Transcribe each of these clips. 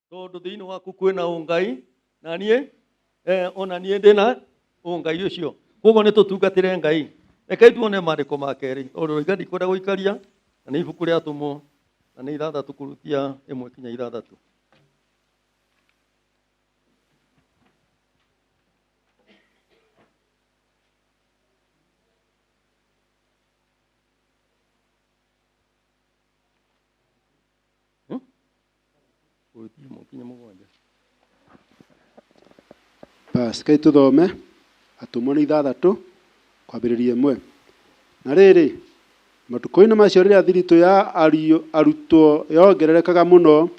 Tondũ thĩinĩ waku kwĩna ũngai na niĩ ona niĩ ndĩna ũngai ũcio. Koguo nĩ tũtungatĩre Ngai. Rekei tuone maandĩko ma kerĩ, tondũ rĩu ndikwenda gũikaria, na nĩ ibuku rĩa Atũmwo, na nĩ ithathatũ kũrutia ĩmwe kinya ithathatũ. Kũrutia ĩmwe kinya mũgwanja. Bas, kai tũthome Atũmwo nĩ ithathatũ kwambĩrĩria ĩmwe. Na rĩrĩ, matukũ-inĩ macio rĩrĩa thiritũ ya arutwo yongererekaga mũno,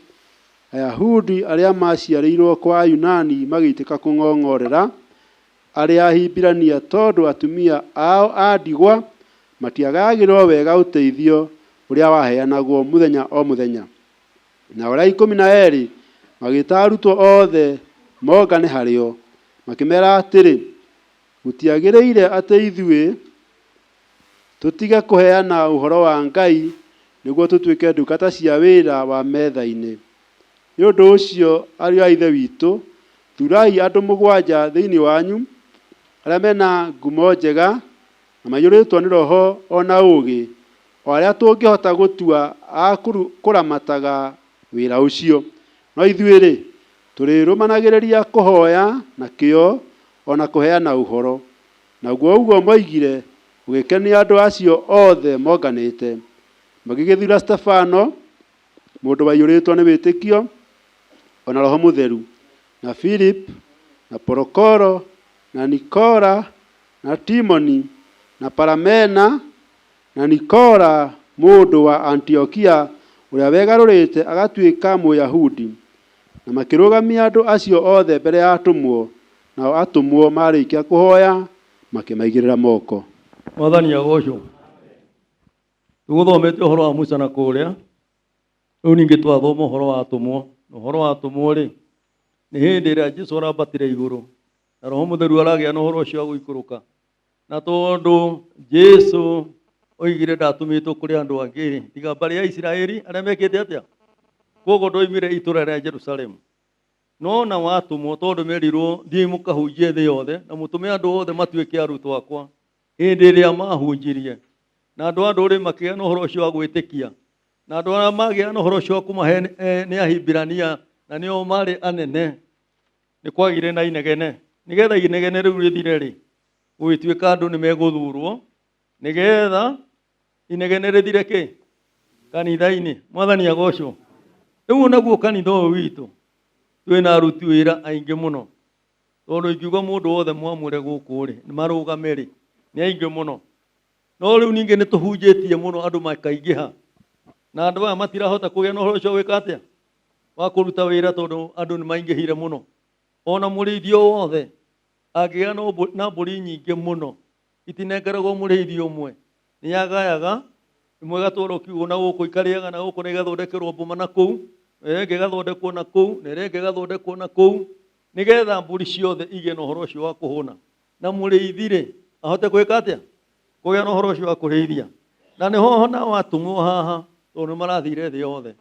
Ayahudi arĩa maaciarĩirwo kwa Ayunani magĩitĩka kũng'ong'orera arĩa Ahibirania tondũ atumia ao a ndigwa matiagayagĩrwo wega ũteithio ũrĩa waheanagwo mũthenya o mũthenya. Nao arĩa 12 magĩĩta arutwo othe mongane harĩ o, makĩmeera atĩrĩ, Gũtiagĩrĩire atĩ ithuĩ tũtige kũheana ũhoro wa Ngai nĩguo tũtuĩke ndungata cia wĩra wa metha-inĩ. Nĩ ũndũ ũcio, ariũ a Ithe witũ, thuurai andũ mũgwanja thĩinĩ wanyu arĩa me na ngumo njega na maiyũrĩtwo nĩ Roho o na ũũgĩ, o arĩa tũngĩhota gũtua a kũramataga wĩra ũcio. No ithuĩ-rĩ, tũrĩrũmanagĩrĩria kũhoya na kĩyo o na kũheana ũhoro. Naguo ũguo moigire ũgĩkenia andũ acio othe monganĩte. Magĩgĩthura Stefano, mũndũ waiyũrĩtwo nĩ wĩtĩkio o na Roho Mũtheru, na Filipu, na Porokoro, na Nikora, na Timoni, na Paramena, na Nikola mũndũ wa Antiokia ũrĩa wegarũrĩte agatuĩka Mũyahudi, na makĩrũgamia andũ acio othe mbere ya atũmwo, nao atũmwo maarĩkia kũhoya, makĩmaigĩrĩra moko. Mwathani agocwo. Tũgũthomete ũhoro wa Musa na kũrĩa, rĩu ningĩ twathoma ũhoro wa atũmwo. Na ũhoro wa atũmwo-rĩ, nĩ hĩndĩ ĩrĩa Jesu arambatire igũrũ, na Roho Mũtheru aragĩa na ũhoro ũcio wa gũikũrũka. Na tondũ Jesu oigire ndatũmĩtwo kũrĩ andũ angĩ-rĩ, tiga mbarĩ ya Isiraeli arĩa mekĩte atĩa? Koguo ndoimire itũra rĩa Jerusalemu. No na watũmwo tondũ merirwo thiĩi mũkahunjie thĩ yothe na mũtũme andũ othe matuĩke arutwo akwa. Hĩndĩ ĩrĩa maahunjirie, na andũ a ndũrĩrĩ makĩgĩa na ũhoro ũcio wa gwĩtĩkia, na andũ arĩa magĩa na ũhoro ũcio wa kũmahe nĩ Ahibirania, na nĩo maarĩ anene, nĩ kwagĩire na inegene. Nĩgetha inegene rĩu rĩthire-rĩ, gũgĩtuĩka andũ nĩ megũthurwo, nĩgetha inegene rĩthire kĩ? Kanitha-inĩ. Mwathani agocwo. Rĩu onaguo kanitha ũyũ witũ, twĩna aruti wĩra aingĩ mũno. Tondũ ingiuga mũndũ wothe mwamũre gũkũ rĩ, marũgame rĩ, nĩ aingĩ mũno. No rĩu ningĩ nĩ tũhunjĩtie mũno andũ makaingĩha. Na andũ aya matirahota kũgĩa na ũhoro ũcio gwĩka atĩa? Wa kũruta wĩra tondũ andũ nĩ maingĩhire mũno. Ona mũrĩithi o wothe angĩgĩa na mbũri nyingĩ mũno, itinengeragwo mũrĩithi ũmwe. Nĩ agayaga, ĩmwe ĩgatwarwo kiugũ na gũkũ ikarĩaga na gũkũ na igathondekerwo mbũma na kũu, na ĩrĩa ĩngĩ ĩgathondekwo na kũu, na ĩrĩa ĩngĩ ĩgathondekwo na kũu, nĩgetha mbũri ciothe igĩe na ũhoro ũcio wa kũhũna. Na mũrĩithi-rĩ, ahote gwĩka atĩa? Kũgĩa na ũhoro ũcio wa kũrĩithia. Na nĩho nao atũmwo haha, tondũ nĩ marathire thĩ yothe,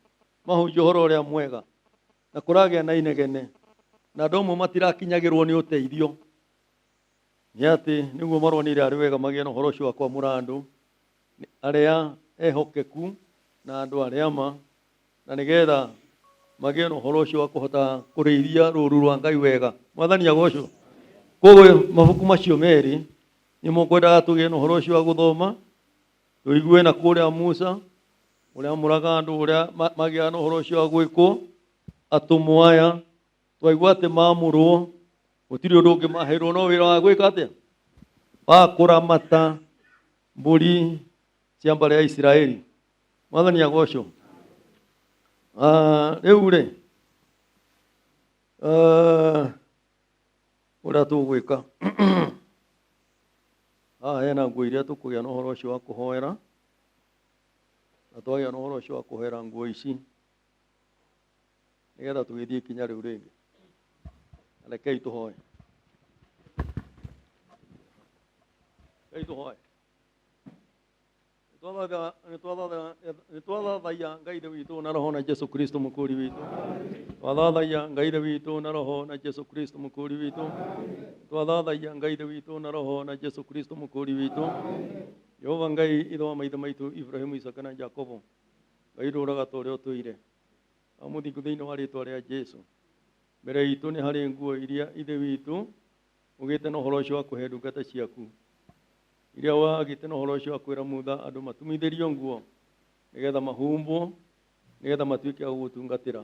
mahunjie ũhoro ũrĩa mwega, na kũragĩa na inegene, na andũ amwe matirakinyagĩrwo nĩ ũteithio. Nĩ atĩ nĩguo maronire arĩ wega magĩe na ũhoro ũcio wa kwamũra andũ arĩa ehokeku na andũ arĩa ma, na nĩgetha magĩe na ũhoro ũcio wa kũhota kũrĩithia rũru rwa Ngai wega. Mwathani agocwo. Koguo mabuku macio merĩ nĩmo ngwendaga tũgĩe na ũhoro ũcio wa gũthoma, tũigue na kũrĩa Musa ũrĩa amũraga andũ, ũrĩa magĩaga na ũhoro ũcio wa gwĩkwo, atũmwo aya twaigua atĩ mamũrwo gũtirĩ ũndũ ũngĩ maheirwo no wĩra wa gwĩka atĩa? Wa kũramata mbũri cia mbarĩ ya Isiraeli. Mwathani agocwo. Rĩu rĩ, ũrĩa tũgwĩka haha hena nguo iria tũkũgĩa na ũhoro ũcio wa kũhoera, na twagĩa na ũhoro ũcio wa kũhoera nguo ici nĩgetha tũgĩthiĩ ikinya rĩu rĩngĩ. Rekei tũhoe. Rekei tũhoe. Nĩ twathathaiya Ngai Ithe witũ na Roho na Jesu Kristo mũkũri witũ. Twathathaiya Ngai Ithe witũ na Roho na Jesu Kristo mũkũri witũ. Twathathaiya Ngai Ithe witũ na Roho na Jesu Kristo mũkũri witũ. Jehova Ngai Ithe wa maithe maitũ Ibrahimu, Isaka na Jakobo. Ngai ndũraga ta ũrĩa ũtũire. Wa mũthingu thĩinĩ wa rĩtwa rĩa Jesu. Mbere itũ nĩ harĩ nguo iria Ithe witũ ũgĩte na ũhoro ũcio wa kũhe ndungata ciaku. Iria wagĩte na ũhoro ũcio wa kwĩra Mutha andũ matumithĩrio nguo nĩgetha mahumbwo nĩgetha matuĩke a gũgũtungatĩra.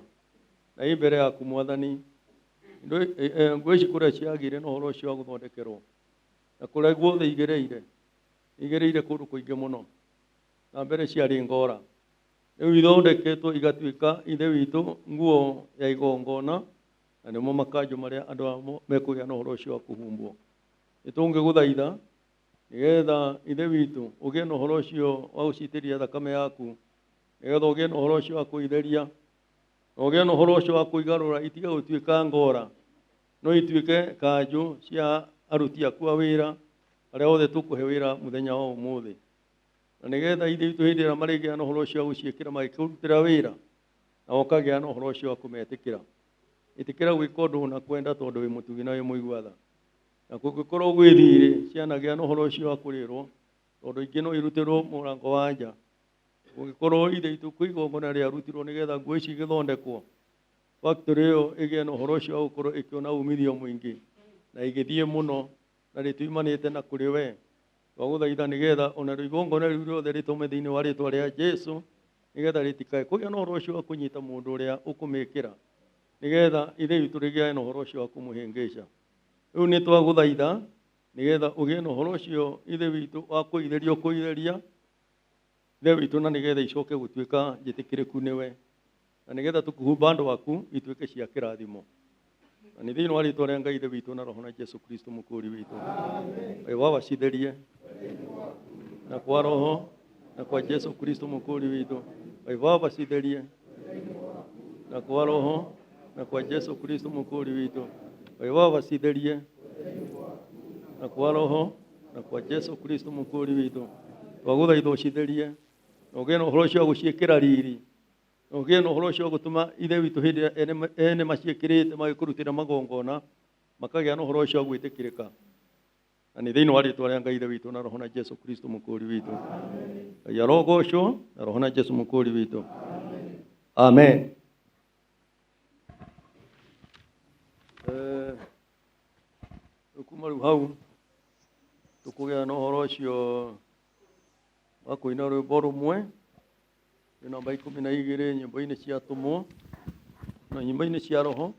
Na ĩ mbere yaku Mwathani, nguo ici kũrĩa ciagĩire na ũhoro ũcio wa gũthondekerwo na kũrĩa guothe igereire, igereire kũndũ kũingĩ mũno, na mbere ciarĩ ngora. Rĩu ithondeketwo igatuĩka Ithe witũ nguo ya igongona, na nĩmo makanjũ marĩa andũ amo mekũgĩa na ũhoro ũcio wa kũhumbwo. Nĩ tũngĩgũthaitha nĩgetha Ithe witũ ũgĩe na ũhoro ũcio wa gũcitĩria thakame yaku, nĩgetha ũgĩe na ũhoro ũcio wa kũitheria, na ũgĩe na ũhoro ũcio wa kũigarũra itige gũtuĩka ngora, no ituĩke kanjũ cia aruti aku a wĩra arĩa othe tũkũhe wĩra mũthenya wa ũmũthĩ. Na nĩgetha Ithe witũ hĩndĩ ĩrĩa marĩgĩa na ũhoro ũcio wa gũciĩkĩra magĩkũrutĩra wĩra, na ũkagĩa na ũhoro ũcio wa kũmetĩkĩra. Ĩtĩkĩra gwĩka ũndũ na kwenda tondũ wĩ mũtugi na wĩ mũigua tha. Na kũngĩkorwo gwĩ thirĩ cianagĩa na ũhoro ũcio wa kũrĩrwo, tondũ ingĩ no irutĩrwo mũrango wa nja. Kũngĩkorwo Ithe witũ kwĩ igongona rĩarutirwo nĩgetha nguo ici igĩthondekwo, factory ĩyo ĩgĩe na ũhoro ũcio wa gũkorwo ĩkĩona umithio mũingĩ na ĩgĩthiĩ mũno na rĩtiumanĩte na kũrĩ we. Twagũthaitha nĩgetha ona igongona rĩu rĩothe rĩtũme thĩinĩ wa rĩtwa rĩa Jesu, nĩgetha rĩtikae kũgĩa na ũhoro ũcio wa kũnyita mũndũ ũrĩa ũkũmĩkĩra, nĩgetha Ithe witũ rĩgĩe na ũhoro ũcio wa kũmũhĩngĩca. Rĩu nĩ twagũthaitha nĩgetha ũgĩe na ũhoro ũcio Ithe witũ wa kũitheria ũkũitheria Ithe witũ, na nĩgetha icoke gũtuĩka njĩtĩkĩrĩku nĩwe, na nĩgetha tũkũhumba andũ aku ituĩke cia kĩrathimo. Na nĩ thĩinĩ wa rĩtwa rĩa Ngai Ithe witũ na Roho na Jesu Kristo mũkũri witũ. Ngai wabacitherie na kwa Roho na kwa Jesu Kristo mũkũri witũ. Ngai wabacitherie na kwa Roho na kwa Jesu Kristo mũkũri witũ. Ngai wabacitherie na kwa Roho na kwa Jesu Kristo mũkũri witũ. Twagũthaitha ũcitherie na ũgĩe na ũhoro ũcio wa gũciĩkĩra riri, na ũgĩe na ũhoro ũcio wa gũtũma Ithe witũ hĩndĩ ĩrĩa ene maciĩkĩrĩte magĩkũrutĩra magongona makagĩa na ũhoro ũcio wa gwĩtĩkĩrĩka. Na nĩ thĩinĩ wa rĩtwa rĩa Ngai Ithe witũ na Roho na Jesu Kristo mũkũri witũ. Ngai arogocwo na Roho na Jesu mũkũri witũ. Amen. Rĩu kuma rĩu hau tũkũgĩa na ũhoro ũcio wa kũina rwĩmbo rũmwe nĩ namba 12 nyĩmbo-inĩ cia atũmwo na nyĩmbo-inĩ cia Roho.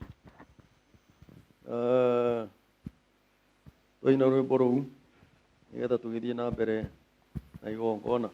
Twaina rwĩmbo rũu nĩgetha tũgĩthiĩ na mbere na igongona.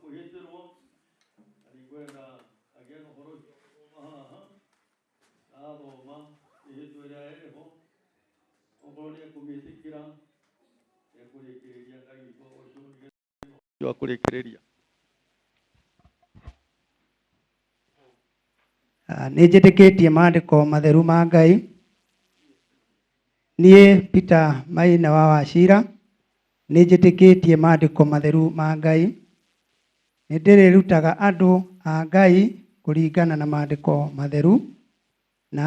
kwĩhĩtĩrwo na nĩngwenda agĩe na ũhoro ũcio wa gũthoma haha na athoma mĩhĩtwa ĩrĩa ĩho okorwo nĩ ekũmĩtĩkĩra ekũrĩkĩrĩria Ngai witũ agocwo nĩgetha ũcio wa kũrĩkĩrĩria. Nĩ njĩtĩkĩtie maandĩko matheru ma Ngai. Niĩ Peter Maina wa Wachira nĩ njĩtĩkĩtie maandĩko matheru ma Ngai. Nĩ ndĩrĩrutaga andũ a Ngai kũringana na maandĩko matheru na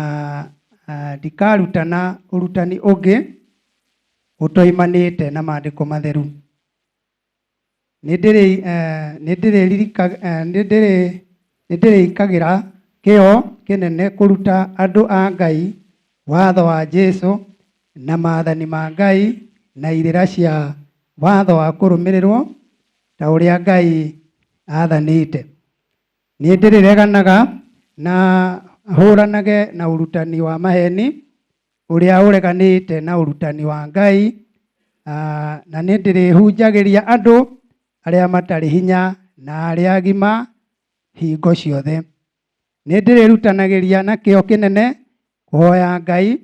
ndikarutana ũrutani ũngĩ ũtoimanĩte na maandĩko matheru. Nĩ ndĩrĩkagĩra kĩyo kĩnene kũruta andũ a Ngai watho wa Jesũ na maathani ma Ngai na irĩra cia watho wa kũrũmĩrĩrwo ta ũrĩa Ngai aathanĩte. Nĩ ndĩrĩreganaga na hũranage na ũrutani wa maheni ũrĩa ũreganĩte na ũrutani wa Ngai, na nĩ ndĩrĩhunjagĩria andũ arĩa matarĩ hinya na arĩa agima hingo ciothe. Nĩ ndĩrĩrutanagĩria na kĩyo kĩnene kũhoya Ngai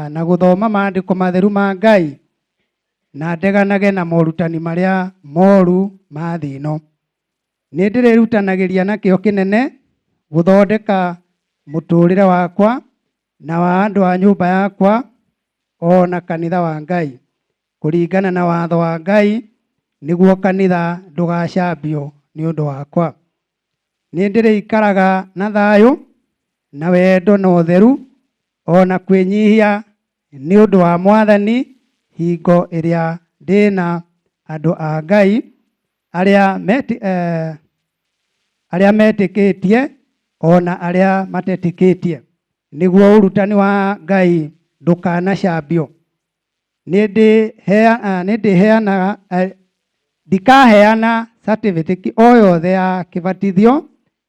na gũthoma maandĩko matheru ma Ngai na ndeganage na morutani marĩa moru ma thĩ ĩno. Nĩ ndĩrĩrutanagĩria na kĩyo kĩnene gũthondeka mũtũũrĩre wakwa na wa andũ a nyũmba yakwa o na kanitha wa Ngai kũringana na watho wa Ngai nĩguo kanitha ndũgacambio nĩ ũndũ wakwa. Nĩ ndĩrĩikaraga na thayũ na wendo na ũtheru o na kwĩnyihia nĩ ũndũ wa Mwathani hingo ĩrĩa ndĩna andũ a Ngai arĩa metĩkĩtie o na arĩa matetĩkĩtie nĩguo ũrutani wa Ngai ndũkanacambio. Nĩ ndĩheanaga ndikaheana certificate o yothe ya kĩbatithio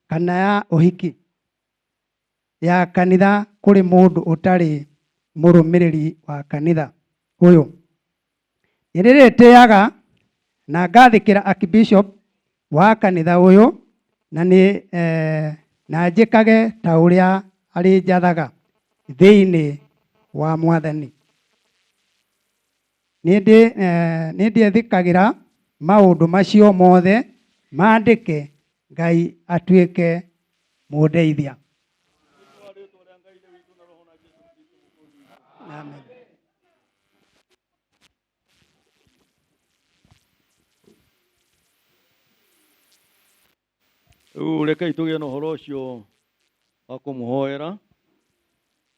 kana ya ũhiki ya kanitha kũrĩ mũndũ ũtarĩ mũrũmĩrĩri wa kanitha ũyũ. Nĩ ndĩrĩtĩaga na ngathĩkĩra Archbishop wa kanitha ũyũ na nĩ na njĩkage ta ũrĩa arĩnjathaga thĩinĩ wa Mwathani. Nĩ ndĩethĩkagĩra maũndũ macio mothe maandĩke Ngai atuĩke mũndeithia. Amen. Rĩu rekei tũgĩe na ũhoro ũcio wa kũmũhoera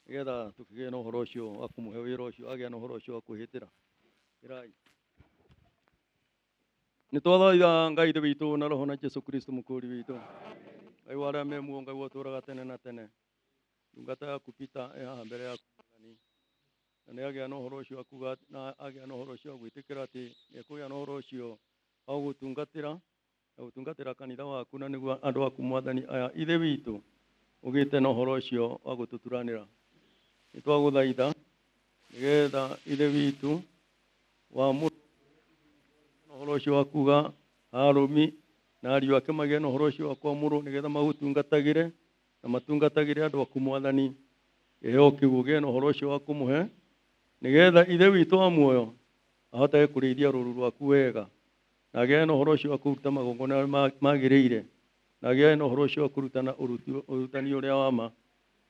nĩgetha tũkĩgĩe na ũhoro ũcio wa kũmũhe wĩra ũcio agĩe na ũhoro ũcio wa kwĩhĩtĩra. Ĩrai. Nĩ twathaitha Ngai Ithe witũ na Roho na Jesu Kristo mũkũũri witũ. Ngai wa arĩa me muoyo, Ngai ũtũũraga tene na tene. Ndungata yaku Peter ĩ haha mbere yaku Mwathani. Na nĩ agĩa na ũhoro ũcio wa kuga na agĩa na ũhoro ũcio wa gwĩtĩkĩra atĩ nĩ ekũgĩa na ũhoro ũcio wa gũgũtungatĩra na gũtungatĩra kanitha waku na nĩguo andũ aku Mwathani aya Ithe witũ ũgĩte na ũhoro ũcio wa gũtũturanĩra. Nĩ twagũthaitha nĩgetha Ithe witũ wa na ũhoro ũcio wa kuga Harũni na ariũ ake magĩe na ũhoro ũcio wa kwamũrwo nĩgetha magũtungatagĩre na matungatagĩre andũ aku Mwathani. Kĩheo kĩu ũgĩe na ũhoro ũcio wa kũmũhe nĩgetha Ithe witũ wa muoyo ahotage kũrĩithia rũũru rwaku wega na agĩe na ũhoro ũcio wa kũruta magongona marĩa magĩrĩire na agĩe na ũhoro ũcio wa kũrutana ũrutani ũrĩa wa ma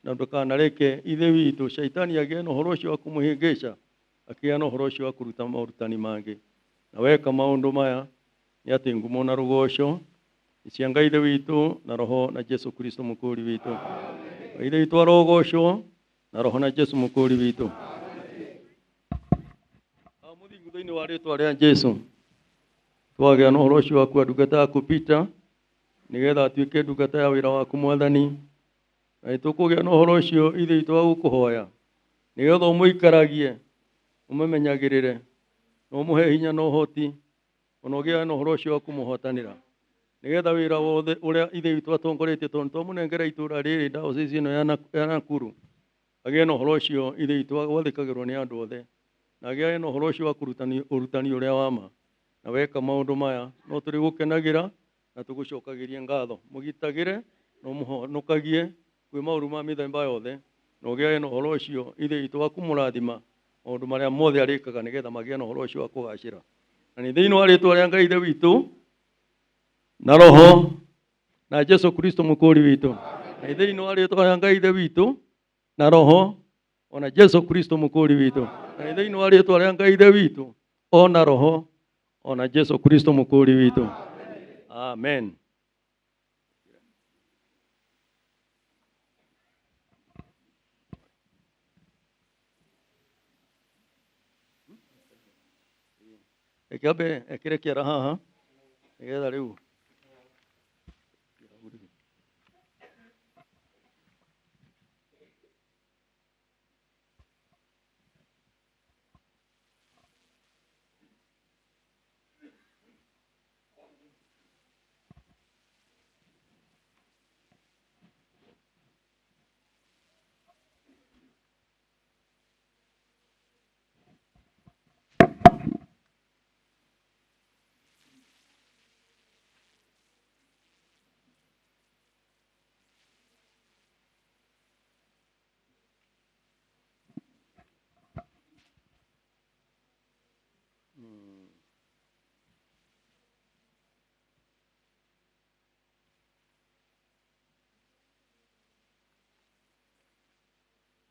na ndũkanareke Ithe witũ Shaitani agĩe na ũhoro ũcio wa kũmũhĩngĩca akĩgĩa na ũhoro ũcio wa kũruta morutani mangĩ. Na weka maũndũ maya nĩ atĩ ngumo na rũgoco nĩ cia Ngai Ithe witũ na Roho na Jesu Kristo mũkũũri witũ. Ngai Ithe witũ arogocwo na Roho na Jesu mũkũũri witũ. Mũthingu thĩinĩ wa rĩtwa rĩa Jesu twagĩa na ũhoro ũcio waku ndungata yaku Peter nĩgetha atuĩke ndungata ya wĩra waku Mwathani na nĩ tũkũgĩa na ũhoro ũcio Ithe witũ wa gũkũhoya nĩgetha ũmũikaragie ũmũmenyagĩrĩre na ũmũhe hinya na ũhoti ona ũgĩe na ũhoro ũcio wa kũmũhotanĩra nĩgetha wĩra wothe ũrĩa Ithe witũ atongoretie tondũ twamũnengera itũũra rĩrĩ diocese ĩno ya Nakuru agĩe na ũhoro ũcio Ithe witũ wa gwathĩkagĩrwo nĩ andũ othe na agĩe na ũhoro ũcio wa kũrutani ũrutani ũrĩa wa ma na weka maũndũ maya no tũrĩgũkenagĩra Na tũgũcokagĩrie ngatho. Mũgitagĩre na ũmũhonokagie kwĩ maũru ma mĩthemba yothe, na ũgĩage na ũhoro ũcio Ithe witũ wa kũmũrathima maũndũ marĩa mothe arĩkaga nĩgetha magĩe na ũhoro ũcio wa kũgacĩra. Na nĩ thĩinĩ wa rĩtwa rĩa Ngai Ithe witũ na Roho na Jesu Kristo mũkũri witũ. Na nĩ thĩinĩ wa rĩtwa rĩa Ngai Ithe witũ na Roho ona Jesu Kristo mũkũri witũ. Na nĩ thĩinĩ wa rĩtwa rĩa Ngai Ithe witũ ona Roho ona Jesu Kristo mũkũri witũ. Amen. Reke ambe ekĩre kĩara haha nĩgetha rĩu.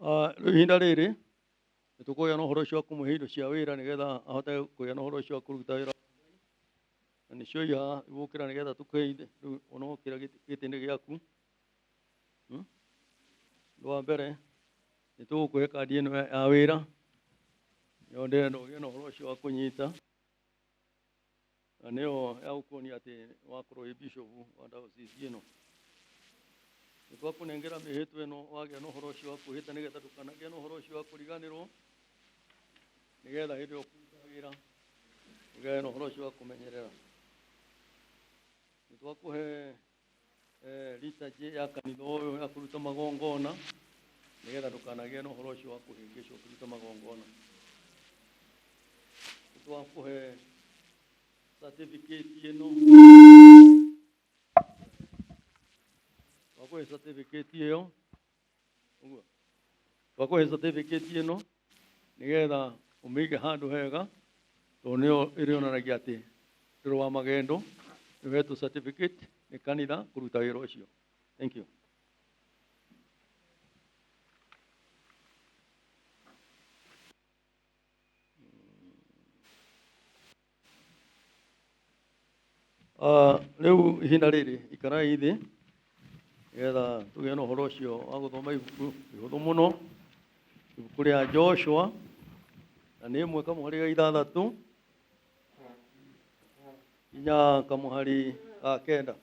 Rĩu ihinda rĩrĩ nĩ tũkũgĩa na ũhoro ũcio wa kũmũhe indo cia wĩra nĩgetha ahote kũgĩa na ũhoro ũcio wa kũruta wĩra, na nĩcio iha gũkĩra nĩgetha tũkũhe rĩu ona ũkĩra gĩtĩ-inĩ gĩaku. Ũndũ wa mbere nĩ tũgũkũhe kandi ĩno ya wĩra, nĩyo ndĩrenda ũgĩe na ũhoro ũcio wa kũnyita, na nĩyo ya gũkuonia atĩ wakorwo wĩ bishop wa diocese ĩno. Nĩ twakũnengera mĩhĩtwa ĩno wagĩa na ũhoro ũcio wa kwĩhĩta nĩgetha ndũkanagĩe na ũhoro ũcio wa kũriganĩrwo, nĩgetha hĩndĩ ĩyo ũkũruta wĩra ũgĩe na ũhoro ũcio wa kũmenyerera. Nĩ twakũhe liturgy ya kanitha ũyũ ya kũruta magongona nĩgetha ndũkanagĩe na ũhoro ũcio wa kũhĩngĩcwo ũkĩruta magongona. Nĩ twakũhe certificate ĩno, twakũhe certificate ĩyo ũguo, twakũhe certificate ĩno nĩgetha ũmĩige handũ hega, tondũ nĩyo ĩrĩonanagia atĩ ndũrĩ wa magendo, nĩ ũhetwo certificate nĩ kanitha kũruta wĩra ũcio. Thank you. Rĩu ihinda rĩrĩ ikarai thĩ nĩgetha tũgĩe na ũhoro ũcio wa gũthoma ibuku ihũthũ mũno, ibuku rĩa Joshua, na nĩ ĩmwe kamũhari ga ithathatũ nginya kamũhari ga kenda.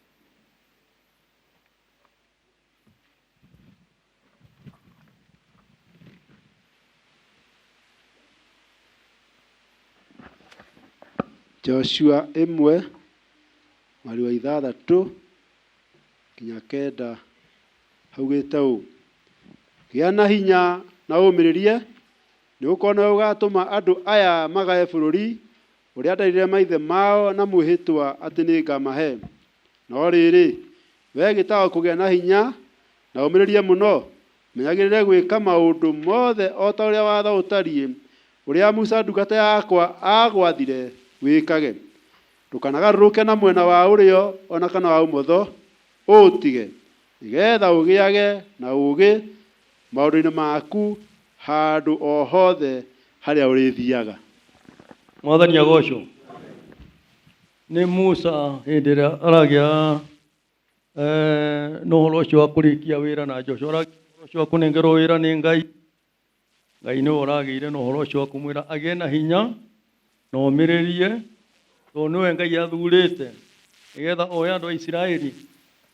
Joshua 1 mweri wa 6 nginya 9 haugĩte ũũ: Gĩa na hinya na ũũmĩrĩrie, nĩ gũkorwo nĩwe ũgaatũma andũ aya magae bũrũri ũrĩa nderĩire maithe mao na mwĩhĩtwa atĩ nĩngamahe. No rĩrĩ, wee gĩtago kũgĩa na hinya na ũũmĩrĩrie mũno, menyagĩrĩre gwĩka maũndũ mothe o ta ũrĩa watho ũtariĩ, ũrĩa Musa ndungata yakwa aagwathire wĩkage. Ndũkanagarũrũke na mwena wa ũrĩo o na kana wa ũmotho, ũũtige, nĩgeetha ũgĩage na ũũgĩ maũndũ-inĩ maku handũ o hothe harĩa ũrĩthiaga. Mwathani agocwo. Nĩ Musa hĩndĩ ĩrĩa aragĩa na ũhoro ũcio wa kũrĩkia wĩra na Joshua, ũragĩa ũhoro ũcio wa kũnengerwo wĩra nĩ Ngai. Ngai nĩwe ũragĩire na ũhoro ũcio wa kũmwĩra agĩe na hinya na omĩrĩrie, tondũ nĩwe Ngai athurĩte nĩgetha oe andũ a Isiraeli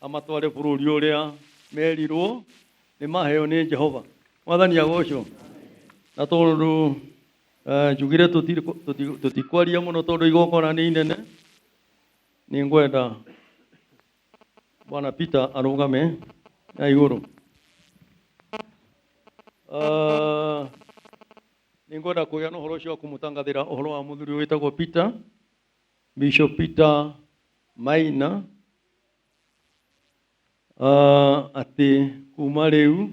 amatware bũrũri ũrĩa merirwo nĩ maheo nĩ Jehova. Mwathani agocwo. Na tondũ njugire tũtikwaria mũno tondũ igongona nĩ inene, nĩ ngwenda Bwana Peter arũgame na igũrũ. Nĩ ngwenda kũgĩa na ũhoro ũcio wa kũmũtangathĩra ũhoro wa mũthuri wĩtagwo Peter, Bishop Peter Maina. Atĩ kuma rĩu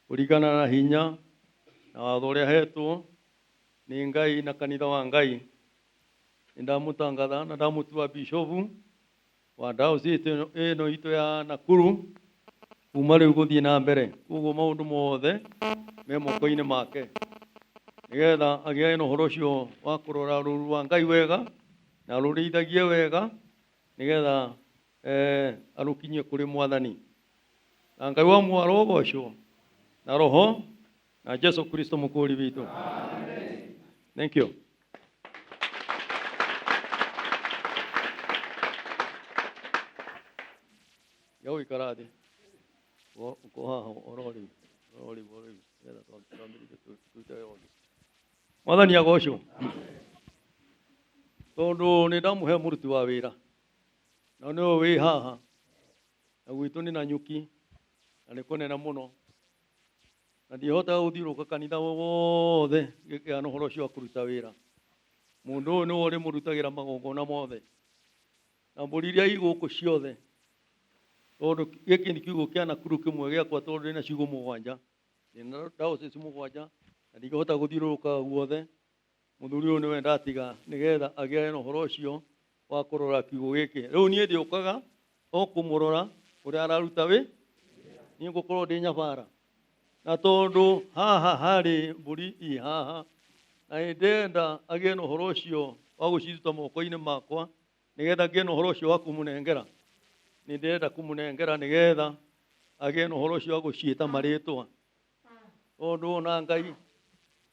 kũringana na hinya na watho ũrĩa hetwo nĩ Ngai na kanitha wa Ngai, nĩ ndamũtangatha na ndamũtua bishofu wa diocese ĩno itũ ya Nakuru kuma rĩu gũthiĩ na mbere. Koguo maũndũ mothe me moko-inĩ make, nĩgetha agĩage na ũhoro ũcio wa kũrora rũru rwa Ngai wega na arũrĩithagie wega, nĩgetha arũkinyie kũrĩ Mwathani. Na Ngai wa muoyo arogocwo na Roho na Jesu Kristo mũkũũri witũ. Thank you. Ya gũikara thĩ ũko haha oro rĩu oro rĩu oro rĩu nĩgetha twambĩrĩrie tũrute wĩra ũngĩ. Mwathani agocwo. Tondũ nĩ ndamũhe mũruti wa wĩra na nĩwe wĩ haha, na gwitũ nĩ na nyuki na nĩ kũnene mũno, na ndihotaga gũthiũrũrũka kanitha wothe ngĩkĩgĩa na ũhoro ũcio wa kũruta wĩra. Mũndũ ũyũ nĩwe ũrĩmũrutagĩra magongona mothe na mbũri iria i gũkũ ciothe, tondũ gĩkĩ nĩ kiugũ kĩa Nakuru kĩmwe gĩakwa, tondũ ndĩna ciugũ mũgwanja, ndĩna diocese mũgwanja, na ndingĩhota gũthiũrũrũka guothe. Mũthuri ũyũ nĩwe ndatiga nĩgetha agĩe na ũhoro ũcio wa kũrora kiugũ gĩkĩ. Rĩu niĩ ndĩũkaga o kũmũrora ũrĩa araruta wĩ, niĩ ngũkorwo ndĩ nyabara, na tondũ haha harĩ mbũri i haha, na nĩndĩrenda agĩe na ũhoro ũcio wa gũciruta moko-inĩ makwa, nĩgetha ngĩe na ũhoro ũcio wa kũmũnengera. Nĩndĩrenda kũmũnengera nĩgetha agĩe na ũhoro ũcio wa gũciĩta marĩtwa, tondũ ona Ngai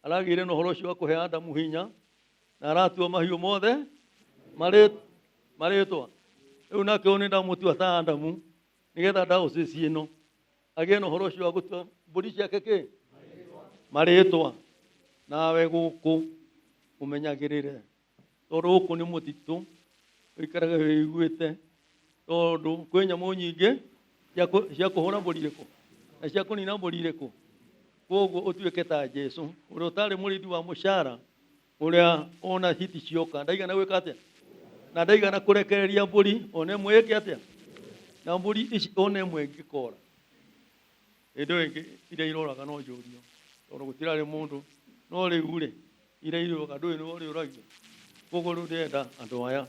aragĩire na ũhoro ũcio wa kũhe Adamu hinya na aratua mahiũ mothe marĩtwa. Rĩu nake ũyũ nĩndamũtua ta Adamu, nĩgetha diocese ĩno agĩe na ũhoro ũcio wa gũtua mbũri ciake kĩ marĩtwa. Nawe gũkũ ũmenyagĩrĩre, tondũ gũkũ nĩ mũtitũ, ũikarage wĩiguĩte, tondũ kwĩ nyamũ nyingĩ cia kũhũra mbũri irĩkũ na cia kũnina mbũri irĩkũ. Koguo ũtuĩke ta Jesu ũrĩa ũtarĩ mũrĩithi wa mũcara, ũrĩa ona hiti cioka ndaigana gwĩka atĩa, na ndaigana kũrekereria mbũri ona ĩmwe ĩke atĩa, na mbũri ici ona ĩmwe ĩngĩkora. Hĩndĩ ĩyo ĩngĩ iria iroraga no njũrio, tondũ gũtirarĩ mũndũ, no rĩu rĩ iria iroraga ndũĩ nĩwe ũrĩũragia. Koguo rĩu ndĩrenda andũ aya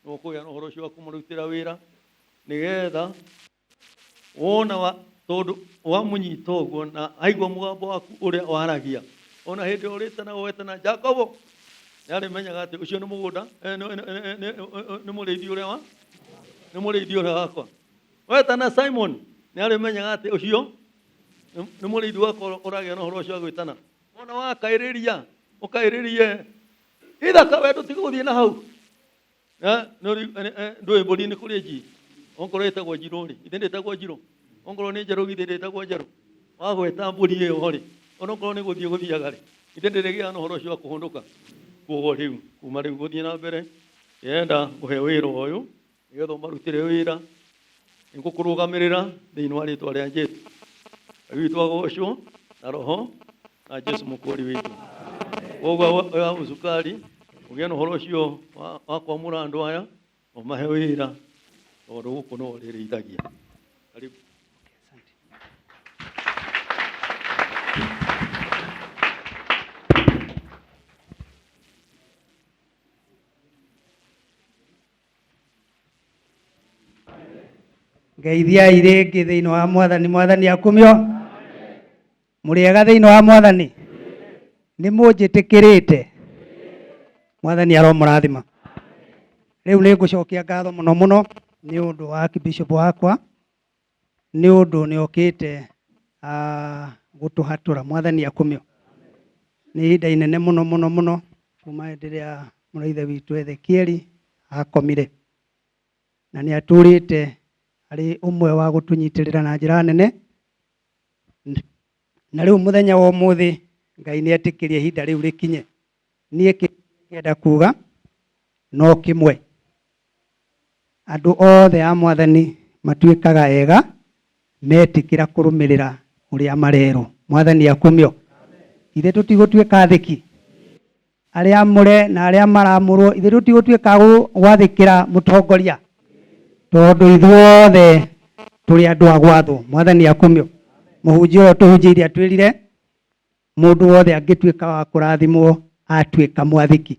nĩ ũkũgĩa na ũhoro ũcio wa kũmarutĩra wĩra, nĩgetha wona wa, tondũ wamũnyita ũguo na aigua mũgambo waku ũrĩa waragia, ona hĩndĩ ĩrĩa ũrĩtana wetana Jakobo, nĩarĩmenyaga atĩ ũcio nĩ mũgũnda, nĩ mũrĩithi ũrĩa wa, nĩ mũrĩithi ũrĩa wakwa. Wetana Simon, nĩarĩmenyaga atĩ ũcio nĩ mũrĩithi wakwa ũragĩa na ũhoro ũcio wa gwĩtana. Wona wakaĩrĩria, ũkaĩrĩrie ithaka we ndũtige gũthiĩ na hau. Ndũĩ mbũri nĩ kũrĩ njii, okorwo ĩtagwo njirũ rĩ, ithe ndĩtagwo njirũ, okorwo nĩ njerũ githĩ ndĩtagwo njerũ. Wagweta mbũri ĩyo rĩ, onokorwo nĩ gũthiĩ gũthiaga rĩ, ithe ndĩrĩgĩaga na ũhoro ũcio wa kũhũndũka. Koguo rĩu kuma rĩu gũthiĩ na mbere, ndĩrenda ngũhe wĩra ũyũ nĩgetha ũmarutĩre wĩra, nĩngũkũrũgamĩrĩra thĩinĩ wa rĩtwa rĩa Jesu. Ngai witũ agocwo na Roho na Jesu mũkũũri witũ. Koguo oya mũcukari ũgĩe na ũhoro ũcio wa kwamũra andũ aya ũmahe wĩra, tondũ gũkũ no ũrĩrĩithagia. Karibu. Ngeithiai rĩngĩ thĩinĩ wa Mwathani. Mwathani akumio. Mũrĩega thĩinĩ wa Mwathani. Nĩ mũnjĩtĩkĩrĩte. Mwathani aromũrathima. Rĩu nĩ ngũcokia ngatho mũno mũno nĩ ũndũ wa Archbishop wakwa, nĩ ũndũ nĩ okĩte gũtũhatũra. Mwathani akumio. Nĩ ihinda inene mũno mũno mũno kuma hĩndĩ ĩrĩa mũraithe witũ Ezekieli akomire, na nĩ atũrĩte arĩ ũmwe wa gũtũnyitĩrĩra na njĩra nene. Na rĩu mũthenya wa ũmũthĩ Ngai nĩ etĩkĩrie ihinda rĩu rĩkinye. Niĩ kĩrĩa kuga no kĩmwe, andũ othe a Mwathani matuĩkaga ega metĩkĩra kũrũmĩrĩra ũrĩa marerwo. Mwathani akumio. Ithe tũtigũtuĩka athĩki, arĩa amũre na arĩa maramũrwo, ithe tũtigũtuĩka gwathĩkĩra mũtongoria, tondũ ithuothe Tũrĩ andũ a gwathwo. Mwathani akumio. Mũhunjia ũyũ tũhunjĩirie atwĩrire mũndũ wothe angĩtuĩka wa kũrathimwo atuĩka mwathĩki.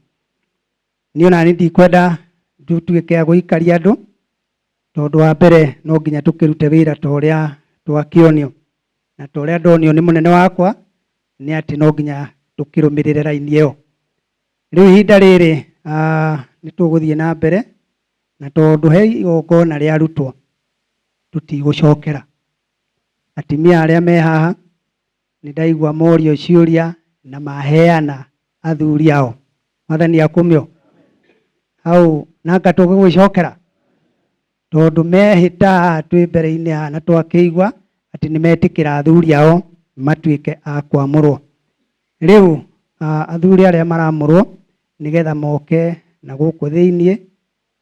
Niĩ ona niĩ ndikwenda tũtuĩke a gũikaria andũ, tondũ wa mbere no nginya tũkĩrute wĩra ta ũrĩa twakĩonio. Na ta ũrĩa ndonio nĩ mũnene wakwa, nĩ atĩ no nginya tũkĩrũmĩrĩre raini ĩyo. Rĩu ihinda rĩrĩ nĩ tũgũthiĩ na mbere, na tondũ he igongona rĩarutwo, tũtigũcokera. Atumia arĩa me haha, nĩ ndaigua morio ciũria na maheana athuri ao. Mwathani akumio. Hau nanga tũgũgĩcokera, tondũ mehĩta haha twĩ mbere-inĩ haha na twakĩigua atĩ nĩ metĩkĩra athuri ao matuĩke a kwamũrwo. Rĩu athuri arĩa maramũrwo nĩgetha moke na gũkũ thĩiniĩ,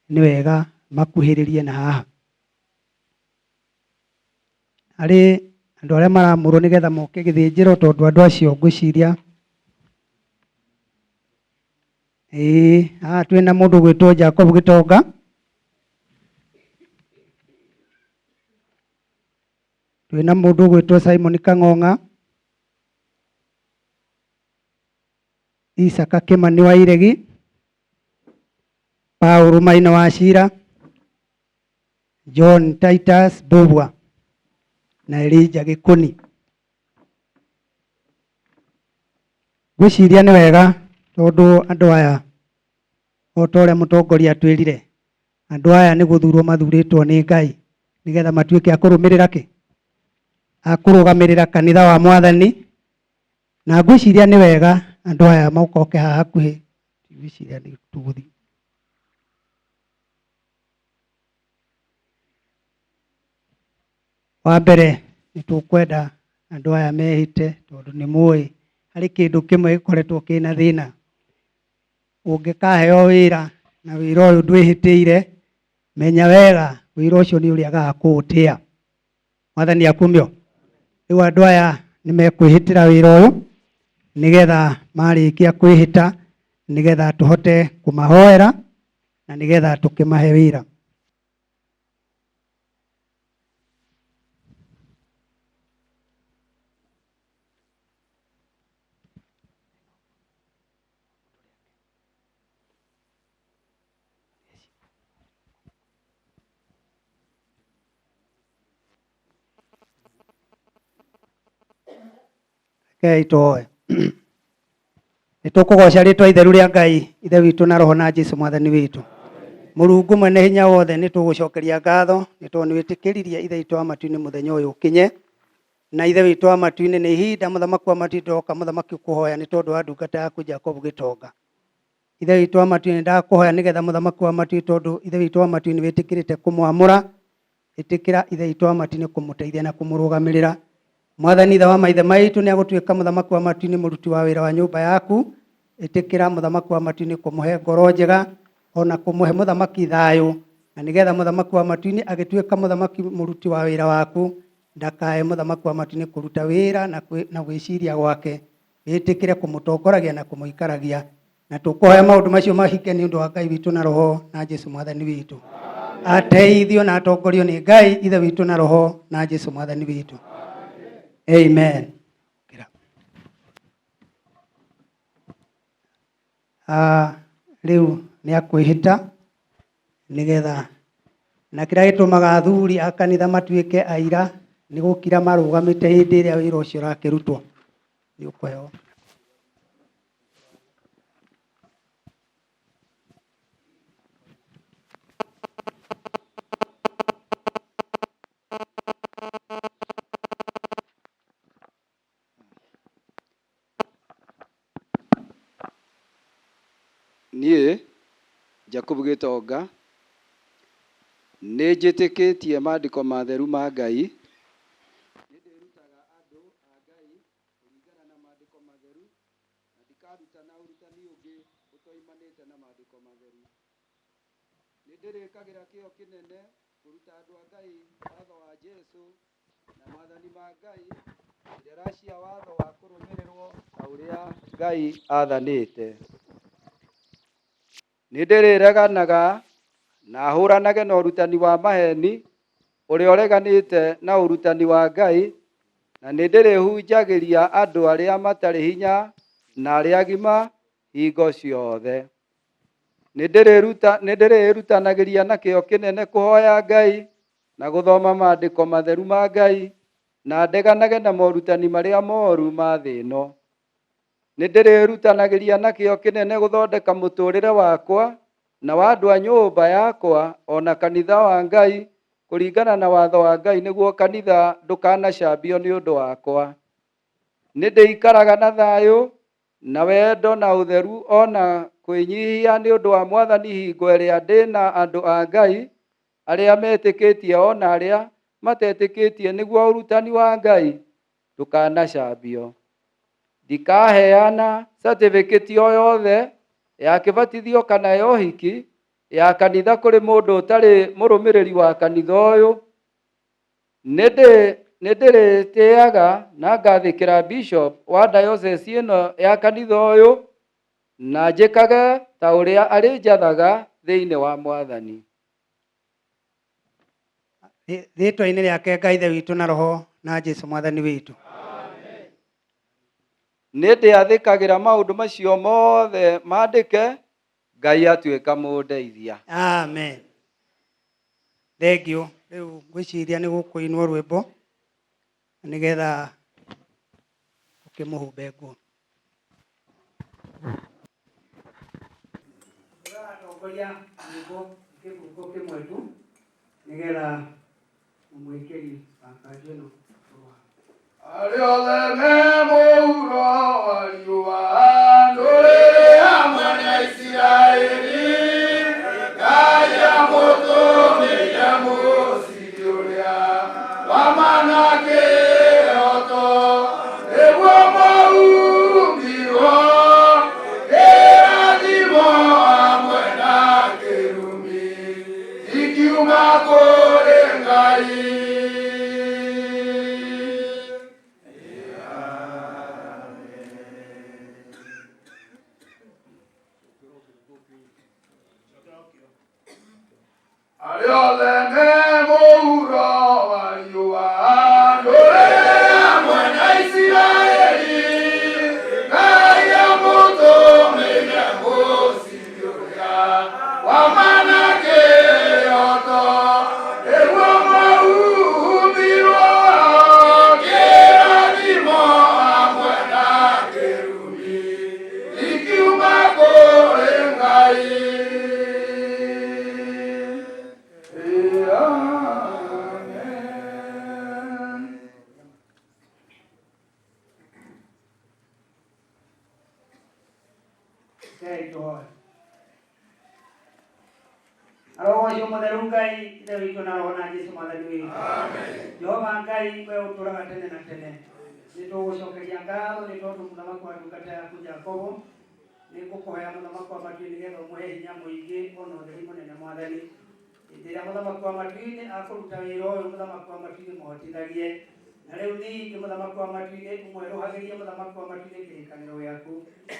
nĩ wega makuhĩrĩrie na haha. Harĩ andũ arĩa maramũrwo nĩgetha moke gĩthĩnjĩro, tondũ andũ acio ngwĩciria ĩĩ, haha twĩna mũndũ ũgwĩtwo Jacob Gĩtonga. Twĩna mũndũ ũgwĩtwo Simon Kang'ong'a, Isaka Kĩmani wa Iregi, Paul Maina wa Cira, John Titus Mbũbua na Elijah Gĩkũni. Ngwĩciria nĩ wega tondũ andũ aya o ta ũrĩa mũtongoria atwĩrire, andũ aya nĩ gũthurwo mathurĩtwo nĩ Ngai nĩgetha matuĩke a kũrũmĩrĩra kĩ? A kũrũgamĩrĩra kanitha wa Mwathani. Na ngwĩciria nĩ wega andũ aya mokoke haha hakuhĩ. Ngwĩciria nĩ tũgũthiĩ. Wa mbere nĩ tũkwenda andũ aya mehĩte, tondũ nĩ mũĩ harĩ kĩndũ kĩmwe gĩkoretwo kĩna thĩna. Ũngĩkaheo wĩra na wĩra ũyũ ndwĩhĩtĩire, menya wega wĩra ũcio nĩ ũrĩagaga kũũtĩa. Mwathani akumio. Rĩu andũ aya nĩ mekwĩhĩtĩra wĩra ũyũ, nĩgetha marĩkia kwĩhĩta, nĩgetha tũhote kũmahoera na nĩgetha tũkĩmahe wĩra. Rekei tũhoe. Nĩ tũkũgoca rĩtwa itheru rĩa Ngai Ithe witũ na Roho na Jesu Mwathani witũ. Mũrungu mwene hinya wothe, nĩ tũgũcokeria ngatho nĩ tondũ nĩ wĩtĩkĩririe Ithe witũ wa matu-inĩ mũthenya ũyũ ũkinye. Na Ithe witũ wa matu-inĩ, nĩ ihinda mũthamaki wa matu-inĩ ndoka mũthamaki kũhoya nĩ tondũ wa ndungata yaku Jacob Gĩtonga. Ithe witũ wa matu-inĩ, ndakũhoya nĩgetha mũthamaki wa matu-inĩ, tondũ Ithe witũ wa matu-inĩ wĩtĩkĩrĩte kũmwamũra, ĩtĩkĩra Ithe witũ wa matu-inĩ kũmũteithia na kũmũrũgamĩrĩra. Mwathani Ithe wa maithe maitũ nĩ agũtuĩka mũthamaki wa matu-inĩ mũruti wa wĩra wa nyũmba yaku. Ĩtĩkĩra mũthamaki wa matu-inĩ kũmũhe ngoro njega, ona kũmũhe mũthamaki thayũ, na nĩgetha mũthamaki wa matu-inĩ agĩtuĩka mũthamaki mũruti wa wĩra waku, ndakae mũthamaki wa matu-inĩ kũruta wĩra na gwĩciria gwake. Wĩtĩkĩre kũmũtongoragia na kũmũikaragia. Na tũkũhoya maũndũ macio mahinge nĩ ũndũ wa Ngai witũ na Roho na Jesu Mwathani witũ. Ateithio na atongorio nĩ Ngai Ithe witũ na Roho na Jesu Mwathani witũ. Amen. Rĩu nĩ akwĩhĩta nĩgetha, na kĩrĩa gĩtũmaga athuri a kanitha matuĩke aira nĩ gũkira marũgamĩte hĩndĩ ĩrĩa wĩra ũcio ũrakĩrutwo. Nĩ ũkũheo. Niĩ, Jakubu Gĩtonga, nĩnjĩtĩkĩtie Maandĩko matheru ma Ngai. Nĩndĩrutaga andũ a Ngai kũringana na Maandĩko matheru, na ndikarutana ũrutani ũngĩ ũtoimanĩte na Maandĩko matheru. Nĩndĩrĩkagĩra kĩyo kĩnene kũruta andũ a Ngai watho wa Jesũ na maathani ma Ngai, irĩra cia watho wa kũrũmĩrĩrwo ta ũrĩa Ngai aathanĩte. Nĩndĩrĩreganaga na hũranage na ũrutani wa maheeni. Ũrĩa ũreganĩte na ũrutani wa Ngai, na nĩ ndĩrĩhunjagĩria andũ arĩa matarĩ hinya na arĩa agima hingo ciothe. Nĩ ndĩrĩĩrutanagĩria na kĩyo kĩnene kũhoya Ngai na gũthoma maandĩko matheru ma Ngai, na ndeganage na morutani marĩa moru ma thĩ ĩno. Nĩ ndĩrĩĩrutanagĩria na kĩyo kĩnene gũthondeka mũtũũrĩre wakwa na wa andũ a nyũmba yakwa o na kanitha wa Ngai kũringana na watho wa Ngai, nĩguo kanitha ndũkanacambio nĩ ũndũ wakwa. Nĩ ndĩikaraga na thayũ na wendo na ũtheru o na kwĩnyihia nĩ ũndũ wa Mwathani hingo ĩrĩa ndĩ na andũ a Ngai arĩa metĩkĩtie o na arĩa matetĩkĩtie, nĩguo ũrutani wa Ngai ndũkanacambio. Ndikaheana certificate o yothe ya kĩbatithio kana ya ũhiki ya kanitha kũrĩ mũndũ ũtarĩ mũrũmĩrĩri wa kanitha ũyũ. Nĩ ndĩrĩtĩaga na ngathĩkĩra bishop wa diocese ĩno ya kanitha ũyũ, na njĩkage ta ũrĩa arĩnjathaga thĩinĩ wa Mwathani. Rĩtwa-inĩ rĩake Ngai Ithe witũ na Roho na Jesũ Mwathani witũ. Nĩ ndĩathĩkagĩra maũndũ macio mothe mandĩke, Ngai atuĩka mũndeithia. Amen. Thank you. Rĩu ngwĩciria nĩ gũkũinwo rwĩmbo nĩgetha ũkĩmũhumbe nguo. Ũratongoria rwĩmbo kĩbungo kĩmwe tu nĩgetha mũmwĩkĩri wa kanjũ ĩno. Arĩa othe me mũhuro wa riũa, ndũrĩrĩ hamwe na Isiraeli, Ngai amũtũmĩire mũciri ũrĩa wa ma na kĩhooto, nĩguo maumbirwo kĩrathimo hamwe na kĩrumi ikiuma kũrĩ Ngai. Arĩa othe me mũhuro wa riũa, ndũrĩrĩ hamwe na Isiraeli, Ngai amũtũmĩire mũciri ũrĩa wa ma na kĩhooto, nĩguo maumbirwo kĩrathimo hamwe na kĩrumi ikiuma kũrĩ Ngai. Amen. Rekei tũhoe. Arogocwo mũtheru Ngai Ithe witũ na Roho na Jesũ Mwathani witũ. Jehova Ngai we ũtũũraga tene na tene, nĩ tũgũcokeria ngatho nĩ tondũ mũthamaki wa ndungata yaku Jakobo, nĩ ngũkũhoya mũthamaki wa matu-inĩ nĩgetha ũmũhe hinya mũingĩ ona ũtheri mũnene Mwathani. Hĩndĩ ĩrĩa mũthamaki wa matu-inĩ akũruta wĩra ũyũ, mũthamaki wa matu-inĩ mũhotithagie. Na rĩu ningĩ mũthamaki wa matu-inĩ ũmwerũhagĩrie mũthamaki wa matu-inĩ kĩrĩkanĩro gĩaku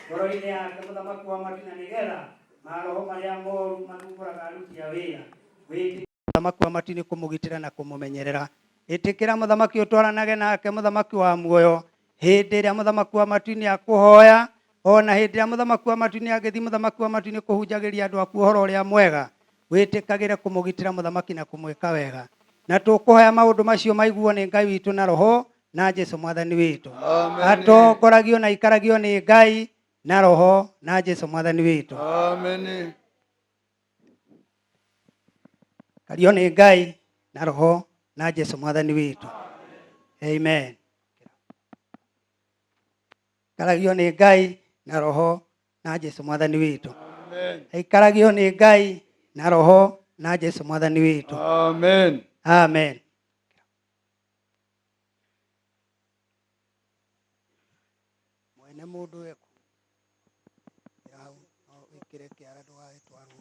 ngoro-inĩ yake mũthamaki wa matu-inĩ, na nĩgetha maroho marĩa moru mathumbũraga aruti a wĩra wĩtĩkĩre mũthamaki wa matu-inĩ kũmũgitĩra na kũmũmenyerera. Ĩtĩkĩra mũthamaki ũtwaranage nake mũthamaki wa muoyo hĩndĩ ĩrĩa mũthamaki wa matu-inĩ akũhoya, ona hĩndĩ ĩrĩa mũthamaki wa matu-inĩ angĩthiĩ mũthamaki wa matu-inĩ kũhunjagĩria andũ aku ũhoro ũrĩa mwega, wĩtĩkagĩre kũmũgitĩra mũthamaki na kũmwĩka wega. Na tũkũhoya maũndũ macio maiguo nĩ Ngai witũ na Roho na Jesũ Mwathani witũ. Atongoragio na aikaragio nĩ Ngai na Roho na Jesũ Mwathani witũ. Amen. Kario nĩ Ngai na Roho na Jesũ Mwathani witũ. Amen. Ikaragio nĩ Ngai na Roho na Jesũ Mwathani witũ. Amen. Aikaragio nĩ Ngai na Roho na Jesũ Mwathani witũ. Amen. Amen. Mwene mũndũ eku hau no wĩkĩre kĩara ndũgagĩtwarwo.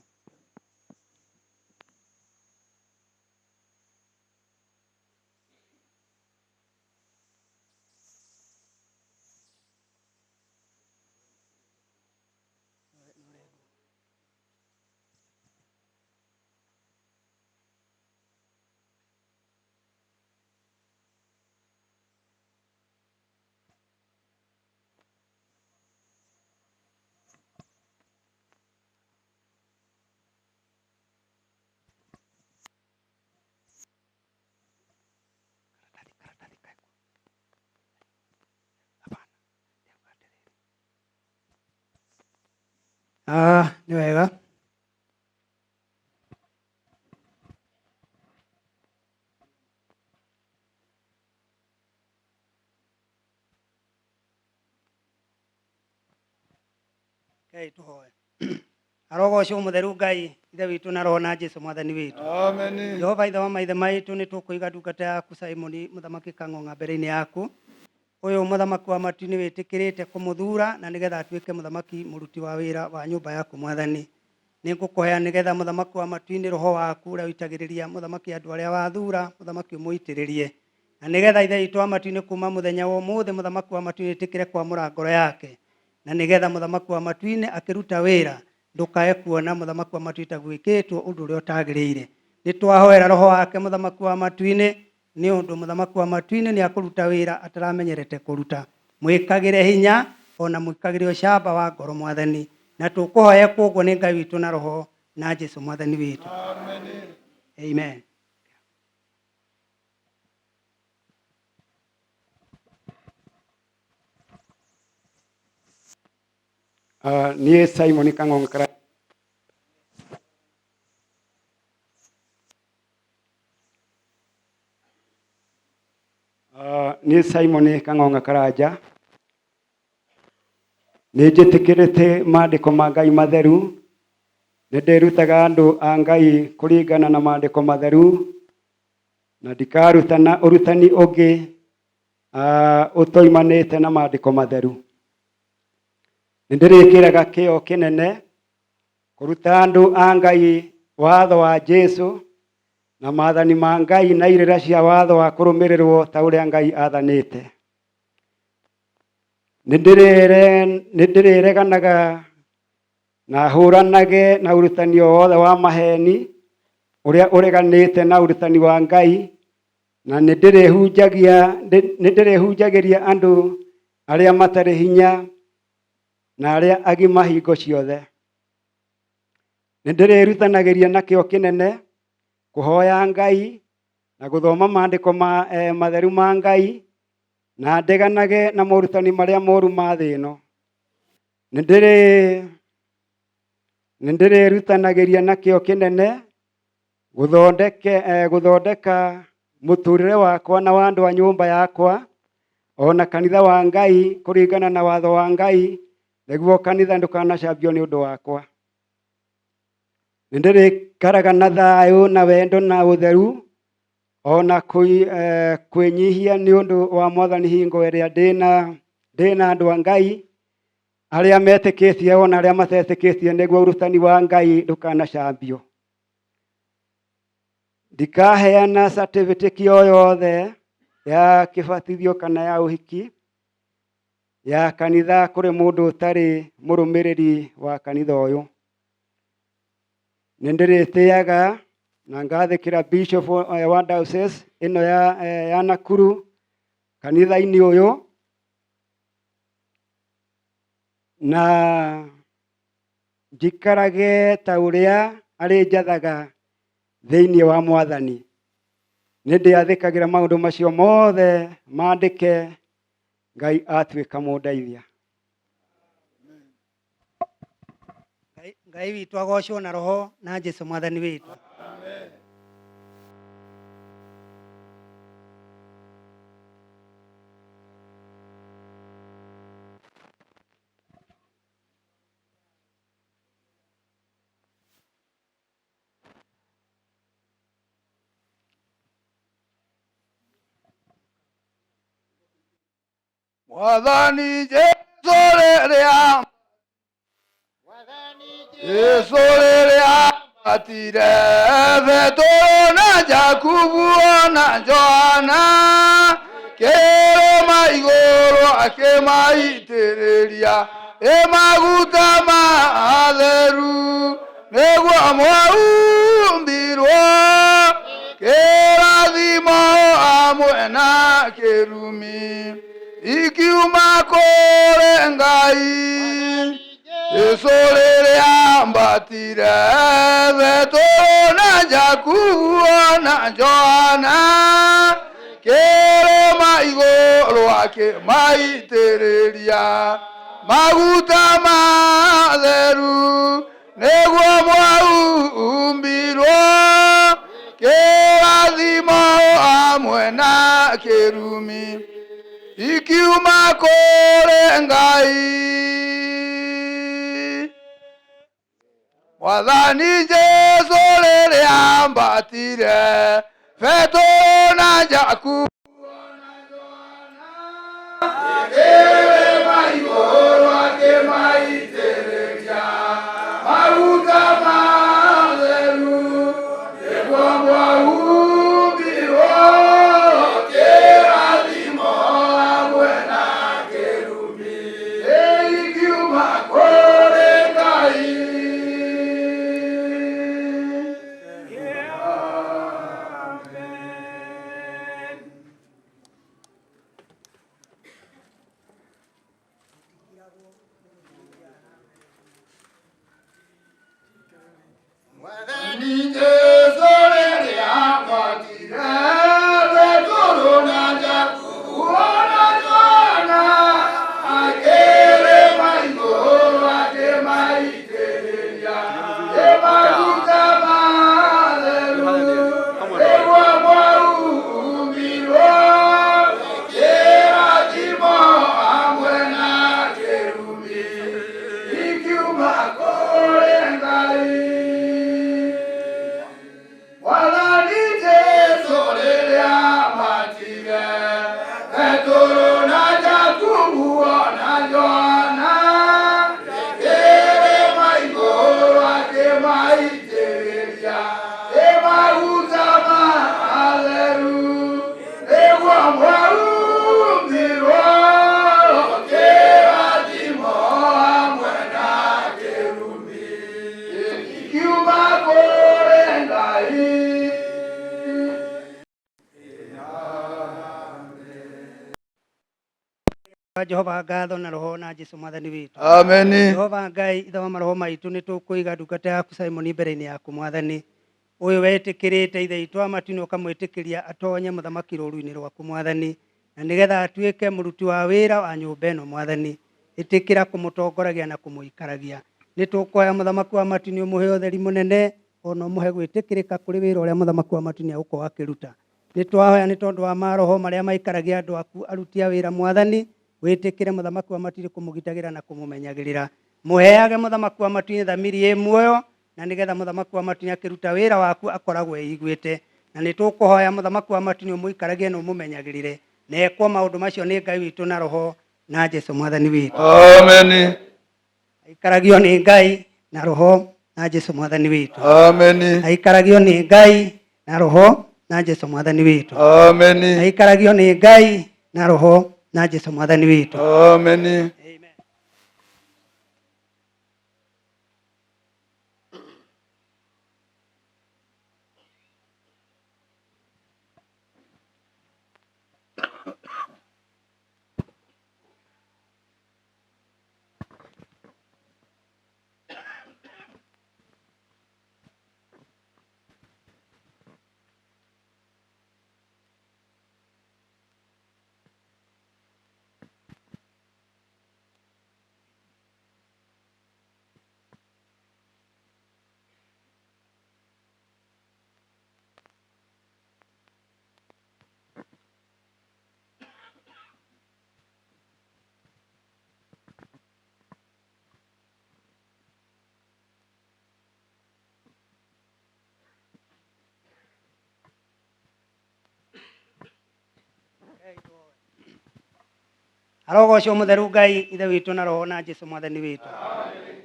Ah, nĩ wega. Rekei tũhoe. Arogocwo mũtheru Ngai ithe witũ na roho na Jesu mwathani witũ. Amen. Jehova ithe wa maithe maitũ nĩ tũkũiga ndungata yaku Simoni mũthamaki Kang'ong'a mbere-inĩ yaku. Ũyũ mũthamaki wa matu-inĩ wĩtĩkĩrĩte kũmũthura na nĩgetha atuĩke mũthamaki mũruti wa wĩra wa nyũmba yaku mwathani. Nĩngũkũhoya nĩgetha mũthamaki wa matu-inĩ roho waku ũrĩa ũitagĩrĩria mũthamaki andũ arĩa wathura mũthamaki ũmũitĩrĩrie. Na nĩgetha ithe witũ wa matu-inĩ kuma mũthenya wa ũmũthĩ mũthamaki wa matu-inĩ ĩtĩkĩre kwamũra ngoro yake. Na nĩgetha mũthamaki wa matu-inĩ akĩruta wĩra ndũkae kuona mũthamaki wa matu-inĩ ta gwĩkĩtwo ũndũ ũrĩa ũtagĩrĩire. Nĩ twahoera roho wake mũthamaki wa matu-inĩ nĩ ũndũ mũthamaki wa matu-inĩ nĩ akũruta wĩra ataramenyerete kũruta. Mwĩkagĩre hinya ona mwĩkagĩre ũcamba wa ngoro mwathani. Na tũkũhoya kwoguo nĩ Ngai witũ na roho na Jesu mwathani witũ. Amen. Niĩ Simon Kang'ong'a Kara Niĩ Simon Kang'ong'a Karanja nĩ njĩtĩkĩrĩte maandĩko ma Ngai matheru, nĩ ndĩrutaga andũ a Ngai kũringana na maandĩko matheru, na ndikarutana ũrutani ũngĩ ũtoimanĩte na maandĩko matheru. Nĩ ndĩrĩkĩraga kĩo kĩnene kũruta andũ a Ngai watho wa Jesu na maathani ma Ngai na irĩra cia watho wa kũrũmĩrĩrwo ta ũrĩa Ngai athanĩte. Nĩ ndĩrĩreganaga na hũranage na ũrutani o wothe wa maheni ũrĩa ũreganĩte na ũrutani wa Ngai, na nĩ ndĩrĩhunjagĩria andũ arĩa matarĩ hinya na arĩa agima hingo ciothe. Nĩ ndĩrĩrutanagĩria na kĩo kĩnene kũhoya Ngai na gũthoma maandĩko matheru ma Ngai, na ndeganage na morutani marĩa moru ma thĩ ĩno. Nĩ ndĩrĩrutanagĩria na kĩo kĩnene gũthondeka mũtũrĩre wakwa na wa andũ a nyũmba yakwa ona kanitha wa Ngai kũringana na watho wa Ngai, nĩguo kanitha ndũkanacambio nĩ ũndũ wakwa. Nĩ ndĩrĩikaraga na thayũ na wendo na ũtheru ona kwĩnyihia nĩ ũndũ wa Mwathani hingo ĩrĩa ndĩna andũ a Ngai arĩa metĩkĩtie ona arĩa matetĩkĩtie, nĩguo ũrutani wa Ngai ndũkanacambio. Ndikaheana certificate o yothe ya kĩbatithio kana ya ũhiki ya kanitha kũrĩ mũndũ ũtarĩ mũrũmĩrĩri wa kanitha ũyũ. Nĩ ndĩrĩtĩaga na ngathĩkĩra bishop wa diocese ĩno ya Nakuru kanitha-inĩ ũyũ, na njikarage ta ũrĩa arĩnjathaga thĩinĩ wa Mwathani. Nĩ ndĩathĩkagĩra maũndũ macio mothe maandĩke, Ngai atuĩka mũndeithia. Ngai witũ agocwo na roho na Jesu mwathani witũ. Amen. Mwathani Jesu rĩrĩa Jesu rĩrĩa ambatire Petero na Jakubu ona Johana kĩrĩma igũrũ akĩmaitĩrĩria ĩ maguta matheru nĩguo mwaumbirwo kĩrathimo hamwe na kĩrumi ikiuma kũrĩ Ngai. Jesu rĩrĩa ambatire Petero na Jakubu ona Johana kĩrĩma igũrũ akĩmaitĩrĩria Maguta matheru nĩguo mwaumbirwo kĩrathimo hamwe na kĩrumi ikiuma kũrĩ Ngai. Mwathani Jesũ rĩrĩa ambatire Petero na Jakubu akĩrĩma igũrũ akĩmaitĩrĩria maguta matheru nĩguo mwaumbirwo kĩrathimo hamwe na kĩrumi ikiuma kũrĩ Ngai. Mwathani Jesũ rĩrĩa ambatire Petero na Jakubu na Johana akĩrĩma igũrũ akĩmaitĩrĩria maguta matheru nĩguo mwaumbirwo kĩrathimo hamwe na kĩrumi ikiuma kũrĩ Ngai. Mwathani Jesũ rĩrĩa ambatire Petero na Jakubu na Johana akĩrĩma igũrũ akĩmaitĩrĩria maguta matheru nĩguo mwaumbirwo kĩrathimo hamwe na kĩrumi ikiuma kũrĩ Ngai. Jehova ngatho na roho na Jesu mwathani witũ. Ameni. Jehova Ngai ithe wa maroho maitũ nĩ tũkũiga ndungata yaku Simon mbere-inĩ yaku mwathani ũyũ wetĩkĩrĩte ithe witũ wa matu-inĩ ũkamwĩtĩkĩria atonye mũthamaki rũru-inĩ rwaku mwathani na nĩgetha atuĩke mũruti wa wĩra wa nyũmba ĩno mwathani ĩtĩkĩra kũmũtongoragia na kũmũikaragia nĩ tũkũhoya mũthamaki wa matu-inĩ ũmũhe ũtheri mũnene ona ũmũhe gwĩtĩkĩrĩka kũrĩ wĩra ũrĩa mũthamaki wa matu-inĩ egũkorwo akĩruta nĩ twahoya nĩ tondũ wa maroho marĩa maikaragia andũ aku aruti a wĩra mwathani wĩtĩkĩre mũthamaki wa matu-inĩ kũmũgitagĩra na kũmũmenyagĩrĩra mũheage mũthamaki wa matu-inĩ thamiri ĩ muoyo na nĩgetha mũthamaki wa matu-inĩ akĩruta wĩra waku akoragwo eiguĩte na nĩ tũkũhoya mũthamaki wa matu-inĩ ũmũikaragie na ũmũmenyagĩrĩre na ekwo maũndũ macio nĩ Ngai witũ na roho na Jesu mwathani witũ. Ameni. Aikaragio nĩ Ngai na roho na Jesu mwathani witũ. Ameni. Aikaragio nĩ Ngai na roho na Jesu mwathani witũ. Ameni. Aikaragio nĩ Ngai na roho na Jesu mwathani witũ. Ameni. Amen. Arogocwo mũtheru Ngai ithe witũ na roho na Jesu mwathani witũ.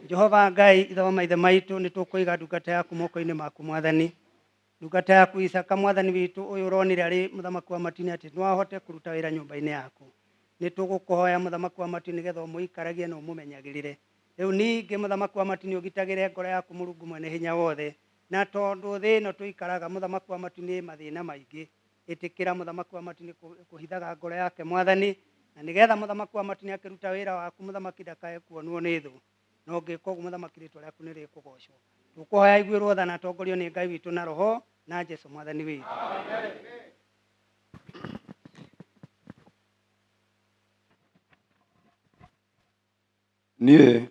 Jehova Ngai ithe wa maithe maitũ nĩ tũkũiga ndungata yaku moko-inĩ maku mwathani ndungata yaku Isaka mwathani witũ ũyũ ũronire arĩ mũthamaki wa matu-inĩ atĩ no ahote kũruta wĩra nyũmba-inĩ yaku nĩ tũgũkũhoya mũthamaki wa matu nĩgetha ũmũikaragie na ũmũmenyagĩrĩre rĩu ningĩ mũthamaki wa matu-inĩ ũgitagĩre ngoro yaku Mũrungu mwene hinya wothe na tondũ thĩ ĩno tũikaraga mũthamaki wa matu-inĩ mathĩna maingĩ ĩtĩkĩra mũthamaki wa matu-inĩ kũhithaga ngoro yake mwathani na nĩgetha mũthamaki wa matu-inĩ akĩruta wĩra waku mũthamaki ndakae kuonwo nĩ thũ no ngĩka ũguo mũthamaki rĩtwa rĩaku nĩ rĩkũgocwo tũkũhoya iguĩrwo tha na atongorio nĩ Ngai witũ na roho na Jesu mwathani witũ. Niĩ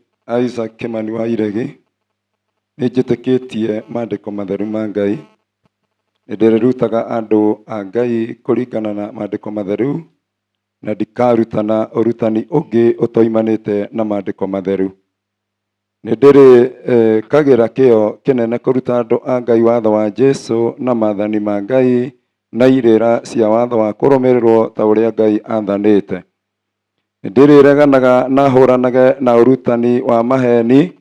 Isaac Kimani wa Iregi nĩ njĩtĩkĩtie maandĩko matheru ma Ngai. Nĩ ndĩrĩrutaga andũ a Ngai kũringana na maandĩko matheru na ndikarutana ũrutani ũngĩ ũtoimanĩte na maandĩko matheru. Nĩ ndĩrĩkagĩra kĩyo kĩnene kũruta andũ a Ngai watho wa Jesu na maathani ma Ngai na irĩra cia watho wa kũrũmĩrĩrwo ta ũrĩa Ngai athanĩte. Nĩ ndĩrĩreganaga na hũranage na ũrutani wa maheni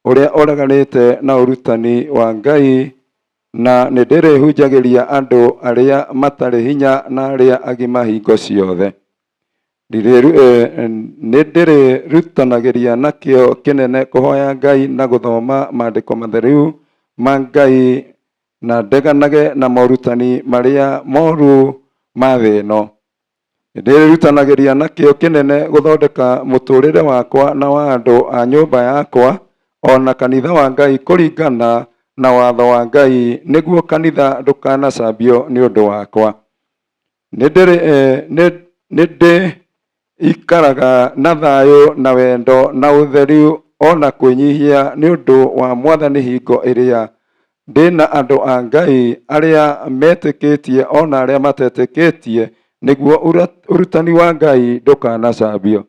ũrĩa ũreganĩte na ũrutani wa Ngai, na nĩ ndĩrĩhunjagĩria andũ arĩa matarĩ hinya na arĩa agima hingo ciothe. Nĩ ndĩrĩrutanagĩria na kĩyo kĩnene kũhoya Ngai na gũthoma maandĩko matheru ma Ngai na ndeganage na morutani marĩa moru ma thĩ ĩno. Nĩ ndĩrĩrutanagĩria na kĩyo kĩnene gũthondeka mũtũrĩre wakwa na wa andũ a nyũmba yakwa o na kanitha wa Ngai kũringana na watho wa Ngai, nĩguo kanitha ndũkanacambio nĩ ũndũ wakwa. Nĩ ndĩikaraga na thayũ na wendo na ũtheru o na kwĩnyihia nĩ ũndũ wa Mwathani hingo ĩrĩa ndĩna andũ a Ngai arĩa metĩkĩtie o na arĩa matetĩkĩtie, nĩguo ũrutani wa Ngai ndũkanacambio.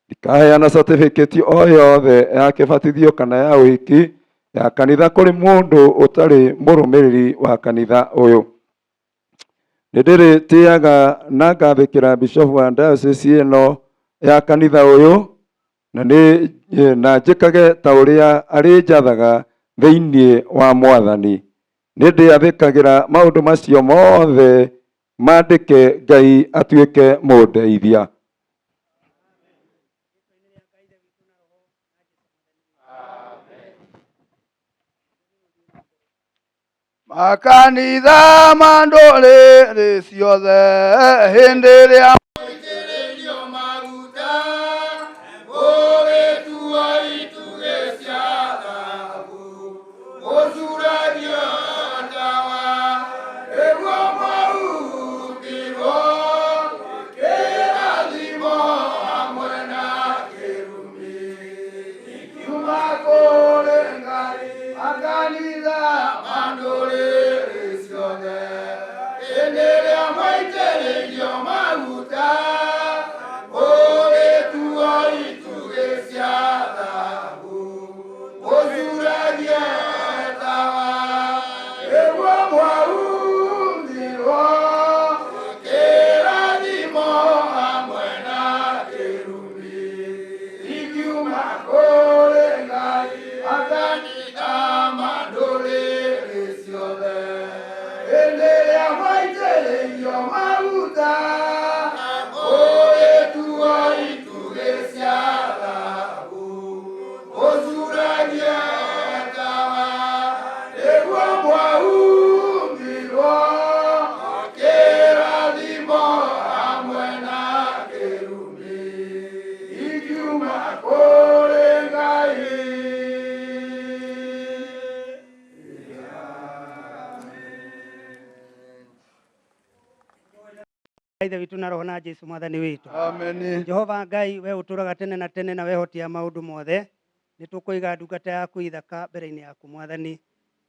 Ndikaheana certificate o yothe ya kĩbatithio kana ya ũhiki ya kanitha kũrĩ mũndũ ũtarĩ mũrũmĩrĩri wa kanitha ũyũ. Nĩ ndĩrĩtĩaga na ngathĩkĩra bishofu wa diocese ĩno ya kanitha ũyũ, na nĩ na njĩkage ta ũrĩa arĩnjathaga thĩinĩ wa Mwathani. Nĩ ndĩathĩkagĩra maũndũ macio mothe mandĩke Ngai atuĩke mũndeithia. Makanitha ma ndũrĩrĩ ciothe hĩndĩ ĩrĩa Mũitĩrĩrio maguta ũgĩtuo itugĩ cia thahabu ũcuragio tawa nĩguo mwahumbirwo kĩrathimo hamwe na kĩrumi ikiuma kũrĩ Ngai. Makanitha ma ndũrĩrĩ ciothe hĩndĩ ĩrĩa mwaitĩrĩirio maguta ũgĩtuo itugĩ cia thahabu ũcuragie tawa nĩguo mwahumbirwo kĩrathimo hamwe na kĩrumi ikiuma kũrĩ Ngai. Makanitha ma ndũrĩrĩ ciothe hĩndĩ ĩrĩa mwaitĩrĩirio maguta ũgĩtuo itugĩ cia thahabu ũcuragie tawa nĩguo mwahumbirwo kĩrathimo hamwe na kĩrumi ikiuma kũrĩ Ngai. Ithe witũ na Roho na Jesu Mwathani witũ. Amen. Jehova Ngai, we ũtũraga tene na tene na wehotia maũndũ mothe, nĩ tũkũiga ndungata yaku ithaka mbere-inĩ yaku Mwathani.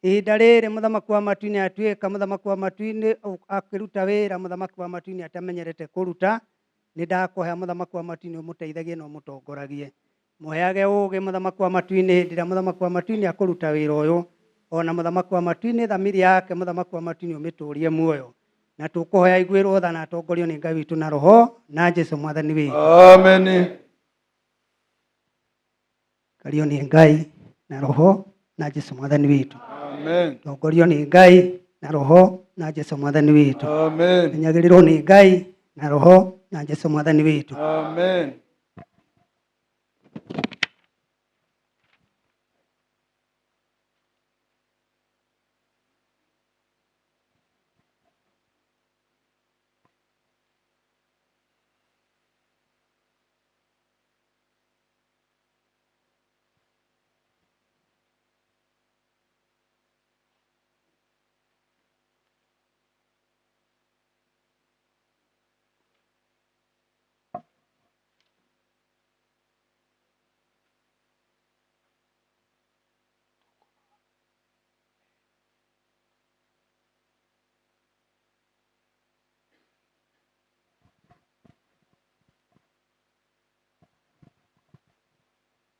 Ihinda rĩrĩ mũthamaki wa matu-inĩ atuĩka mũthamaki wa matu-inĩ akĩruta wĩra mũthamaki wa matu-inĩ atamenyerete kũruta, nĩ ndakũhea mũthamaki wa matu-inĩ ũmũteithagie na ũmũtongoragie. Mũheage ũũgĩ mũthamaki wa matu-inĩ hĩndĩ ĩrĩa mũthamaki wa matu-inĩ akũruta wĩra ũyũ, ona mũthamaki wa matu-inĩ thamiri yake mũthamaki wa matu-inĩ ũmĩtũrie muoyo. Na tũkũhoya iguĩrwo tha na atongorio nĩ Ngai witũ na Roho na Jesu Mwathani witũ. Amen. Kario nĩ Ngai na Roho na Jesu Mwathani witũ. Amen. Tongorio nĩ Ngai na Roho na Jesu Mwathani witũ. Amen. Menyagĩrĩrwo nĩ Ngai na Roho na Jesu Mwathani witũ. Amen.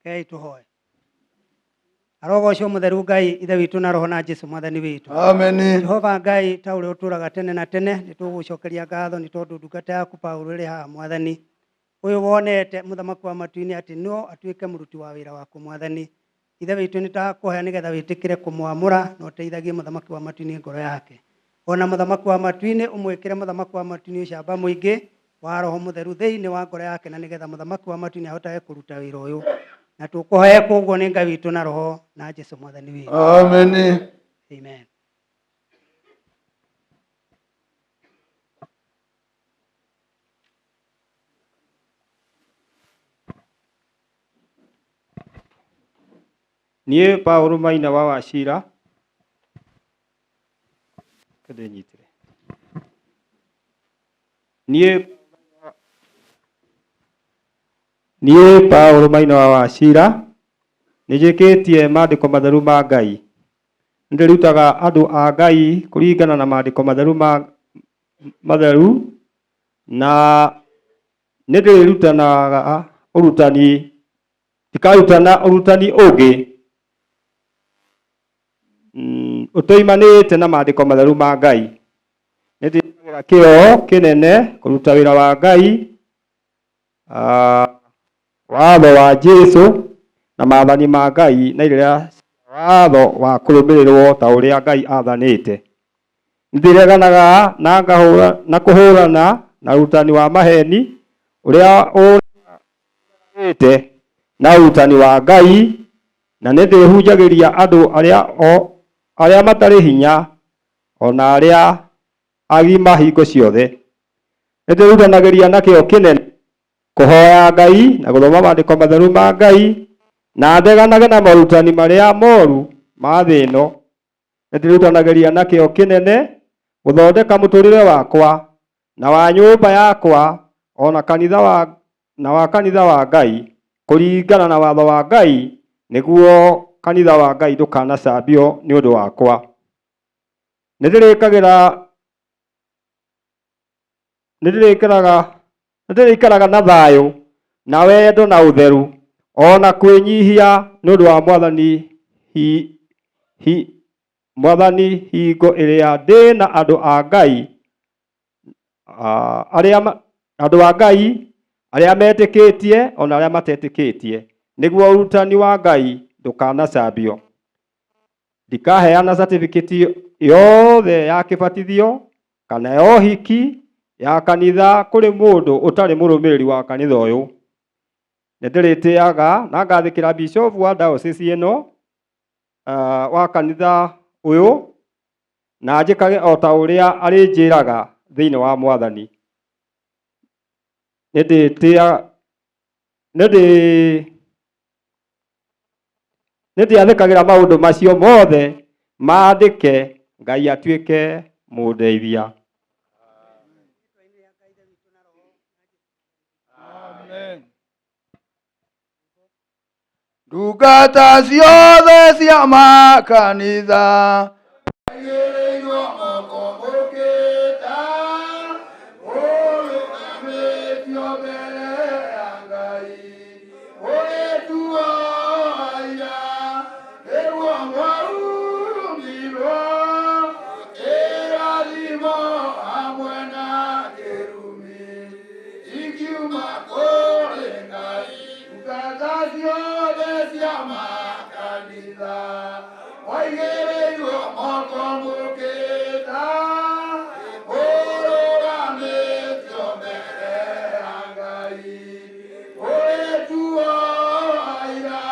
Rekei tũhoe. Arogocwo mũtheru Ngai ithe witũ na roho na Jesu mwathani witũ. Ameni. Jehova Ngai ta ũrĩa ũtũũraga tene na tene, nĩ tũgũcokeria ngatho nĩ tondũ ndungata yaku Paulo ĩrĩ haha mwathani. Ũyũ wonete mũthamaki wa matu-inĩ atĩ no atuĩke mũruti wa wĩra waku mwathani. Ithe witũ nĩ takũhoya nĩgetha wĩtĩkĩre kũmwamũra na ũteithagie mũthamaki wa matu-inĩ ngoro yake. Ona mũthamaki wa matu-inĩ ũmwĩkĩre mũthamaki wa matu-inĩ ũcamba mũingĩ wa roho mũtheru thĩinĩ wa ngoro yake na nĩgetha mũthamaki wa matu-inĩ ahotage kũruta wĩra ũyũ. Na tũkũhoya koguo nĩ Ngai witũ na roho na Jesu mwathani witũ. Ameni. Amen. Niĩ Paũlũ Maina wa Wachira ndĩnyitire. Niĩ Paũlũ Maina wa Wachira nĩnjĩkĩtie maandĩko matheru ma Ngai. Nĩndĩrutaga andũ a Ngai kũringana na maandĩko matheru ma matheru na nĩndĩrutanaga ũrutani ndikarutana ũrutani ũngĩ ũtoimanĩte na maandĩko matheru ma Ngai. Nĩndĩkagĩra kĩyo kĩnene kũruta wĩra wa Ngai, watho wa Jesũ na maathani ma Ngai na irĩra cia watho wa kũrũmĩrĩrwo ta ũrĩa Ngai aathanĩte. Nĩndĩreganaga na ngahũra na kũhũrana na ũrutani wa maheni ũrĩa ũreganĩte na ũrutani wa Ngai, na nĩndĩhunjagĩria andũ arĩa matarĩ hinya ona arĩa agima hingo ciothe. Nĩndĩrutanagĩria na kĩyo kĩnene kũhoya Ngai na gũthoma maandĩko matheru ma Ngai, na ndeganage na morutani marĩa moru ma thĩ ĩno. Nĩndĩrutanagĩria na kĩyo kĩnene gũthondeka mũtũrĩre wakwa na wa nyũmba yakwa ona kanitha wa na wa kanitha wa Ngai kũringana na watho wa Ngai, nĩguo kanitha wa Ngai ndũkanacambio nĩ ũndũ wakwa. Nĩndĩrĩikaraga na thayũ na wendo na ũtheru ona kwĩnyihia nĩ ũndũ wa mwathani mwathani hingo ĩrĩa ndĩ na andũ a Ngai andũ a Ngai arĩa metĩkĩtie ona arĩa matetĩkĩtie, nĩguo ũrutani wa Ngai ndũkanacambio. Ndikaheana certificate yothe ya kĩbatithio kana ya ũhiki ya kanitha kũrĩ mũndũ ũtarĩ mũrũmĩrĩri wa kanitha ũyũ. Nĩndĩrĩtĩaga na ngathĩkĩra bishop wa diocese ĩno wa kanitha ũyũ, na njĩkage o ta ũrĩa arĩnjĩraga thĩinĩ wa mwathani. Nĩndĩathĩkagĩra maũndũ macio mothe maandĩke, Ngai atuĩke mũndeithia. Amen. Ndungata ciothe cia makanitha aigĩrĩirwo moko mũkĩta ũrũgamĩtio mbere ya Ngai ũgĩtuo aira nĩguo mwaumirwo kĩrathimo hamwe na kĩrumi ikiuma kũrĩ Ngai. Ndungata ciothe cia makanitha waigĩrĩirwo moko mũkĩta ũrũgamĩtio mbere ya Ngai ũgĩtuo aira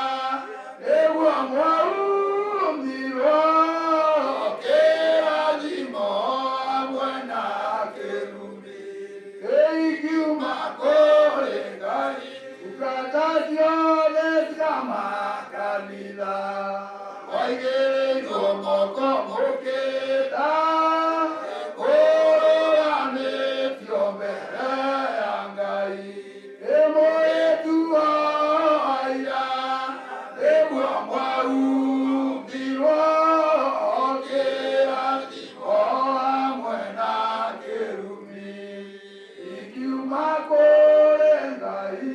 nĩguo mwaumirwo kĩrathimo hamwe na kĩrumi ikiuma kũrĩ Ngai. Ndungata ciothe cia makanitha waigĩrĩirwo moko mũkĩta ũrũgamĩtio mbere ya Ngai ĩmũgĩtuo aira nĩguo mwaumirwo kĩrathimo hamwe na kĩrumi ikiuma kũrĩ Ngai.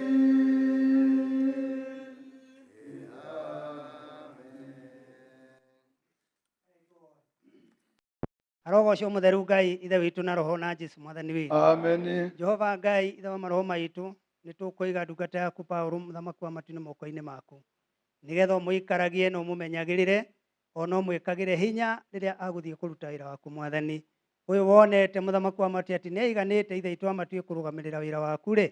Arogocwo mũtheru Ngai ithe witũ na roho na Jesu mwathani witũ. Ameni. Jehova Ngai ithe wa maroho maitũ, nĩ tũkũiga ndungata yaku Paulo mũthamaki wa matu-inĩ moko-inĩ maku, nĩgetha ũmũikaragie na ũmũmenyagĩrĩre, ona ũmwĩkagĩre hinya rĩrĩa agũthiĩ kũruta wĩra waku mwathani. Ũyũ wonete mũthamaki wa matu atĩ nĩaiganĩte ithe witũ wa matu kũrũgamĩrĩra wĩra waku rĩ,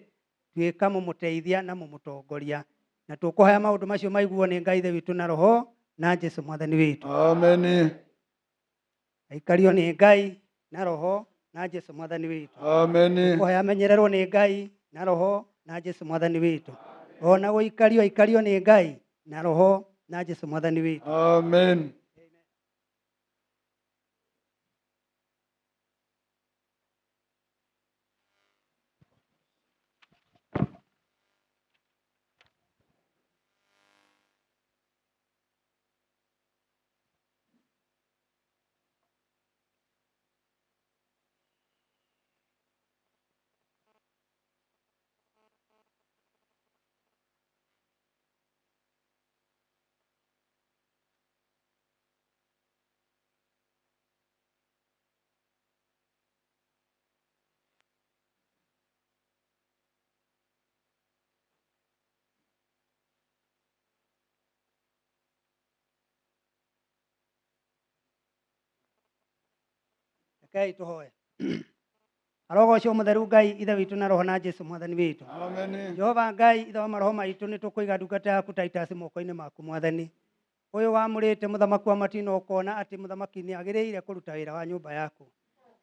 tuĩka mũmũteithia na mũmũtongoria. Na tũkũhoya maũndũ macio maiguo nĩ Ngai ithe witũ na roho na Jesu mwathani witũ. Ameni. Aikario nĩ Ngai na roho na Jesu mwathani witũ. Ameni. Kũhoya amenyererwo nĩ Ngai na roho na Jesu mwathani witũ. Ona gũikario aikario nĩ Ngai na roho na Jesu mwathani witũ. Amen. Rekei tũhoe. Arogocwo mũtheru Ngai ithe witũ na roho na Jesu mwathani witũ. Ameni. Jehova Ngai ithe wa maroho maitũ nĩ tũkũiga ndungata yaku Titus moko-inĩ maku mwathani. Ũyũ wamũrĩte mũthamaki wa matu-inĩ ũkona atĩ mũthamaki nĩ agĩrĩire kũruta wĩra wa nyũmba yaku.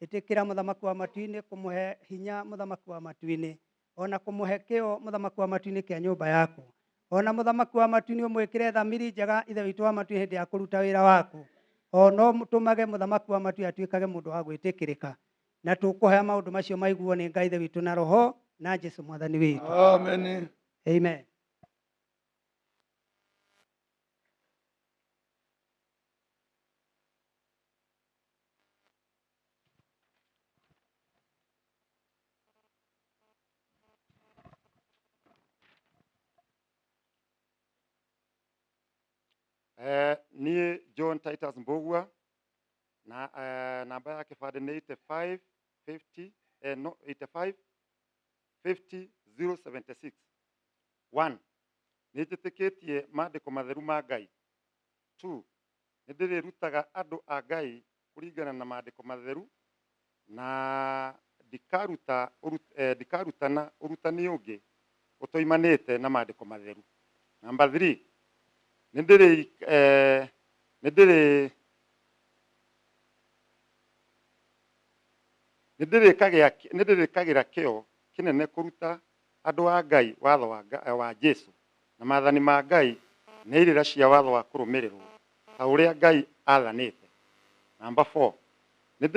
Ĩtĩkĩra mũthamaki wa matu-inĩ kũmũhe hinya mũthamaki wa matu-inĩ, ona kũmũhe kĩo mũthamaki wa matu-inĩ kĩa nyũmba yaku. Ona mũthamaki wa matu-inĩ ũmwĩkĩre thamiri njega ithe witũ wa matu hĩndĩ ya kũruta wĩra waku. Ona ũtũmage mũthamaki wa matu atuĩkage mũndũ wa gwĩtĩkĩrĩka. Na tũkũhoya maũndũ macio maiguo nĩ Ngai ithe witũ na roho na Jesu mwathani witũ. Ameni. Amen. Niĩ John Titus Mbũgua na namba ya kĩbandĩ nĩ 85 50 no 85 50 076 1 nĩ njĩtĩkĩtie maandĩko matheru ma Ngai. 2 nĩ ndĩrĩrutaga andũ a Ngai kũringana na maandĩko matheru na ndikarutana ũrutani ũngĩ ũtoimanĩte na maandĩko matheru. Namba 3 nĩ ndĩrĩkagĩra kĩo kĩnene kũruta andũ a Ngai watho wa Jesu na maathani ma Ngai na irĩra cia watho wa kũrũmĩrĩrwo ta ũrĩa Ngai athanĩte. Namba 4 nĩ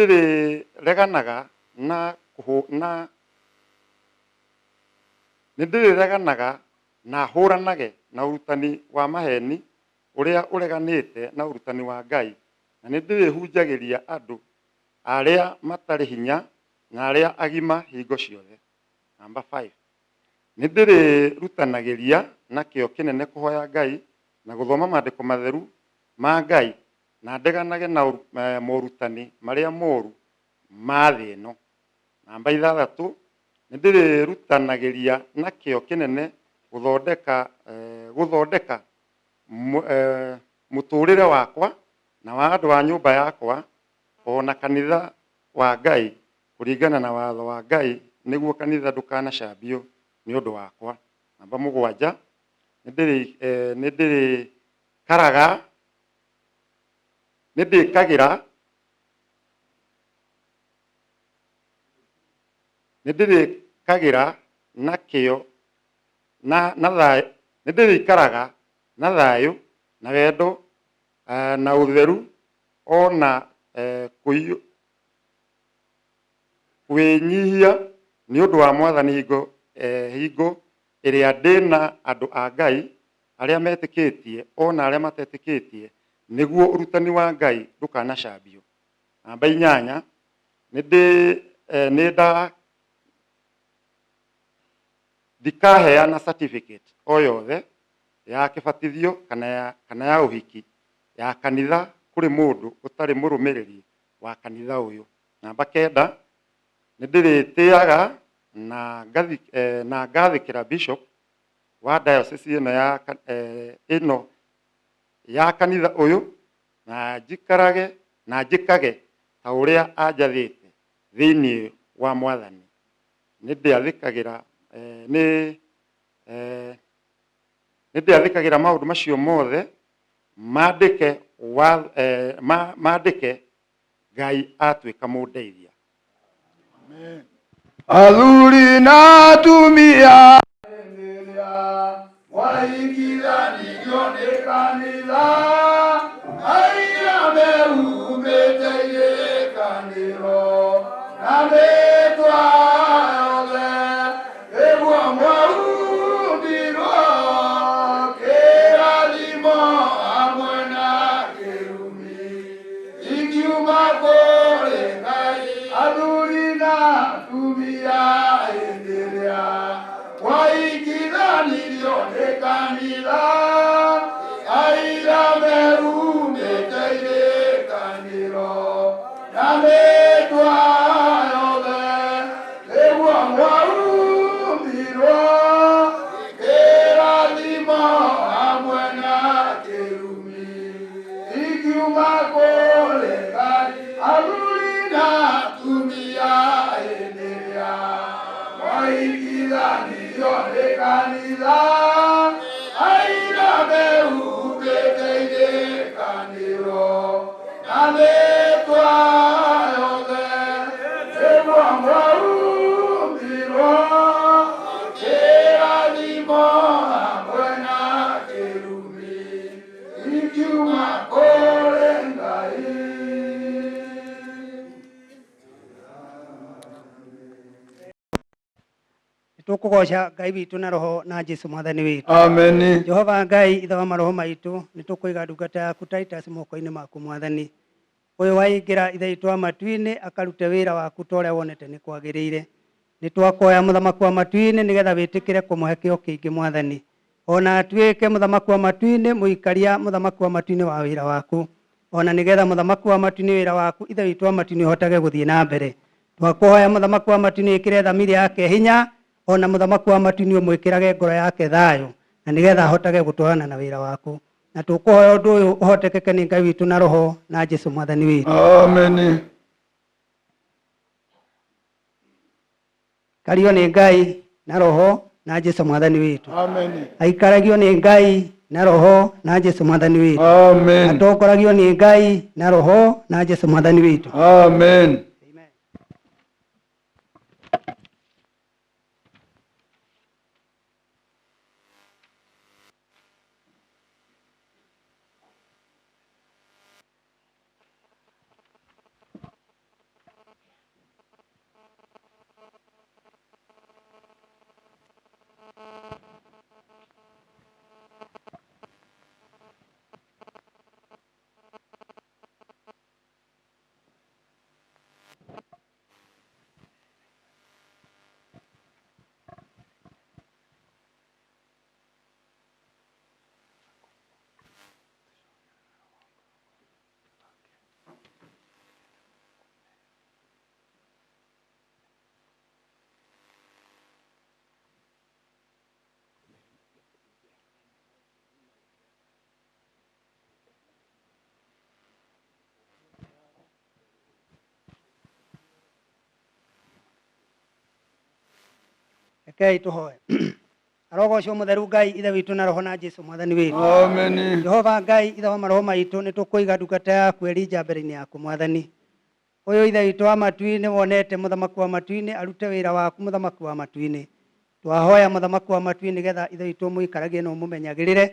ndĩrĩreganaga na hũranage na ũrutani wa maheni ũrĩa ũreganĩte na ũrutani wa Ngai, na nĩ ndĩrĩhunjagĩria andũ arĩa matarĩ hinya na arĩa agima hingo ciothe. Namba 5 nĩ ndĩrĩrutanagĩria na kĩo kĩnene kũhoya Ngai na gũthoma maandĩko matheru ma Ngai na ndeganage na morutani marĩa moru ma thĩ ĩno. Namba 6 nĩ ndĩrĩrutanagĩria na kĩo kĩnene gũthondeka mũtũrĩre wakwa na wa andũ a nyũmba yakwa ona kanitha wa Ngai kũringana na watho wa Ngai nĩguo kanitha ndũkanacambio nĩ ũndũ wakwa. Namba 7 nĩ ndĩrĩkagĩra na kĩo na thayũ, nĩ ndĩrĩikaraga na thayũ na wendo na ũtheru ona kwĩnyihia nĩ ũndũ wa mwathani hingo ĩrĩa ndĩna andũ a Ngai arĩa metĩkĩtie ona arĩa matetĩkĩtie nĩguo ũrutani wa Ngai ndũkanacambio. Namba 8 ndikaheana certificate o yothe ya kĩbatithio kana ya ũhiki ya kanitha kũrĩ mũndũ ũtarĩ mũrũmĩrĩri wa kanitha ũyũ. Namba kenda, nĩ ndĩrĩtĩaga na ngathi, eh, na ngathĩkĩra bishop wa diocese ĩno ya, eh, ĩno ya kanitha ũyũ na njikarage na njĩkage ta ũrĩa anjathĩte thĩinĩ wa Mwathani. Nĩ ndĩathĩkagĩra eh, nĩ eh, nĩ ndĩathĩkagĩra maũndũ macio mothe mandĩke wa, eh, ma, mandĩke Ngai atuĩka mũndeithia. Athuri na atumia hĩndĩ ĩrĩa mwahikithanirio nĩ kanitha aira mehumĩte irĩkanĩro na mĩtwa yothe nĩguo mwahumbirwo kĩrathimo hamwe na kĩrumi Ingiuma kũrĩ Ngai, athuri na atumia hĩndĩ ĩrĩa mwaingithanirio nĩ kanitha, aira merumĩte irĩkanĩro na mĩtwa yothe, nĩguo mwahumbirwo kĩrathimo hamwe na kĩrumi. Ingiuma kũrĩ Ngai, athuri na atumia hĩndĩ ĩrĩa mwaingithanirio nĩ kanitha, aira mehumbĩte irĩkanĩro na mĩtwa yothe, nĩguo mwahumbirwo kĩrathimo hamwe na kĩrumi. Ingiuma kũrĩ Ngai. Nĩtũkũgoca Ngai witũ na Roho na Jesu Mwathani witũ. Ameni. Jehova Ngai ithe wa maroho maitũ, nĩtũkũiga ndungata yaku Titus moko-inĩ maku Mwathani. Ũyũ waingĩra Ithe witũ wa matu-inĩ akarute wĩra waku ta ũrĩa wonete nĩ kwagĩrĩire. Nĩ twakoya Mũthamaki wa matu-inĩ nĩgetha wĩtĩkĩre kũmũhe kĩo kĩingĩ Mwathani. O na atuĩke Mũthamaki wa matu-inĩ, mũikaria Mũthamaki wa matu-inĩ wa wĩra waku. O na nĩgetha Mũthamaki wa matu-inĩ wĩra waku Ithe witũ wa matu-inĩ ũhotage gũthiĩ na mbere. Twakũhoya Mũthamaki wa matu-inĩ wĩkĩre thamiri yake hinya, o na Mũthamaki wa matu-inĩ ũmwĩkĩrage ngoro yake thayũ, na nĩgetha ahotage gũtwarana na wĩra waku. Na tũkũhoya ũndũ ũyũ ũhotekeke nĩ Ngai witũ na Roho na Jesu Mwathani witũ. Ameni. Kario nĩ Ngai na Roho na Jesu Mwathani witũ. Ameni. Aikaragio nĩ Ngai na Roho na Jesu Mwathani witũ. Amen. Atongoragio nĩ Ngai na Roho na Jesu Mwathani witũ. Amen. Amen. Rekei tũhoe. Arogocwo mũtheru Ngai ithe witũ na roho na Jesu mwathani witũ. Ameni. Jehova Ngai ithe wa maroho maitũ nĩ tũkũiga ndungata yaku Elija mbere-inĩ yaku mwathani. Ũyũ ithe witũ wa matu-inĩ wonete mũthamaki wa matu-inĩ arute wĩra waku mũthamaki wa matu-inĩ. Twahoya mũthamaki wa matu-inĩ nĩgetha ithe witũ ũmũikaragie na ũmũmenyagĩrĩre.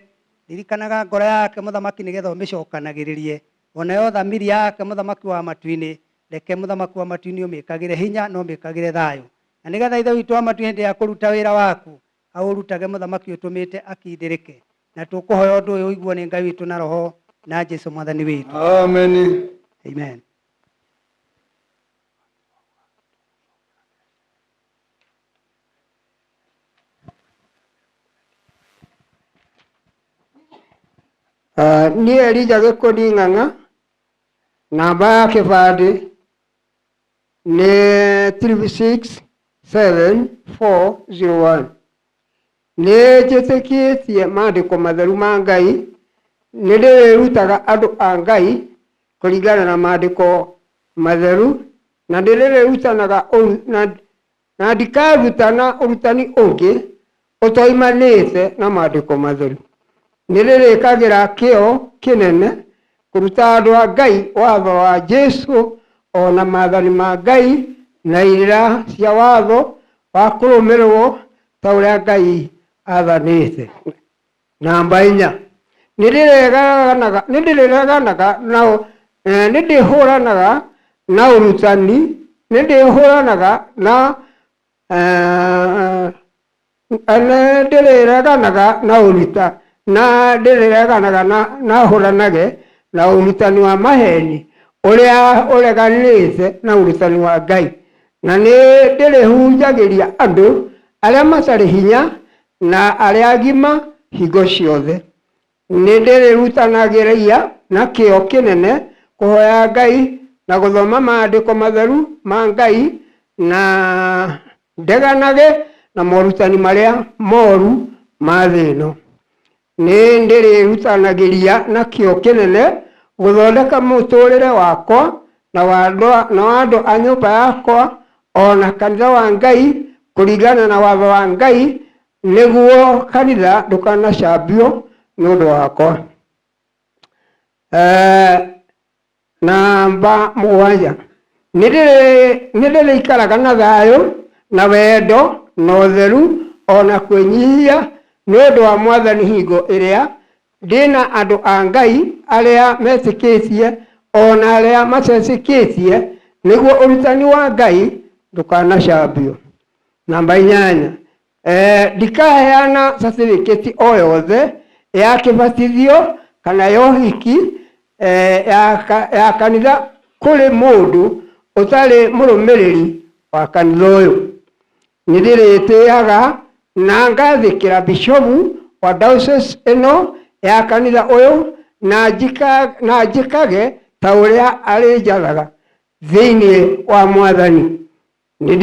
Ririkanaga ngoro yake mũthamaki nĩgetha ũmĩcokanagĩrĩrie. Onayo thamiri yake mũthamaki wa matu-inĩ reke mũthamaki wa matu-inĩ ũmĩkagĩre hinya na ũmĩkagĩre thayũ. Na nĩgetha ithe witũ wa matu hĩndĩ ya kũruta wĩra waku aũrutage mũthamaki ũtũmĩte akindĩrĩke. Na tũkũhoya ũndũ ũyũ ũiguo nĩ Ngai witũ na Roho na Jesu Mwathani witũ. Ameni. Amen. Niĩ Elija Gĩkũni Ng'ang'a, Namba ya kĩbandĩ nĩ 367401. Nĩ njĩtĩkĩtie maandĩko matheru ma Ngai, nĩ ndĩrĩrutaga andũ a Ngai kũringana na maandĩko matheru, na ndĩrĩrutanaga na ndikarutana ũrutani ũngĩ ũtoimanĩte na maandĩko matheru. Nĩ ndĩrĩkagĩra kĩo kĩnene kũruta andũ a Ngai watho wa Jesu o na maathani ma Ngai na irĩra cia watho wa kũrũmĩrĩrwo ta ũrĩa Ngai athanĩte. Namba inya, nĩ ndĩreganaga nĩ ndĩreganaga na nĩ ndĩhũranaga na ũrutani, nĩ ndĩhũranaga na nĩ ndĩrĩreganaga na ũruta na ndĩrĩreganaga na na hũranage na ũrutani wa maheni ũrĩa ũreganĩte na ũrutani wa Ngai. Na nĩ ndĩrĩhunjagĩria andũ arĩa matarĩ hinya na arĩa agima hingo ciothe. Nĩ ndĩrĩrutanagĩria na kĩyo kĩnene kũhoya Ngai na gũthoma maandĩko matheru ma Ngai na ndeganage na morutani marĩa moru ma thĩ ĩno. Nĩ ndĩrĩrutanagĩria na kĩyo kĩnene gũthondeka mũtũũrĩre wakwa na wa andũ a nyũmba yakwa o na kanitha wa Ngai kũringana na watho wa Ngai nĩguo kanitha ndũkanacambio nĩ ũndũ wakwa. Namba mũgwanja, nĩ ndĩrĩikaraga na thayũ na wendo na ũtheru o na kwĩnyihia nĩ ũndũ wa Mwathani hingo ĩrĩa ndĩna andũ a Ngai arĩa metĩkĩtie o na arĩa matetĩkĩtie, nĩguo ũrutani wa Ngai ndũkanacambio. Namba inyanya, Ndikaheana certificate o yothe ya kĩbatithio kana ya ũhiki ya kanitha kũrĩ mũndũ ũtarĩ mũrũmĩrĩri wa kanitha ũyũ. Nĩ ndĩrĩtĩaga na ngathĩkĩra bishobu wa diocese ĩno ya kanitha ũyũ na njĩkage ta ũrĩa arĩnjathaga thĩinĩ wa Mwathani. Nĩ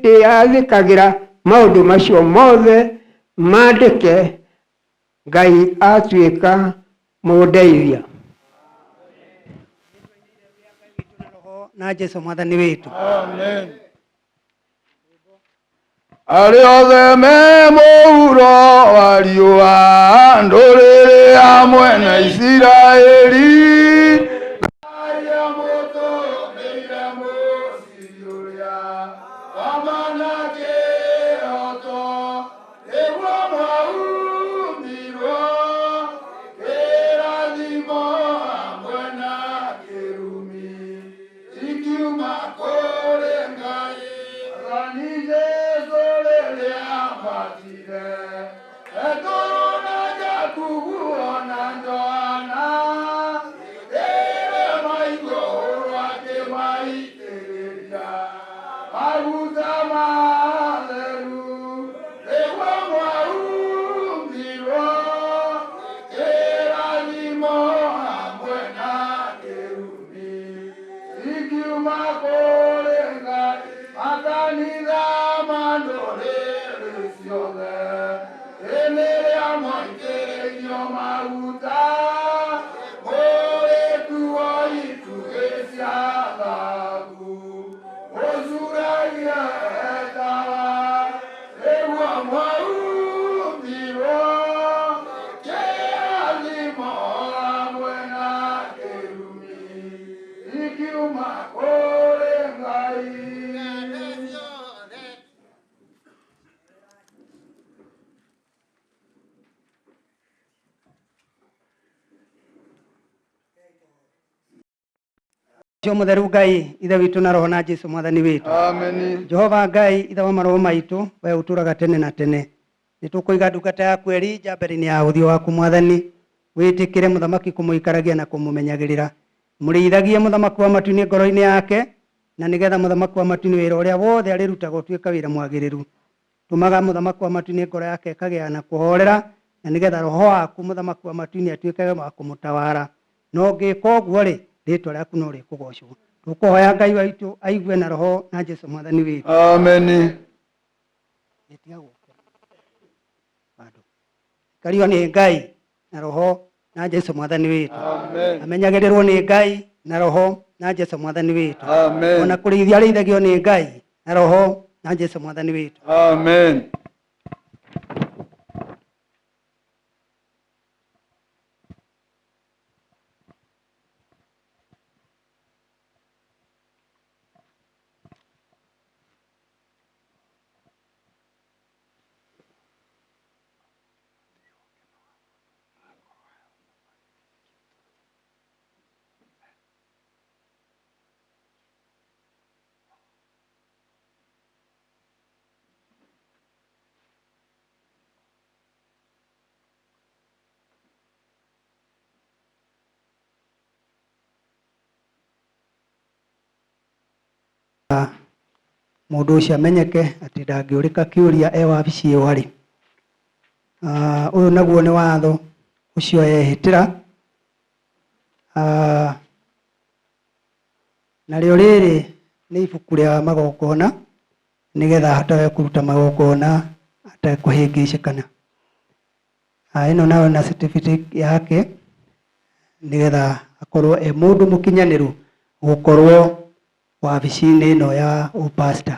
ndĩathĩkagĩra maũndũ macio mothe mandĩke, Ngai atuĩka mũndeithia. Na Jesu mwathani witũ. Amen. Arĩa othe me mũhuro wa riũa, ndũrĩrĩ hamwe na Isiraeli. Ngai amũtũmĩire mũciri ũrĩa wa ma na kĩhooto, nĩguo mwaumirwo kĩrathimo hamwe na kĩrumi. Ikiuma kũrĩ Ngai. Mwathani Jesũ rĩrĩa ambatire, Petero na Jakubu o na Johana, kĩrĩma igũrũ akĩmaitĩrĩria maguta matheru, nĩguo mwaumbirwo kĩrathimo hamwe na kĩrumi. Ikiuma kũrĩ Ngai, makanitha ma ndũrĩrĩ ciothe, rĩrĩa mwaitĩrĩirio maguta, mũrĩkuo itugĩ cia thahabu, mũcuragie tawa, nĩguo mwaumbirwo kĩrathimo hamwe na kĩrumi. Ikiuma kũrĩ Ngai. Ũcio mũtheru Ngai ithe witũ na roho na Jesu mwathani witũ. Ameni. Jehova Ngai ithe wa maroho maitũ we ũtũraga tene na tene. Nĩ tũkũiga ndungata yaku Elija mbere-inĩ ya ũthiũ waku Mwathani. Wĩtĩkĩre mũthamaki kũmũikaragia na kũmũmenyagĩrĩra. Mũrĩithagie mũthamaki wa matu-inĩ ngoro-inĩ yake, na nĩgetha mũthamaki wa matu-inĩ wĩra ũrĩa wothe arĩrutaga ũtuĩke wĩra mwagĩrĩru. Tũmaga mũthamaki wa matu-inĩ ngoro yake ĩkagĩa na kũhorera, na nĩgetha roho waku mũthamaki wa matu-inĩ atuĩke wa kũmũtawara. Na ũngĩka ũguo-rĩ, Rĩtwa rĩaku no rĩkũgocwo. Tũkũhoya Ngai waitũ aigue na roho na Jesu mwathani witũ. Ameni. Ĩtiga gũkĩra. Bado. Ikario nĩ Ngai na roho na Jesu mwathani witũ. Amen. Amenyagĩrĩrwo nĩ Ngai na roho na Jesu mwathani witũ. Amen. Ona kũrĩithia arĩithagio nĩ Ngai na roho na Jesu mwathani witũ. Amen. Mũndũ ũcio amenyeke atĩ ndangĩũrĩka kĩũria e wabici ĩyo arĩ. Ah, ũyũ naguo nĩ watho ũcio ehĩtĩra. Ah, narĩo rĩrĩ nĩ ibuku rĩa magongona nĩgetha ahotage kũruta magongona atekũhĩngĩcĩkana. Ah, ĩno nayo na certificate yake nĩgetha akorwo e mũndũ mũkinyanĩru gũkorwo wabici-inĩ ĩno ya ũpasta.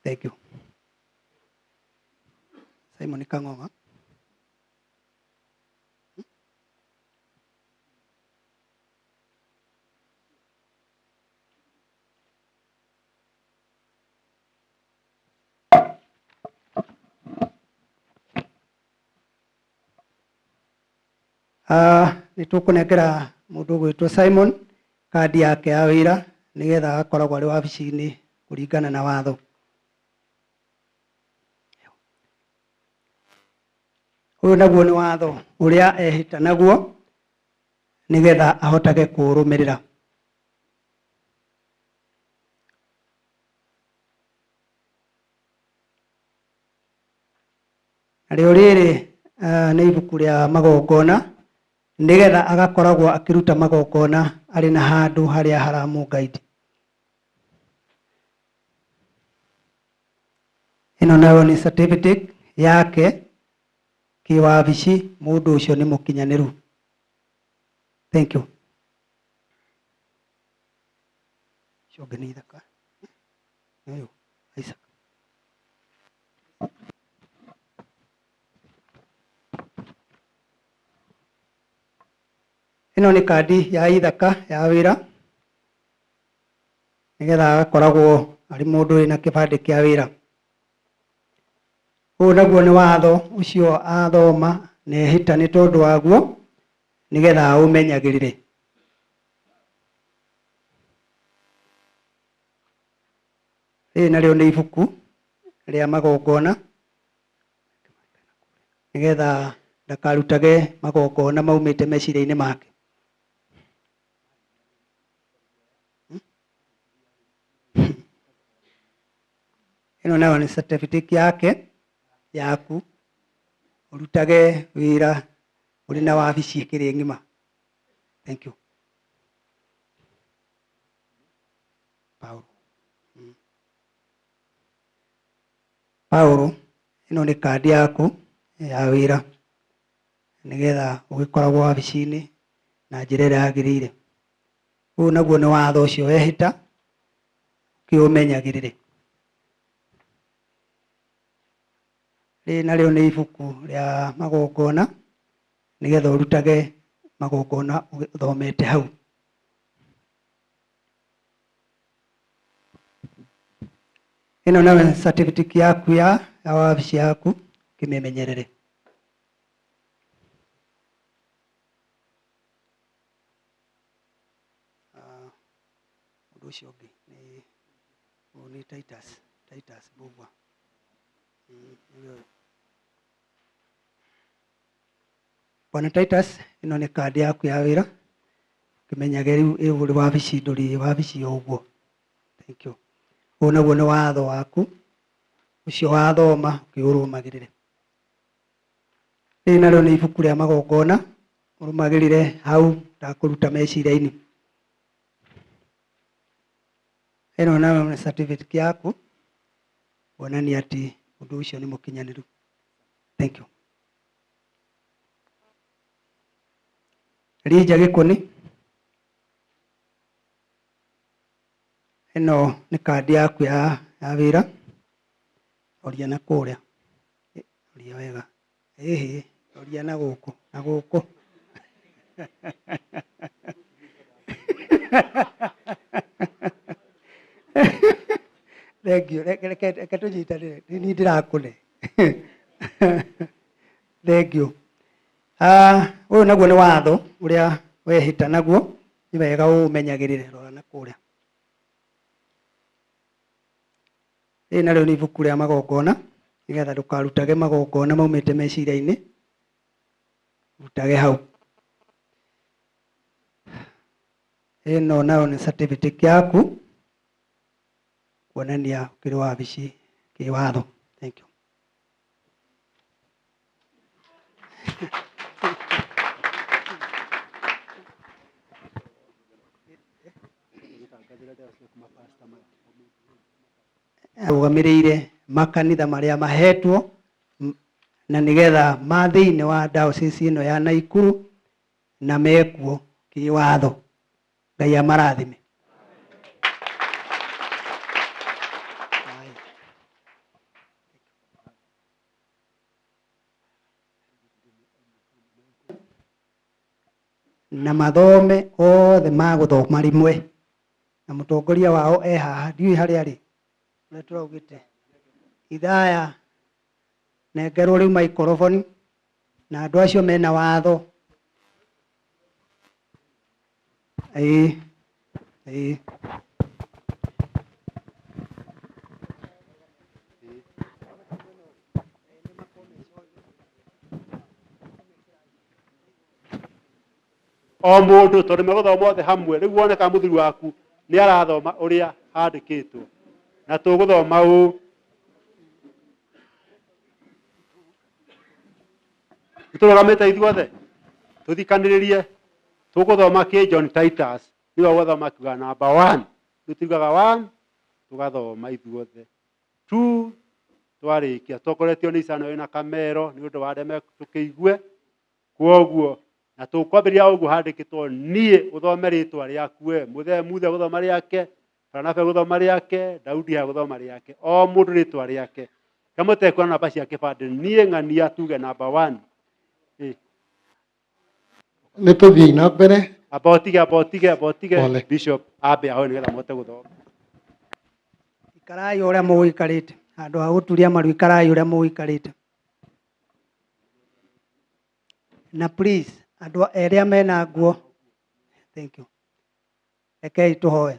Thank you. Simon Kang'ong'a. Ah, nĩ tũkũnengera mũndũ ũgwĩtwo Simon kandi yake ya wĩra nĩgetha agakoragwo arĩ wabici-inĩ kũringana na watho. Ũyũ naguo nĩ watho ũrĩa ehĩta naguo nĩgetha ahotage kũũrũmĩrĩra. Narĩo rĩrĩ eh, nĩ ibuku rĩa magongona nĩgetha agakoragwo akĩruta magongona arĩ na handũ harĩa haramũngaidi. Ĩno nayo nĩ certificate yake kĩwabici, mũndũ ũcio nĩ mũkinyanĩru. Thank you. Ũcio ũngĩ nĩ ithaka. Nĩ ũyũ, Isaac. Ĩno nĩ kandi ya ithaka ya wĩra nĩgetha agakoragwo arĩ mũndũ wĩna kĩbandĩ kĩa wĩra. Ũyũ naguo nĩ watho ũcio athoma na ehĩta nĩ tondũ waguo nĩgetha aũmenyagĩrĩre. Rĩrĩ narĩo nĩ ibuku rĩa magongona nĩgetha ndakarutage magongona maumĩte meciria-inĩ make. Ĩno nayo nĩ certificate yake yaku ũrutage wĩra ũrĩ na wabici ĩkĩrĩ ng'ima. Thank you. Paulo. Paulo, ĩno nĩ kandi yaku ya wĩra nĩgetha ũgĩkoragwo wabici-inĩ na njĩra ĩrĩa yagĩrĩire. Ũyũ naguo nĩ watho ũcio wehĩta ũkĩũmenyagĩrĩre. Rĩrĩ narĩo nĩ ibuku rĩa magongona nĩgetha ũrutage magongona ũthomete hau. Ĩno nayo certificate yaku ya ya wabici yaku ũkĩmĩmenyerere. Ah, Ũndũ ũcio ũngĩ nĩ ũyũ nĩ Titus, Titus Mbugua. Nĩwe ũyũ. Bwana Titus, ĩno nĩ kandi yaku ya wĩra ũkĩmenyage rĩu ĩ ũrĩ wabici ndũrĩ wabici o ũguo. Thank you. Ũyũ naguo nĩ watho waku ũcio wathoma ũkĩũrũmagĩrĩre. Rĩrĩ narĩo nĩ ibuku rĩa magongona ũrũmagĩrĩre hau ndakũruta meciria-inĩ. Ĩno nayo nĩ certificate yaku kuonania atĩ ũndũ ũcio nĩ mũkinyanĩru. Thank you. Elijah Gĩkũni, ĩno nĩ kandi yaku ya, ya wĩra, roria na kũrĩa, roria wega, ĩhĩ, roria na gũkũ, na gũkũ. Thank you. Reke reke reke tũnyitanĩre, nĩ niĩ ndĩrakũne. Thank you. Ah, ũyũ naguo nĩ watho ũrĩa wehĩta naguo, nĩ wega ũũmenyagĩrĩre, rora na kũrĩa. Rĩrĩ narĩo nĩ ibuku rĩa magongona, nĩgetha ndũkarutage magongona maumĩte meciria-inĩ, rutage hau. Ĩno nayo nĩ certificate yaku, kuonania ũkĩrĩ wabici kĩwatho. Thank you. Arũgamĩrĩire makanitha marĩa mahetwo na nĩgetha ma thĩinĩ wa diocese ĩno ya Naikuru na mekuo kĩwatho. Ngai amarathime. Na mathome othe magũthoma rĩmwe na mũtongoria wao e haha ndiũĩ harĩa arĩ ũrĩa tũraugĩte ithaya nengerwo rĩu maikoroboni na andũ acio mena watho ĩĩ ĩĩ O mũndũ tondũ megũthoma othe hamwe rĩu wone kana mũthuri waku nĩ arathoma ũrĩa handĩkĩtwo na tũgũthoma ũũ nĩtũrũgamĩte ithuothe tũthikanĩrĩrie tũgũthoma kĩ John Titus nĩwe ũgũthoma akiuga number one rĩu tugaga one tũgathoma ithuothe two twarĩkia tongoretio nĩ icano ĩna kamero nĩ ũndũ wa arĩa tũkĩigue kwoguo na tũkwambĩrĩria ũguo handĩkĩtwo niĩ ũthome rĩtwa rĩaku we mũthee muthe gũthoma rĩake Barnaba gũthoma rĩake Daudi ha gũthoma rĩake o mũndũ rĩtwa rĩake kamũtekuona namba cia kĩbandĩ niĩ ng'ania tuge namba one Ĩ, nĩ tũthiĩ na mbere amba ũtige amba ũtige amba ũtige Pole. bishop ambe ahoe nĩgetha mũhote gũthoma Ikarai ũrĩa mũgũikarĩte handũ ha gũturia maru ikarai ũrĩa mũgũikarĩte na please andũ arĩa mena nguo thank you rekei tũhoe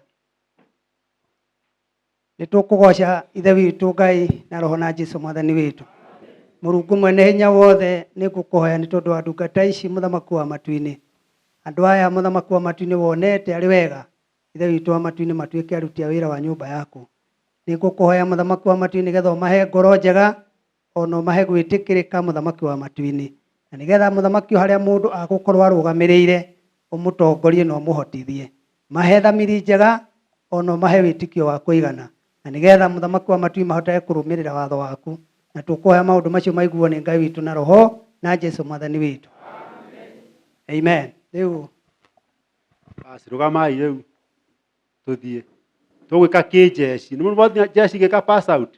nĩ tũkũgoca ithe witũ ngai na roho na jesu mwathani witũ mũrungu mwene hinya wothe nĩ ngũkũhoya nĩ tondũ wa ndungata ici mũthamaki wa matu-inĩ andũ aya mũthamaki wa matu-inĩ wonete arĩ wega ithe witũ wa matu-inĩ matuĩke aruti a wĩra wa nyũmba yaku nĩ ngũkũhoya mũthamaki wa matu-inĩ nĩgetha ũmahe ngoro njega ona ũmahe gwĩtĩkĩrĩka mũthamaki wa matu-inĩ na nĩgetha mũthamaki harĩa mũndũ agũkorwo arũgamĩrĩire ũmũtongorie na ũmũhotithie mahe thamiri njega ona ũmahe wĩtĩkio wa kũigana na nĩgetha mũthamaki wa matu-inĩ mahotage kũrũmĩrĩra watho waku na tũkũhoya maũndũ macio maiguo nĩ Ngai witũ na roho na Jesu mwathani witũ amen rĩu basi rũgamai rĩu tũthiĩ tũgwĩka kĩnjeci nĩ mũndũ jeshi gĩka pass out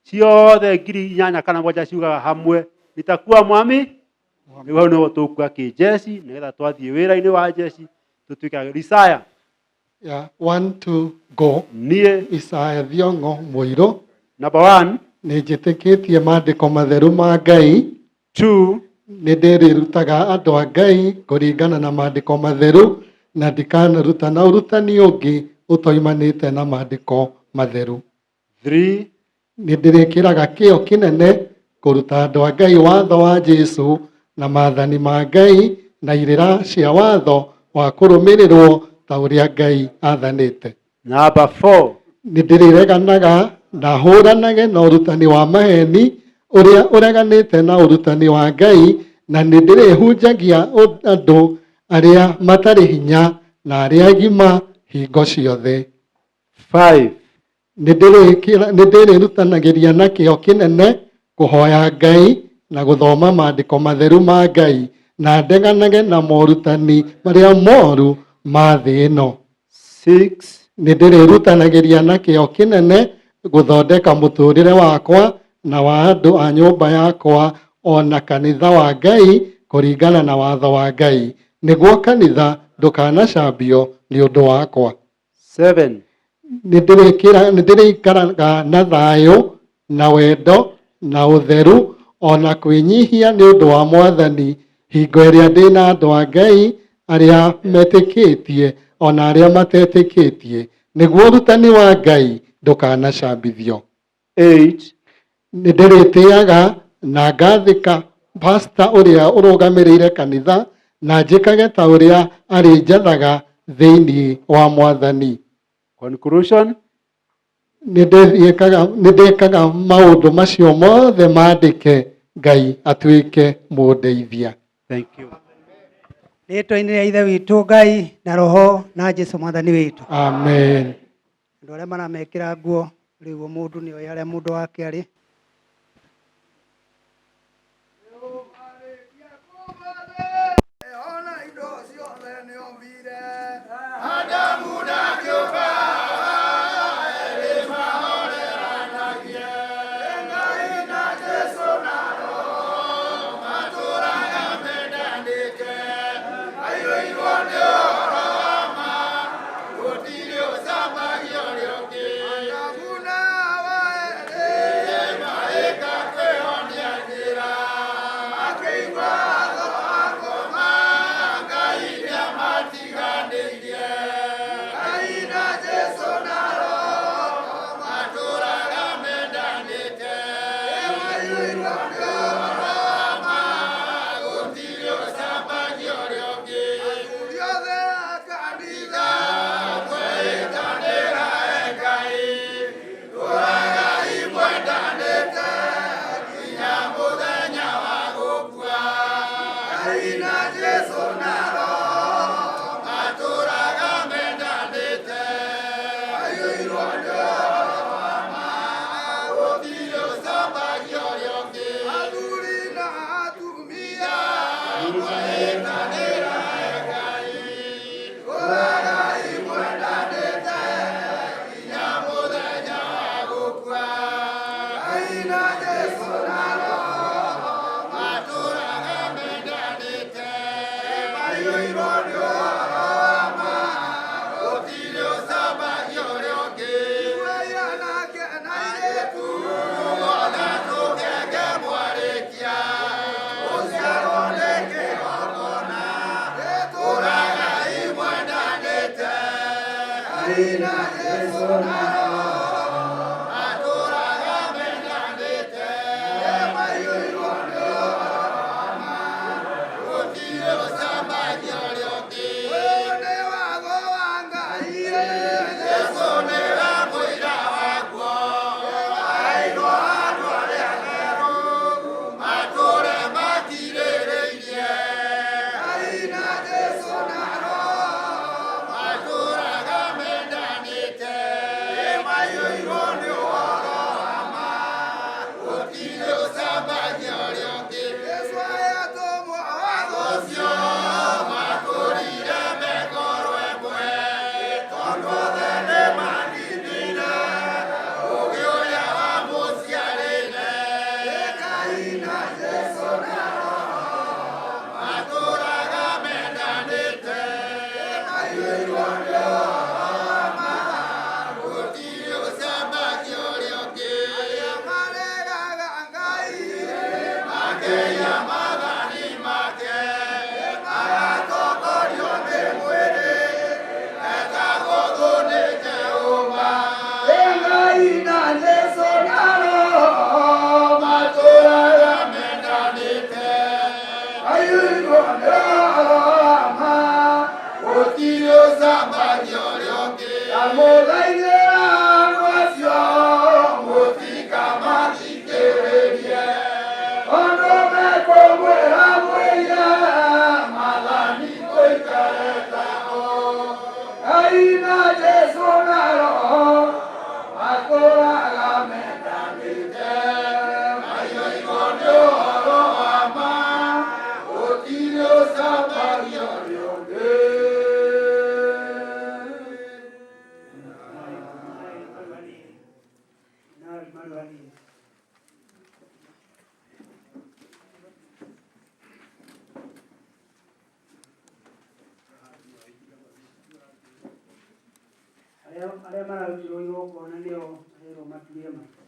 ciothe 8,000 kana 7 ciugaga hamwe nitakuwa mwami rĩu hau nĩho tũkuga kĩnjeci nĩgetha twathiĩ wĩra-inĩ wa jeshi tũtuĩke Isaya Yeah, one, two, go. Niĩ Isaya Thiong'o Mũirũ number one nĩ njĩtĩkĩtie maandĩko matheru ma Ngai two nĩ ndĩrĩrutaga andũ a Ngai kũringana na maandĩko matheru na ndikanarutana ũrutani ũngĩ ũtoimanĩte na maandĩko matheru three nĩ ndĩrĩkĩraga kĩyo kĩnene kũruta andũ a Ngai watho wa Jesu na maathani ma Ngai na irĩra cia watho wa kũrũmĩrĩrwo ta ũrĩa Ngai athanĩte number four Nĩ ndĩrĩreganaga na hũranage na ũrutani wa maheni ũrĩa ũreganĩte na ũrutani wa Ngai, na nĩ ndĩrĩhunjagia andũ arĩa matarĩ hinya na arĩa agima hingo ciothe. 5. Nĩ ndĩrĩrutanagĩria na kĩyo kĩnene kũhoya Ngai na gũthoma maandĩko matheru ma Ngai, na ndeganage na morutani marĩa moru ma thĩ ĩno. 6. Nĩ ndĩrĩrutanagĩria na kĩyo kĩnene gũthondeka mũtũũrĩre wakwa na wa andũ a nyũmba yakwa o na kanitha wa Ngai kũringana na watho wa Ngai, nĩguo kanitha ndũkanacambio nĩ ũndũ wakwa. 7. Nĩ ndĩrĩikaraga na thayũ na wendo na ũtheru o na kwĩnyihia nĩ ũndũ wa Mwathani hingo ĩrĩa ndĩ na andũ a Ngai arĩa metĩkĩtie o na arĩa matetĩkĩtie, nĩguo ũrutani wa Ngai ndũkanacambithio. 8. Nĩ ndĩrĩtĩaga na ngathĩka pasta ũrĩa ũrũgamĩrĩire kanitha, na njĩkage ta ũrĩa arĩnjathaga thĩinĩ wa Mwathani. Conclusion. Nĩ ndĩkaga maũndũ macio mothe mandĩke, Ngai atuĩke mũndeithia. Thank you. Rĩtwa-inĩ rĩa Ithe witũ Ngai na Roho na Jesu Mwathani witũ. Amen. Andũ arĩa maramekĩra nguo rĩu mũndũ nĩ oĩ harĩa mũndũ wake arĩ. Amor, Ngai na Jesũ na Roho matũũraga mendanĩte. Maiyũirwo nĩ ũhoro wa ma, gũtirĩ ũcambagio nĩ ũngĩ. Arĩa arĩa mararutirwo igongona nĩo marerwo maturie matũ.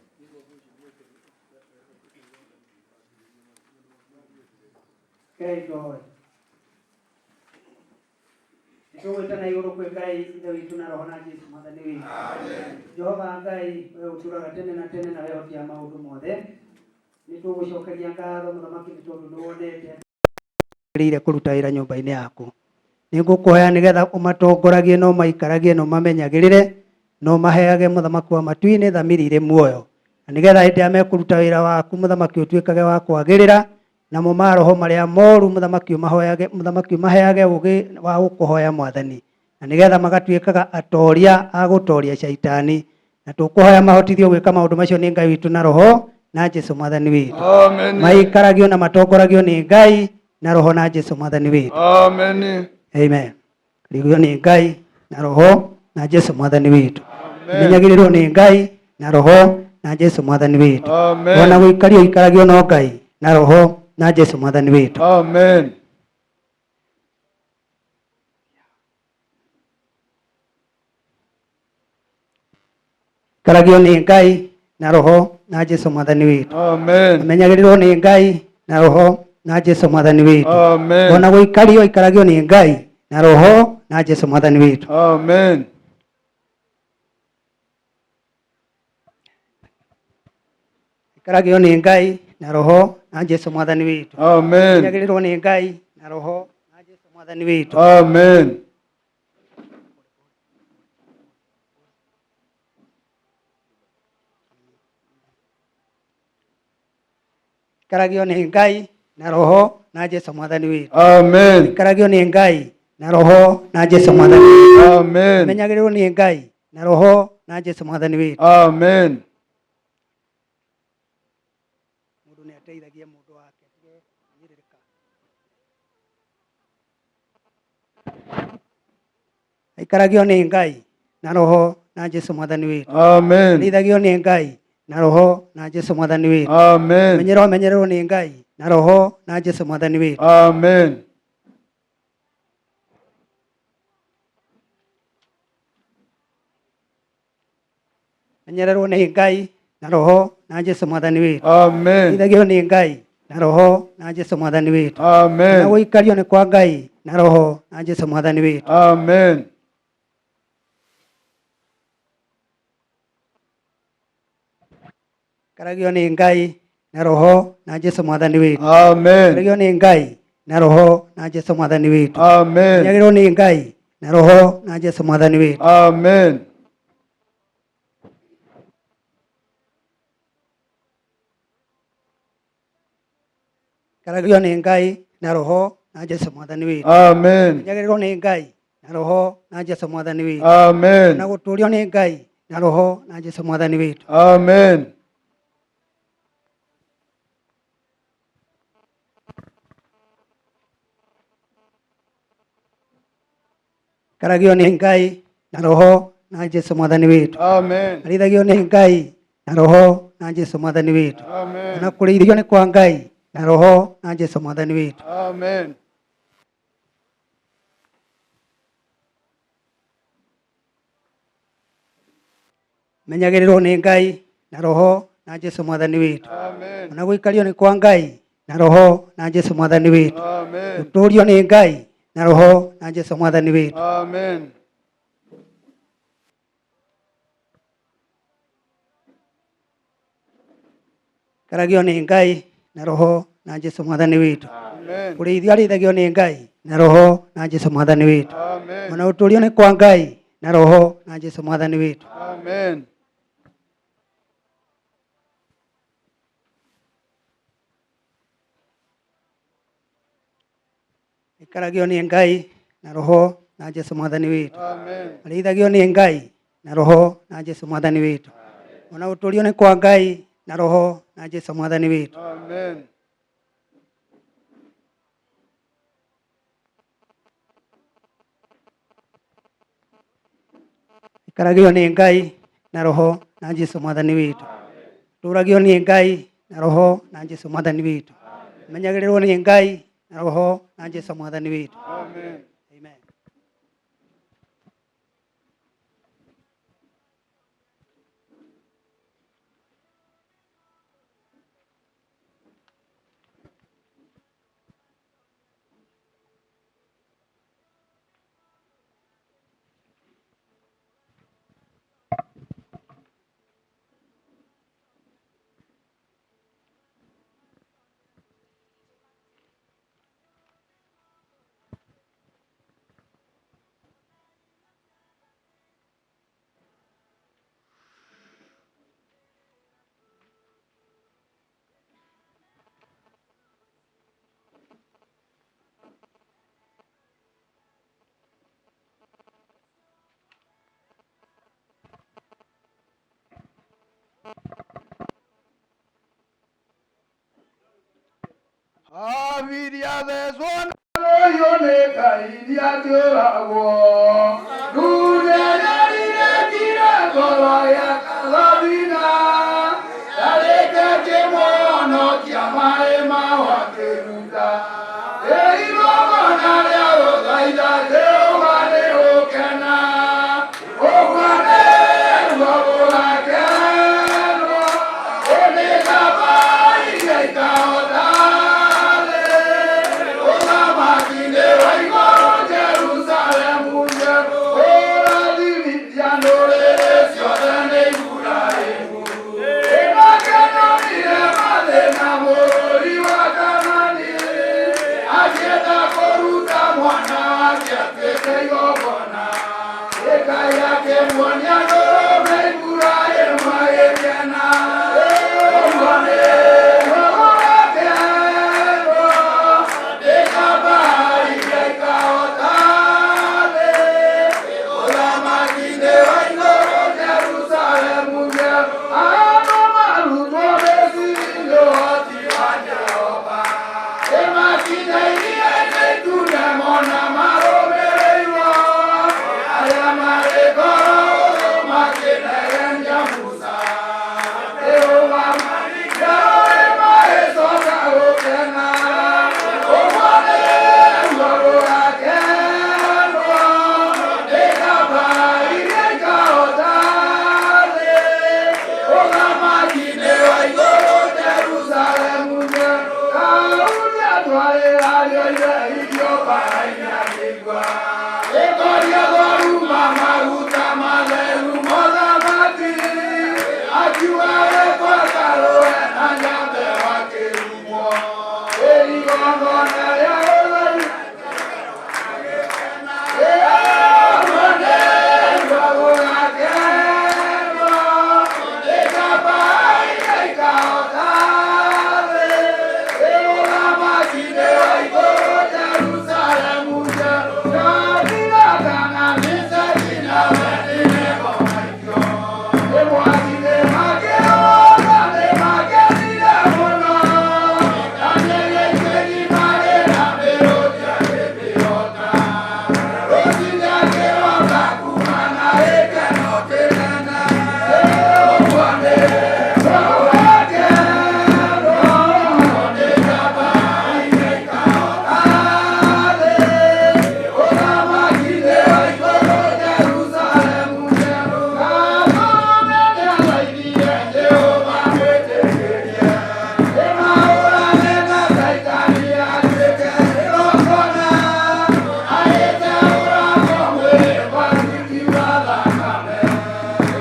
Rekei tũhoe. Nĩtũgwĩtana igũrũ kwĩ Ngai Ithe witũ na Roho na Jesu Mwathani witũ. Jehova Ngai, we ũtũraga tene na tene na wehotia maũndũ mothe, nĩtũgũcokeria ngatho mũthamaki nĩ tondũ nĩwonete atĩ kũruta wĩra nyũmba-inĩ yaku. Nĩngũkũhoya nĩgetha ũmatongoragie na ũmaikaragie na ũmamenyagĩrĩre na ũmaheage mũthamaki wa matu-inĩ thamiri irĩ muoyo, na nĩgetha hĩndĩ ĩrĩa mekũruta wĩra waku mũthamaki ũtuĩkage wa kwagĩrĩra, namo maroho marĩa moru mũthamaki ũmahoyage mũthamaki ũmaheage ũgĩ wa gũkũhoya mwathani, na nĩgetha magatuĩkaga atoria a gũtoria caitani. Na tũkũhoya mahotithio gwĩka maũndũ macio nĩ Ngai witũ na Roho na Jesu mwathani witũ. Amen. Maikaragio na matongoragio nĩ Ngai na Roho na Jesu mwathani witũ. Amen. Amen. Rigio nĩ Ngai na Roho na Jesu mwathani witũ. Menyagĩrĩrwo nĩ Ngai na Roho na Jesu mwathani witũ. Amen. Ona gũikario ikaragio no Ngai na Roho na Jesu mwathani witũ. Amen. Ikaragio nĩ Ngai na Roho na Jesu mwathani witũ. Amen. Menyagĩrĩrwo nĩ Ngai na Roho na Jesu mwathani witũ. Amen. Ona gũikario ikaragio nĩ Ngai na Roho na Jesu mwathani witũ. Amen. Ikaragio nĩ Ngai na Roho na Jesu mwathani witũ. Amen. Menyagĩrĩrwo nĩ Ngai na Roho na Jesu mwathani witũ. Amen. Ikaragio nĩ Ngai na Roho na Jesu mwathani witũ. Amen. Ikaragio nĩ Ngai na Roho na Jesu mwathani witũ. Amen. Menyagĩrĩrwo nĩ Ngai na Roho na Jesu mwathani witũ. Amen. Mũndũ nĩ ateithagia mũndũ wake atige kũhinyĩrĩrĩka. Aikaragio nĩ Ngai na Roho na Jesu mwathani witũ. Amen. Arĩithagio nĩ Ngai na Roho na Jesu mwathani witũ. Amen. Menyerwo amenyererwo nĩ Ngai na Roho na Jesu mwathani witũ. Amen. Menyererwo nĩ Ngai na Roho na Jesu mwathani witũ. Amen. Arĩithagio nĩ Ngai na Roho na Jesu mwathani witũ. Amen. Na gũikario nĩ kwa Ngai na Roho na Jesu mwathani witũ. Amen. Ikaragio nĩ Ngai na Roho na Jesu mwathani witũ. Amen. Ikaragio nĩ Ngai na Roho na Jesu mwathani witũ. Amen. Menyagĩrĩrwo nĩ Ngai na Roho na Jesu mwathani witũ. Amen. Ikaragio nĩ Ngai na Roho na Jesu mwathani witũ. Amen. Menyagĩrĩrwo nĩ Ngai na Roho na Jesu mwathani witũ. Amen. Na gũtũũrio nĩ Ngai na Roho na Jesu mwathani witũ. Amen. Ikaragio nĩ Ngai na Roho na Jesu mwathani witũ. Amen. Arĩithagio nĩ Ngai na Roho na Jesu mwathani witũ. Amen. Na kũrĩithio nĩ kwa Ngai na Roho na Jesu mwathani witũ. Amen. Menyagĩrĩrwo nĩ Ngai na Roho na Jesu mwathani witũ. Amen. Ona gũikario nĩ kwa Ngai na Roho na Jesu mwathani witũ. Amen. Gũtũũrio nĩ Ngai na Roho na Jesu mwathani witũ. Amen. Ikaragio nĩ Ngai na Roho na Jesu mwathani witũ. Amen. Kũrĩithio arĩithagio nĩ Ngai na Roho na Jesu mwathani witũ. Amen. Ona gũtũũrio nĩ kwa Ngai na Roho na Jesu mwathani witũ. Amen. Ikaragio nĩ Ngai na Roho Na Jesu mwathani witũ. Marĩithagio nĩ Ngai na Roho na Jesu mwathani witũ. Ona gũtũrio nĩ kwa Ngai na Roho na Jesu mwathani witũ. Amen. Ikaragio nĩ Ngai na Roho na Jesu mwathani witũ. Tũragio nĩ Ngai na Roho na Jesu mwathani witũ. Menyagĩrĩrwo nĩ Ngai na Roho na Jesu mwathani witũ. Amen. Amen. Abiria thecwo na rũhiũ nĩ Ngai ndiakĩũragwo. Ndune nyarirĩkire ngoro ya Kathobina, ndarĩkĩtie mũhonokia maĩ mao akĩruta. Ĩ igongona rĩa gũthaitha Jehova nĩ gũkena, ũguo nĩguo gũgakenwo. Ĩ nĩ kaba iria ikahota thĩ, ũthamaki-inĩ wa igũrũ Jerusalemu njerũ. Ũrathimithia ndũrĩrĩ ciothe nĩ Iburahĩmu. Ĩmakenonire mathĩna bũrũri wa Kaanani, akĩenda kũruta mwana wake atuĩke igongona. Ngai akĩmuonia ndũrũme Iburahĩmu agĩkena. Ũguo nĩguo gũgakenwo, nĩ kaba iria ikahota thĩ, ũthamaki-inĩ wa igũrũ Jerusalemu njerũ. Andũ marutwo Misiri nĩ ũhoti wa Jehova. Ĩmakinya iria-inĩ itune mona marũmĩrĩirwo, arĩa marĩ ngoro hũthũ makĩnegenia Musa. Jehova njerũ ĩmagĩcoka gũkena, ũguo nĩguo gũgakenwo, nĩ kaba iria ikahota thĩ, ũthamaki-inĩ wa igũrũ Jerusalemu njerũ. Daudi atwarĩra ariũ a ithe irio mbaara-inĩ akĩigua. Ĩkoria thoruma maguta matheru mothamaki, akiuga wekwo akarũe na nyambe wakĩrumwo. Ĩ igongona rĩa gũthaitha ũguo nĩguo gũgakenwo, nĩ kaba iria ikahota thĩ, ũthamaki-inĩ wa igũrũ Jerusalemu njerũ. Shadraka na Meshaki na Abednego maikio nĩ mwaki-inĩ makĩhũũra nĩmakenire mũno. Danieli akĩgima na mĩrũthi akĩmĩhota. Rũcinĩ akĩroka kuma na gĩkeno kĩnene. Ũguo nĩguo gũgakenwo, nĩ kaba iria ikahota thĩ, ũthamaki-inĩ wa igũrũ Jerusalemu njerũ. Gatũrũme nĩathaithire Jehova mwĩtĩkĩrie, ĩmahũrane na Caitani atuĩke igongona, agĩteũragwo mwĩrĩ gwakiura thakame.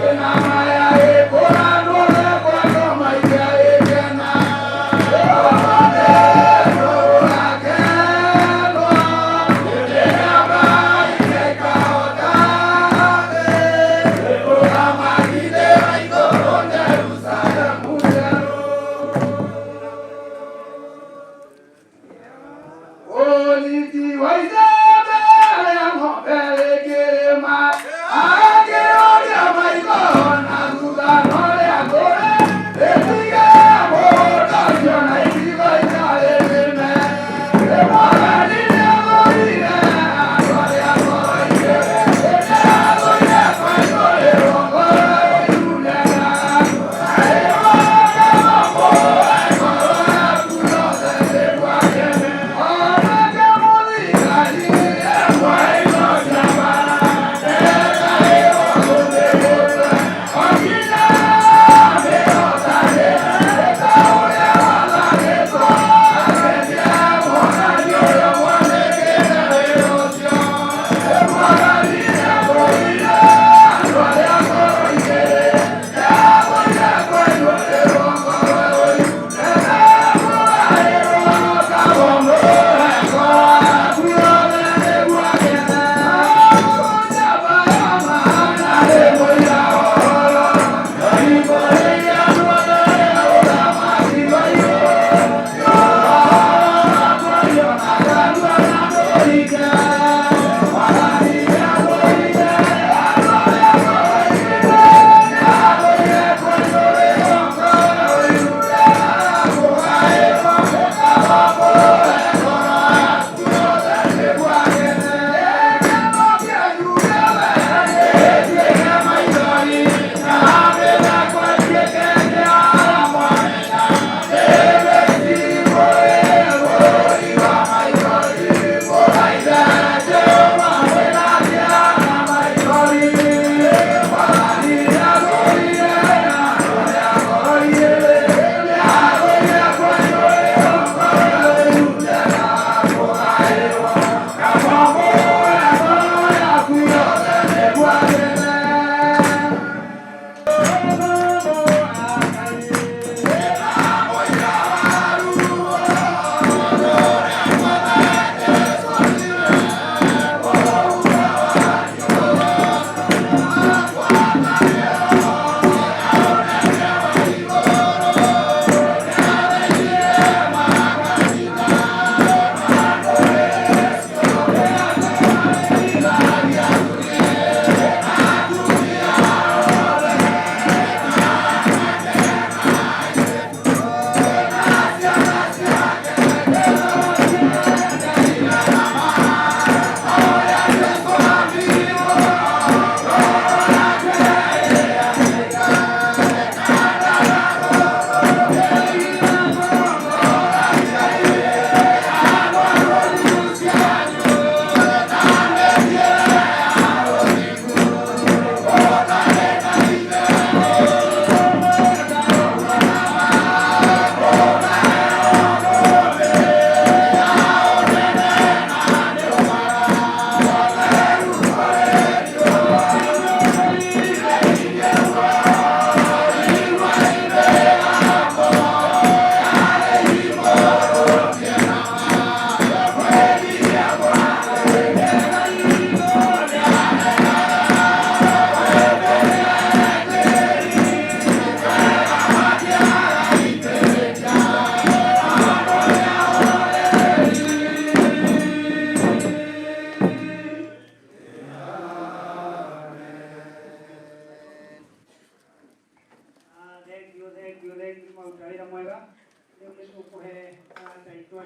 Ĩnama ya gĩkũranwo kwa ngoma iria ĩkena. Ũguo nĩguo gũgakenwo, nĩ kaba iria ikahota thĩ, ũthamaki-inĩ wa igũrũ Jerusalemu njerũ. Ũnyiti wa icembe rĩa ng'ombe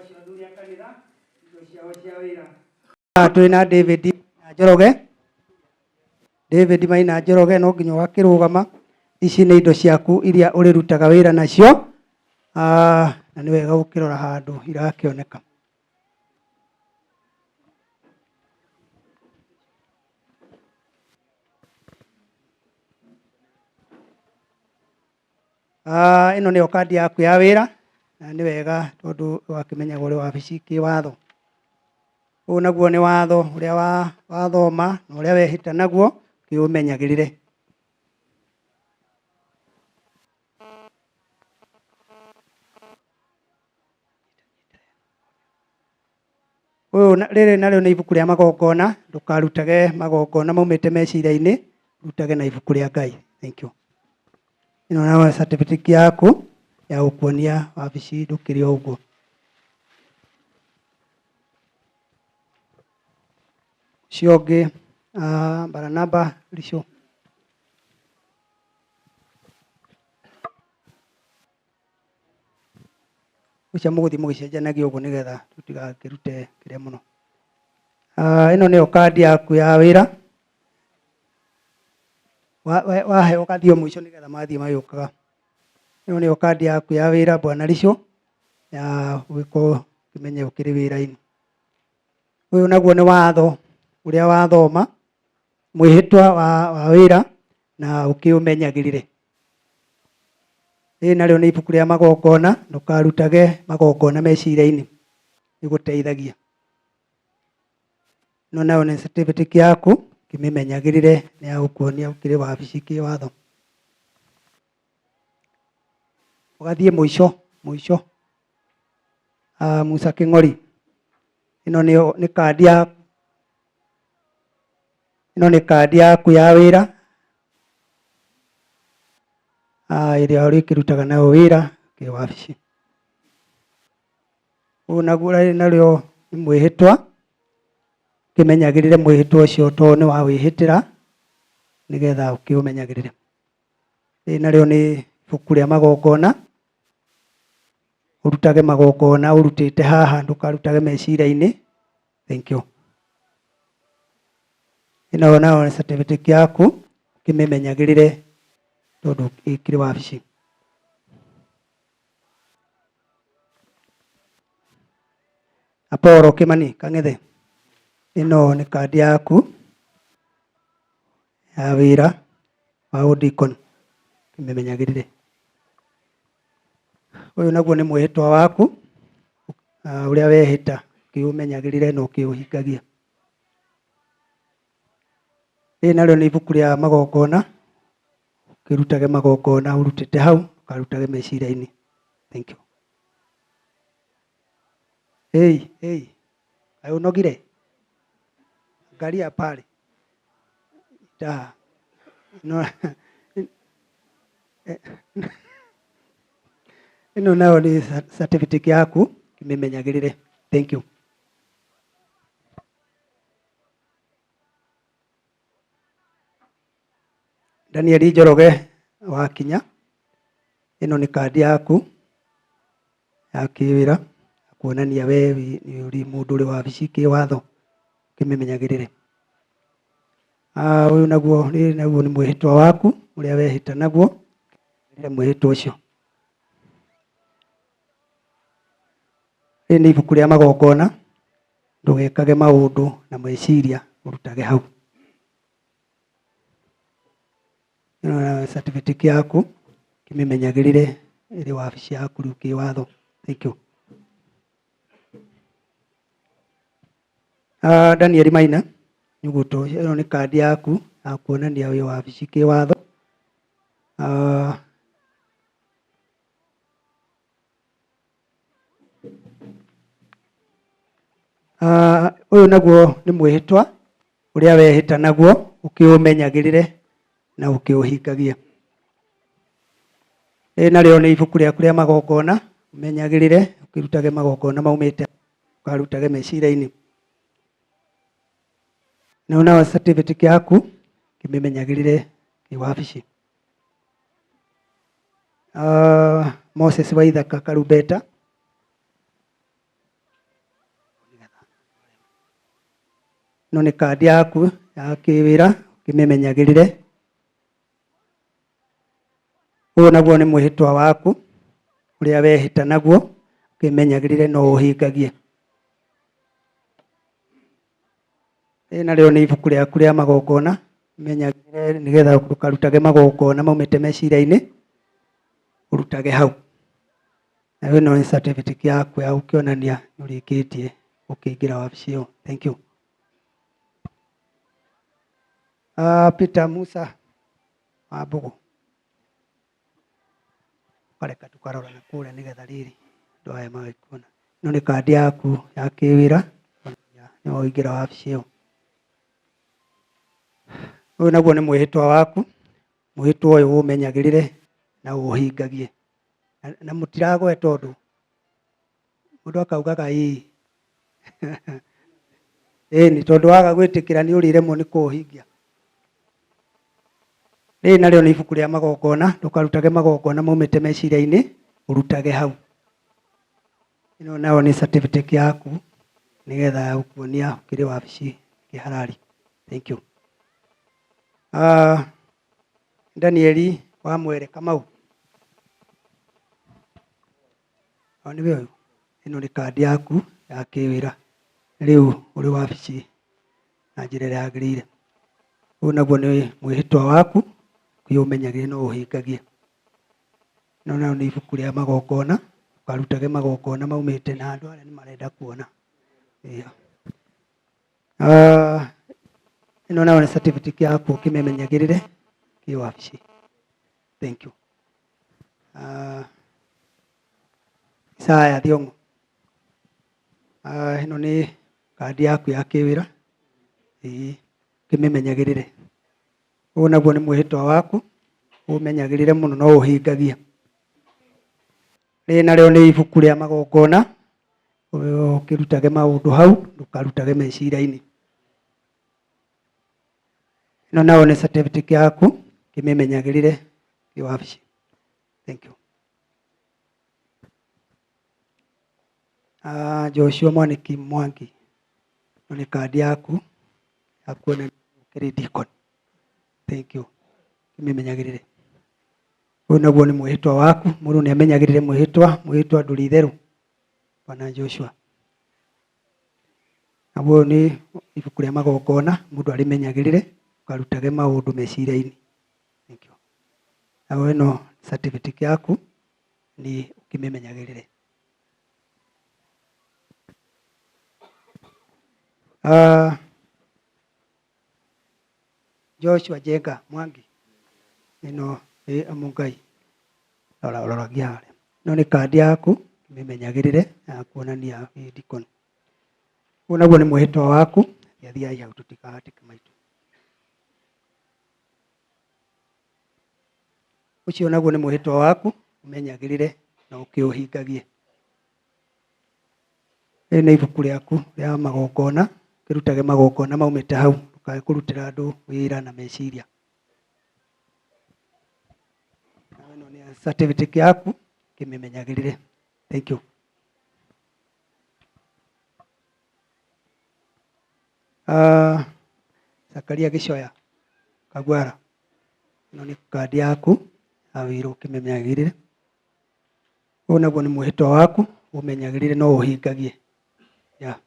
Acio athuri a kanitha indo ciao cia wĩra. Twĩ na David na Njoroge. David Maina Njoroge no nginya ũgakĩrũgama. Ici nĩ indo ciaku iria ũrĩrutaga wĩra nacio. Na nĩ wega gũkĩrora handũ irakĩoneka. Ĩno nĩyo kandi yaku ya wĩra na nĩ wega tondũ wakĩmenyaga ũrĩ wabici kĩwatho. Ũyũ naguo nĩ watho ũrĩa wathoma na ũrĩa wehĩta naguo kĩũmenyagĩrĩre. Ũyũ rĩrĩ narĩo nĩ ibuku rĩa magongona, ndũkarutage magongona maumĩte meciria-inĩ, rutage na ibuku rĩa Ngai. Thank you. Ĩno nayo certificate yaku ya gũkuonia wabici ndũkĩrĩ o ũguo. Ũcio ũngĩ Baranaba Rico. Ũcio mũgũthiĩ mũgĩcenjanagia ũguo nĩgetha tũtigakĩrute kĩrĩa mũno. Ĩno nĩyo kandi yaku ya wĩra. Waheo gathiĩ o mũico nĩgetha mathiĩ magĩũkaga. Ĩno nĩyo kandi yaku ya wĩra bwana Rico, ya gũgĩkorwo ũkĩmenya ũkĩrĩ wĩra-inĩ. Ũyũ naguo nĩ watho ũrĩa wathoma, mwĩhĩtwa wa wĩra na ũkĩũmenyagĩrĩre. Rĩrĩ narĩo nĩ ibuku rĩa magongona, ndũkarutage magongona meciria-inĩ, nĩgũteithagia. Ĩno nayo nĩ certificate yaku, kĩmĩmenyagĩrĩre nĩ ya gũkuonia ũkĩrĩ wabici kĩwatho. Ũgathiĩ mũico, mũico. Musa Kĩng'ori, ĩno nĩyo nĩ kandi ya ĩno nĩ kandi yaku ya wĩra ĩrĩa ũrĩkĩrutaga nayo wĩra kĩwabici. Ũyũ naguo narĩo nĩ mwĩhĩtwa, kĩmenyagĩrĩre mwĩhĩtwa ũcio tondũ nĩ wawĩhĩtĩra nĩgetha ũkĩũmenyagĩrĩre. Rĩrĩ narĩo nĩ ibuku rĩa magongona, ũrutage magongona ũrutĩte haha ndũkarutage meciria-inĩ. Thank you. Ĩno nayo nĩ certificate yaku, ũkĩmĩmenyagĩrĩre tondũ ĩkĩrĩ wabici. Apollo Kimani Kang'ethe, ĩno nĩ kandi yaku ya wĩra wa ũndikoni, kĩmĩmenyagĩrĩre. Ũyũ naguo nĩ mwĩhĩtwa waku ũrĩa wehĩta, kĩũmenyagĩrĩre na ũkĩũhingagia. Rĩrĩ narĩo nĩ ibuku rĩa magongona, ũkĩrutage magongona ũrutĩte hau, ndũkarutage meciria-inĩ. Thank you. Hey, hey, kaĩ ũnogire? Angalia pale. Da. No. Ĩno nayo nĩ certificate yaku, kĩmĩmenyagĩrĩre. Thank you. Daniel Njoroge wakinya, ĩno nĩ kandi yaku ya kĩwĩra kuonania we nĩ ũrĩ mũndũ ũrĩ wabici kĩwatho, kĩmĩmenyagĩrĩre. Ũyũ naguo rĩrĩ naguo nĩ mwĩhĩtwa waku ũrĩa wehĩta naguo, mwĩhĩtwa ũcio. Rĩrĩ nĩ ibuku rĩa magongona, ndũgekage maũndũ na meciria ũrutage hau. Ĩno nayo certificate yaku, kĩmĩmenyagĩrĩre ĩrĩ wabici yaku rĩu kĩwatho. Thank you. Daniel Maina, Nyuguto, ĩno nĩ kandi yaku ya kuonania wĩ wabici kĩwatho. Ũyũ naguo nĩ mwĩhĩtwa ũrĩa wehĩta naguo ũkĩũmenyagĩrĩre na ũkĩũhingagie. Rĩrĩ narĩo nĩ ibuku rĩaku rĩa magongona, ũmenyagĩrĩre ũkĩrutage magongona maumĩte ũkarutage meciria-inĩ. Nayo nayo certificate yaku kĩmĩmenyagĩrĩre kĩ wabici. Moses Waithaka Karumbeta. Ĩno nĩ kandi yaku ya kĩwĩra, ũkĩmĩmenyagĩrĩre. Ũyũ naguo nĩ mwĩhĩtwa waku ũrĩa wehĩta naguo, ũkĩmenyagĩrĩre no ũhingagie. Rĩrĩ narĩo nĩ ibuku rĩaku rĩa magongona, menyagĩrĩre nĩgetha ndũkarutage magongona maumĩte meciria-inĩ, ũrutage hau. Nayo ĩno nĩ certificate yaku ya gũkĩonania nĩ ũrĩkĩtie gũkĩingĩra wabici ĩyo. Thank you. Peter Musa Wambũgũ. Ũkareka tũkarora na kũrĩa nĩgetha rĩrĩ andũ aya magĩkuona. Ĩno nĩ kandi yaku ya kĩwĩra nĩ waingĩra wabici ĩyo. Ũyũ naguo nĩ mwĩhĩtwa waku, mwĩhĩtwa ũyũ ũmenyagĩrĩre na ũhingagie. Na mũtiragweta ũndũ, mũndũ akaugaga ĩĩ. Ĩni, tondũ waga gwĩtĩkĩra nĩ ũrĩremwo nĩ kũũhingia. Rĩrĩ narĩo nĩ ibuku rĩa magongona, ndũkarutage magongona maumĩte meciria-inĩ, ũrutage hau. Ĩno nayo nĩ certificate yaku, nĩgetha ya gũkuonia ũkĩrĩ wabici kĩharari. Thank you. Danieli wa Mwere Kamau. O nĩwe ũyũ, ĩno nĩ kandi yaku ya kĩwĩra, rĩu ũrĩ wabici na njĩra ĩrĩa yagĩrĩire. Ũyũ naguo nĩ mwĩhĩtwa waku, ũkĩũmenyagĩrĩre na ũũhingagie. Ĩno nayo nĩ ibuku rĩa magongona, ndũkarutage magongona maumĩte na andũ arĩa nĩ marenda kuona. Ĩno nayo nĩ certificate yaku ũkĩmĩmenyagĩrĩre kĩ wabici. Thank you. Isaya Thiong'o, ĩno nĩ kandi yaku ya kĩwĩra, ĩĩ ũkĩmĩmenyagĩrĩre. Ũyũ naguo nĩ mwĩhĩtwa waku, ũmenyagĩrĩre mũno na ũũhingagie. Rĩrĩ narĩo nĩ ibuku rĩa magongona, ũkĩrutage maũndũ hau, ndũkarutage meciria-inĩ. Ĩno nayo nĩ certificate yaku, kĩmĩmenyagĩrĩre kĩ wabici. Thank you. Joshua Mwaniki Mwangi, ĩno nĩ kandi yaku ya kuonania ũkĩrĩ deacon. Thank you. Kĩmĩmenyagĩrĩre. Ũyũ naguo nĩ mwĩhĩtwa waku, mũndũ nĩ amenyagĩrĩre mwĩhĩtwa, mwĩhĩtwa ndũrĩ itherũ. Bwana Joshua. Naguo ũyũ nĩ ibuku rĩa magongona, mũndũ arĩmenyagĩrĩre, ndũkarutage maũndũ meciria-inĩ. Thank you. Nayo ĩno certificate yaku nĩ ũkĩmĩmenyagĩrĩre. Joshua Njenga Mwangi, ĩno ĩ Mũngai, rora roragia harĩa. Ĩno nĩ kandi yaku, mĩmenyagĩrĩre ya kuonania wĩ deacon. Ũyũ naguo nĩ mwĩhĩtwa waku, thiathiai hau tũtikahatĩke maitũ. Ũcio naguo nĩ mwĩhĩtwa waku, ũmenyagĩrĩre na ũkĩũhingagie. Rĩrĩ nĩ ibuku rĩaku rĩa magongona, ũkĩrutage magongona maumĩte hau, ndũkae kũrutĩra andũ wĩra na meciria. Ĩno nĩ certificate yaku, kĩmĩmenyagĩrĩre. Thank you. Zakaria Gĩcoya Kagwara, ĩno nĩ kandi yaku ya wĩra ũkĩmĩmenyagĩrĩre. Ũyũ naguo nĩ mwĩhĩtwa waku, ũmenyagĩrĩre na ũũhingagie. Yeah.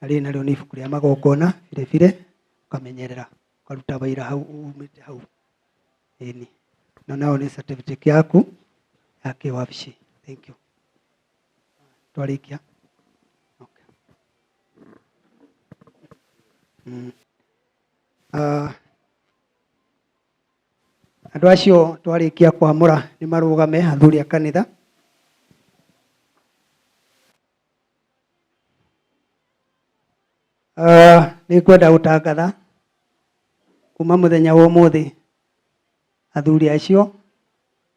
Na rĩrĩ narĩo nĩ ibuku rĩa magongona bire bire, ũkamenyerera, ũkaruta wĩra hau umĩte hau. Ĩni. Ĩno nayo nĩ certificate yaku ya kĩwabici. Thank you. Twarĩkia. Okay. Andũ acio twarĩkia kwamũra nĩ marũgame athuri a kanitha. Nĩ ngwenda gũtangatha kuma mũthenya wa ũmũthĩ athuri acio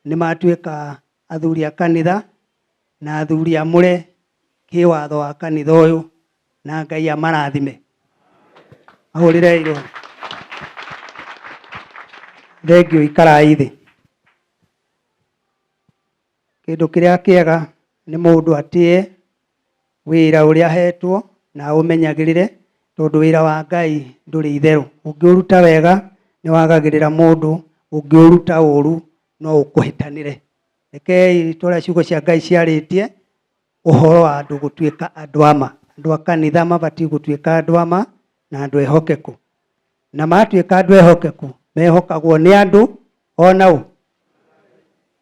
nĩ matuĩka athuri a kanitha na athuri amũre kĩwatho wa kanitha ũyũ na Ngai amarathime. Ahũrĩrei rũhĩ. Thengiũ ikarai thĩ. Kĩndũ kĩrĩa kĩega nĩ mũndũ atĩe wĩra ũrĩa ahetwo na aũmenyagĩrĩre tondũ Tondũ wĩra wa Ngai ndũrĩ itherũ. Ũngĩũruta wega nĩ wagagĩrĩra mũndũ, ũngĩũruta ũru no ũkũhĩtanĩre. Rekei tũrĩa ciugo cia Ngai ciarĩtie ũhoro wa andũ gũtuĩka andũ a ma. Andũ a kanitha mabatiĩ gũtuĩka andũ a ma na andũ ehokeku. Na matuĩka andũ ehokeku, mehokagwo nĩ andũ ona ũ?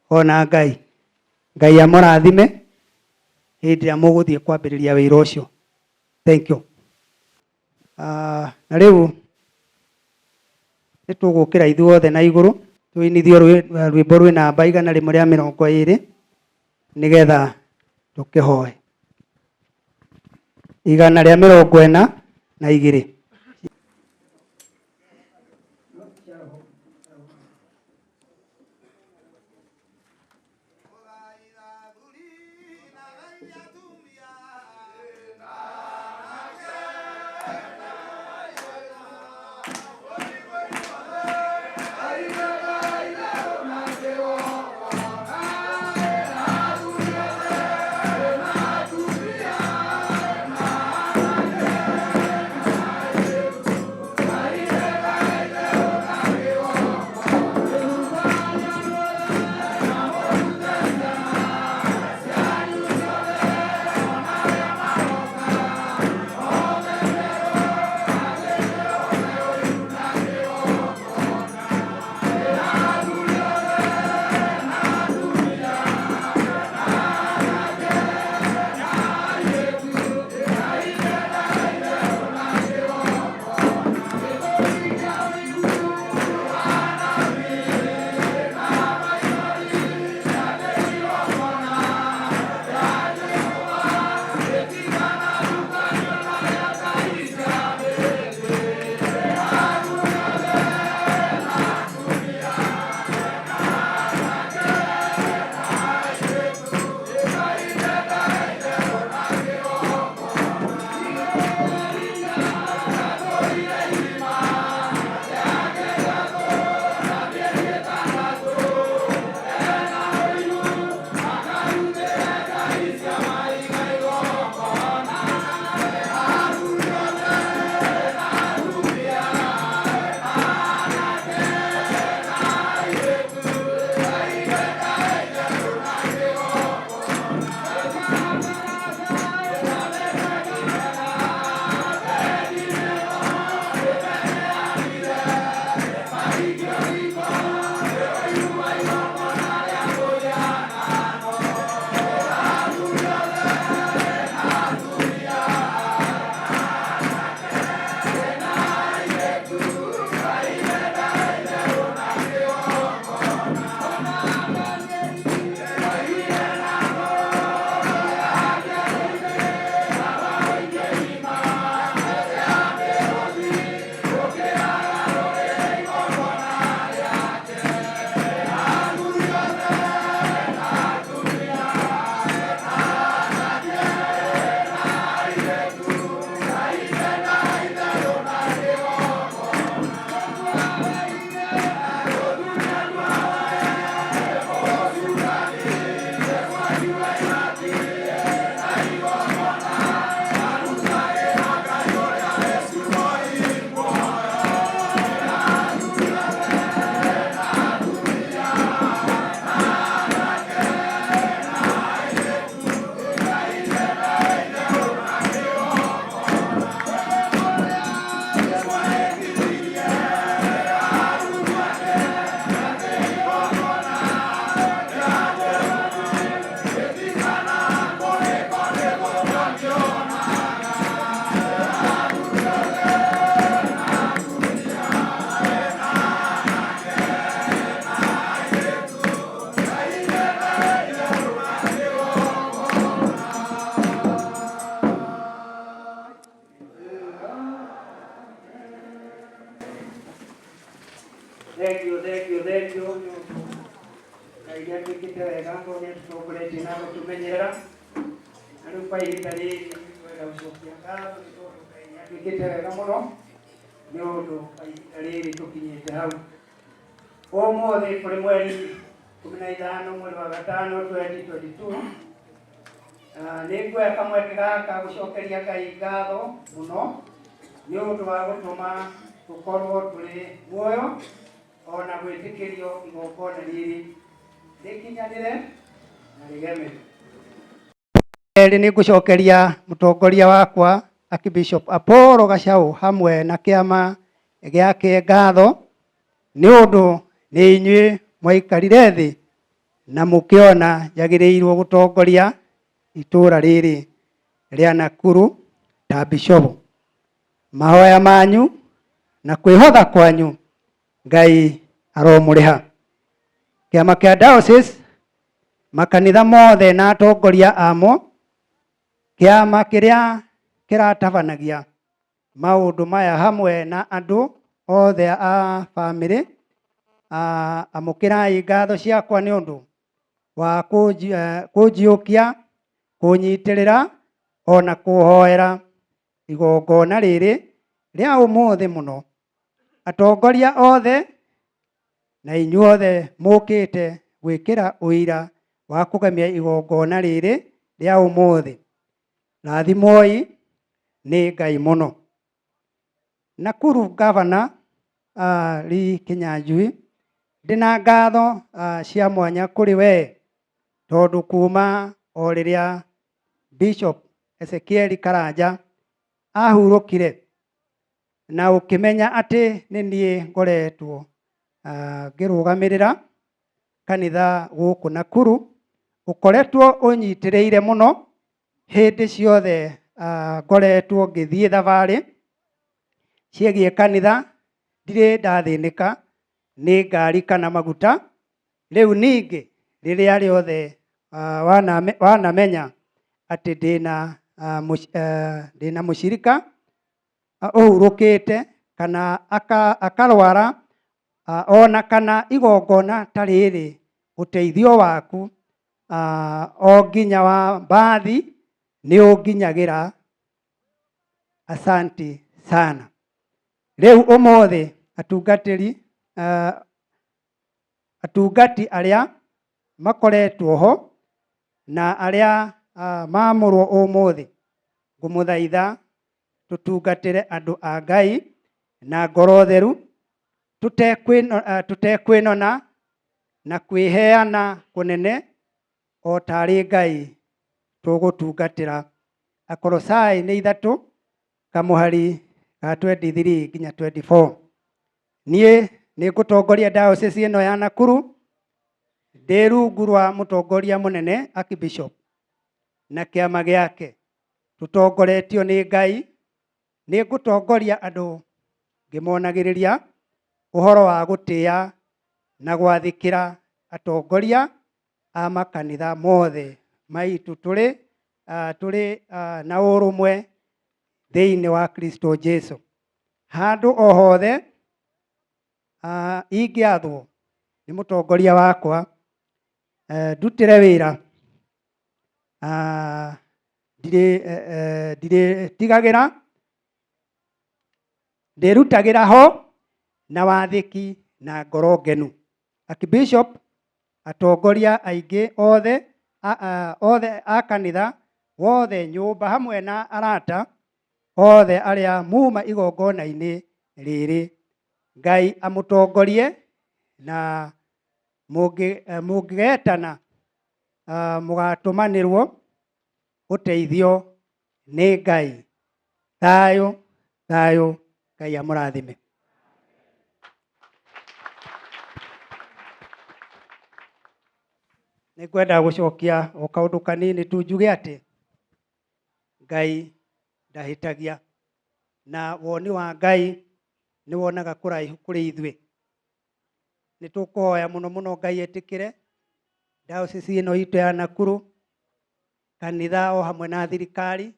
Ona Ngai. Ngai amũrathime hĩndĩ ĩrĩa mũgũthiĩ kwambĩrĩria wĩra ũcio. Thank you. Na rĩu nĩ tũgũkĩra ithuothe na igũrũ tũinithio rwĩmbo rwĩ namba 120 nĩgetha tũkĩhoe. 142. Thengiũ, thengiũ, thengiũ nĩ ũndũ Ngai nĩ atwĩkĩte wega tondũ nĩ atũtongoretie na agũtũmenyerera. Na rĩu kwa ihinda rĩrĩ nĩ twenda gũcokia ngatho nĩ tondũ Ngai nĩ atwĩkĩte wega mũno nĩ ũndũ kwa ihinda rĩrĩ tũkinyĩte hau. Ũmũthĩ kũrĩ mweri 15 mweri wa gatano 2022 nĩ nguoya kamweke gaka gũcokeria Ngai ngatho mũno. Nĩ ũndũ wa gũtũma tũkorwo tũrĩ muoyo ona gwĩtĩkĩrio igongona rĩrĩ rĩkinyanĩre na rĩgeme. Kerĩ nĩ ngũcokeria mũtongoria wakwa Archbishop Apollo Gachau hamwe na kĩama gĩake ngatho nĩ ũndũ nĩ inyuĩ mwaikarire thĩ na mũkĩona njagĩrĩirwo gũtongoria itũũra rĩrĩ rĩa Nakuru ta bishopu. Mahoya manyu na kwĩhotha kwanyu Ngai aromũrĩha. Kĩama kĩa diocese, makanitha mothe na atongoria amo, kĩama kĩrĩa kĩratabanagia maũndũ maya hamwe na andũ othe a bamĩrĩ, amũkĩrai ngatho ciakwa nĩ ũndũ wa kũnjiũkia, kũnyitĩrĩra ona kũhoera igongona rĩrĩ rĩa ũmũthĩ mũno. Atongoria othe na inyuothe mũkĩte gwĩkĩra ũira wa kũgemia igongona rĩrĩ rĩa ũmũthĩ, rathimwoi nĩ Ngai mũno. Nakuru Governor Lee Kinyanjui, ndĩna ngatho cia mwanya kũrĩ we tondũ kuma o rĩrĩa Bishop Ezekiel Karanja ahurũkire na ũkĩmenya atĩ nĩ niĩ ngoretwo ngĩrũgamĩrĩra kanitha gũkũ Nakuru, ũkoretwo ũnyitĩrĩire mũno hĩndĩ ciothe ngoretwo ngĩthiĩ thabarĩ ciĩgiĩ kanitha, ndirĩ ndathĩnĩka nĩ ngari kana maguta. Rĩu ningĩ rĩrĩa rĩothe wanamenya atĩ ndĩna mũcirika ũhurũkĩte kana akarwara ona kana igongona ta rĩrĩ, ũteithio waku o nginya wa mbathi nĩ ũnginyagĩra. Asanti sana. Rĩu ũmũthĩ atungatĩri atungati arĩa makoretwo ho na arĩa maamũrwo ũmũthĩ, ngũmũthaitha tũtungatĩre andũ a Ngai na ngoro theru, tũtekwĩnona na kwĩheana kũnene o tarĩ Ngai tũgũtungatĩra. Akolosai nĩ 3 kamũhari ga 23 nginya 24. Niĩ nĩ ngũtongoria diocese ĩno ya Nakuru ndĩ rungu rwa mũtongoria mũnene Archbishop na kĩama gĩake, tũtongoretio nĩ Ngai. Nĩ ngũtongoria andũ ngĩmonagĩrĩria ũhoro wa gũtĩa na gwathĩkĩra atongoria a makanitha mothe maitũ tũrĩ na ũrũmwe thĩinĩ wa Kristo Jesu. Handũ o hothe ingĩathwo nĩ mũtongoria wakwa ndutĩre wĩra, ndirĩtigagĩra, ndĩrutagĩra ho na wathĩki na ngoro ngenu. Archbishop, atongoria aingĩ othe othe a kanitha wothe, nyũmba hamwe na arata othe arĩa muma igongona-inĩ rĩrĩ, Ngai amũtongorie na mũngĩgetana mũgatũmanĩrwo ũteithio nĩ Ngai. Thayũ, thayũ, Ngai amũrathime. Nĩ ngwenda gũcokia o kaũndũ kanini tu njuge atĩ Ngai ndahĩtagia, na woni wa Ngai nĩ wonaga kũraihu kũrĩ ithuĩ. Nĩ tũkũhoya mũno mũno Ngai etĩkĩre diocese ĩno itũ ya Nakuru, kanitha o hamwe na thirikari,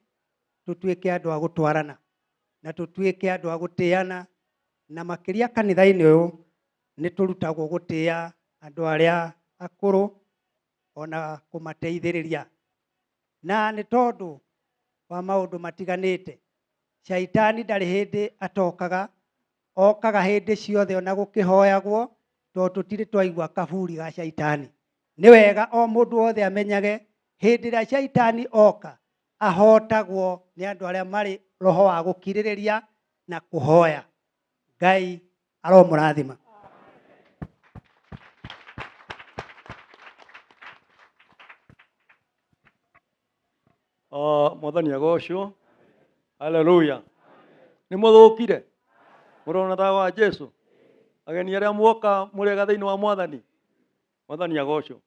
tũtuĩke andũ a gũtwarana na tũtuĩke andũ a gũtĩana, na makĩria kanitha-inĩ ũyũ nĩ tũrutagwo gũtĩa andũ arĩa akũrũ ona kũmateithĩrĩria. Na nĩ tondũ wa maũndũ matiganĩte, shaitani ndarĩ hĩndĩ atokaga, okaga hĩndĩ ciothe ona gũkĩhoyagwo, tondũ tũtirĩ twaigua kaburi ga shaitani. Nĩ wega o mũndũ wothe amenyage hĩndĩ ĩrĩa shaitani oka, ahotagwo nĩ andũ arĩa marĩ roho wa gũkirĩrĩria Na kũhoya. Ngai aromũrathima. Mwathani agocwo. Haleluya. Nĩ mũthũkire? Mũrona thayũ wa Jesu? Ageni arĩa muoka mũrĩega thĩinĩ wa Mwathani? Mwathani agocwo.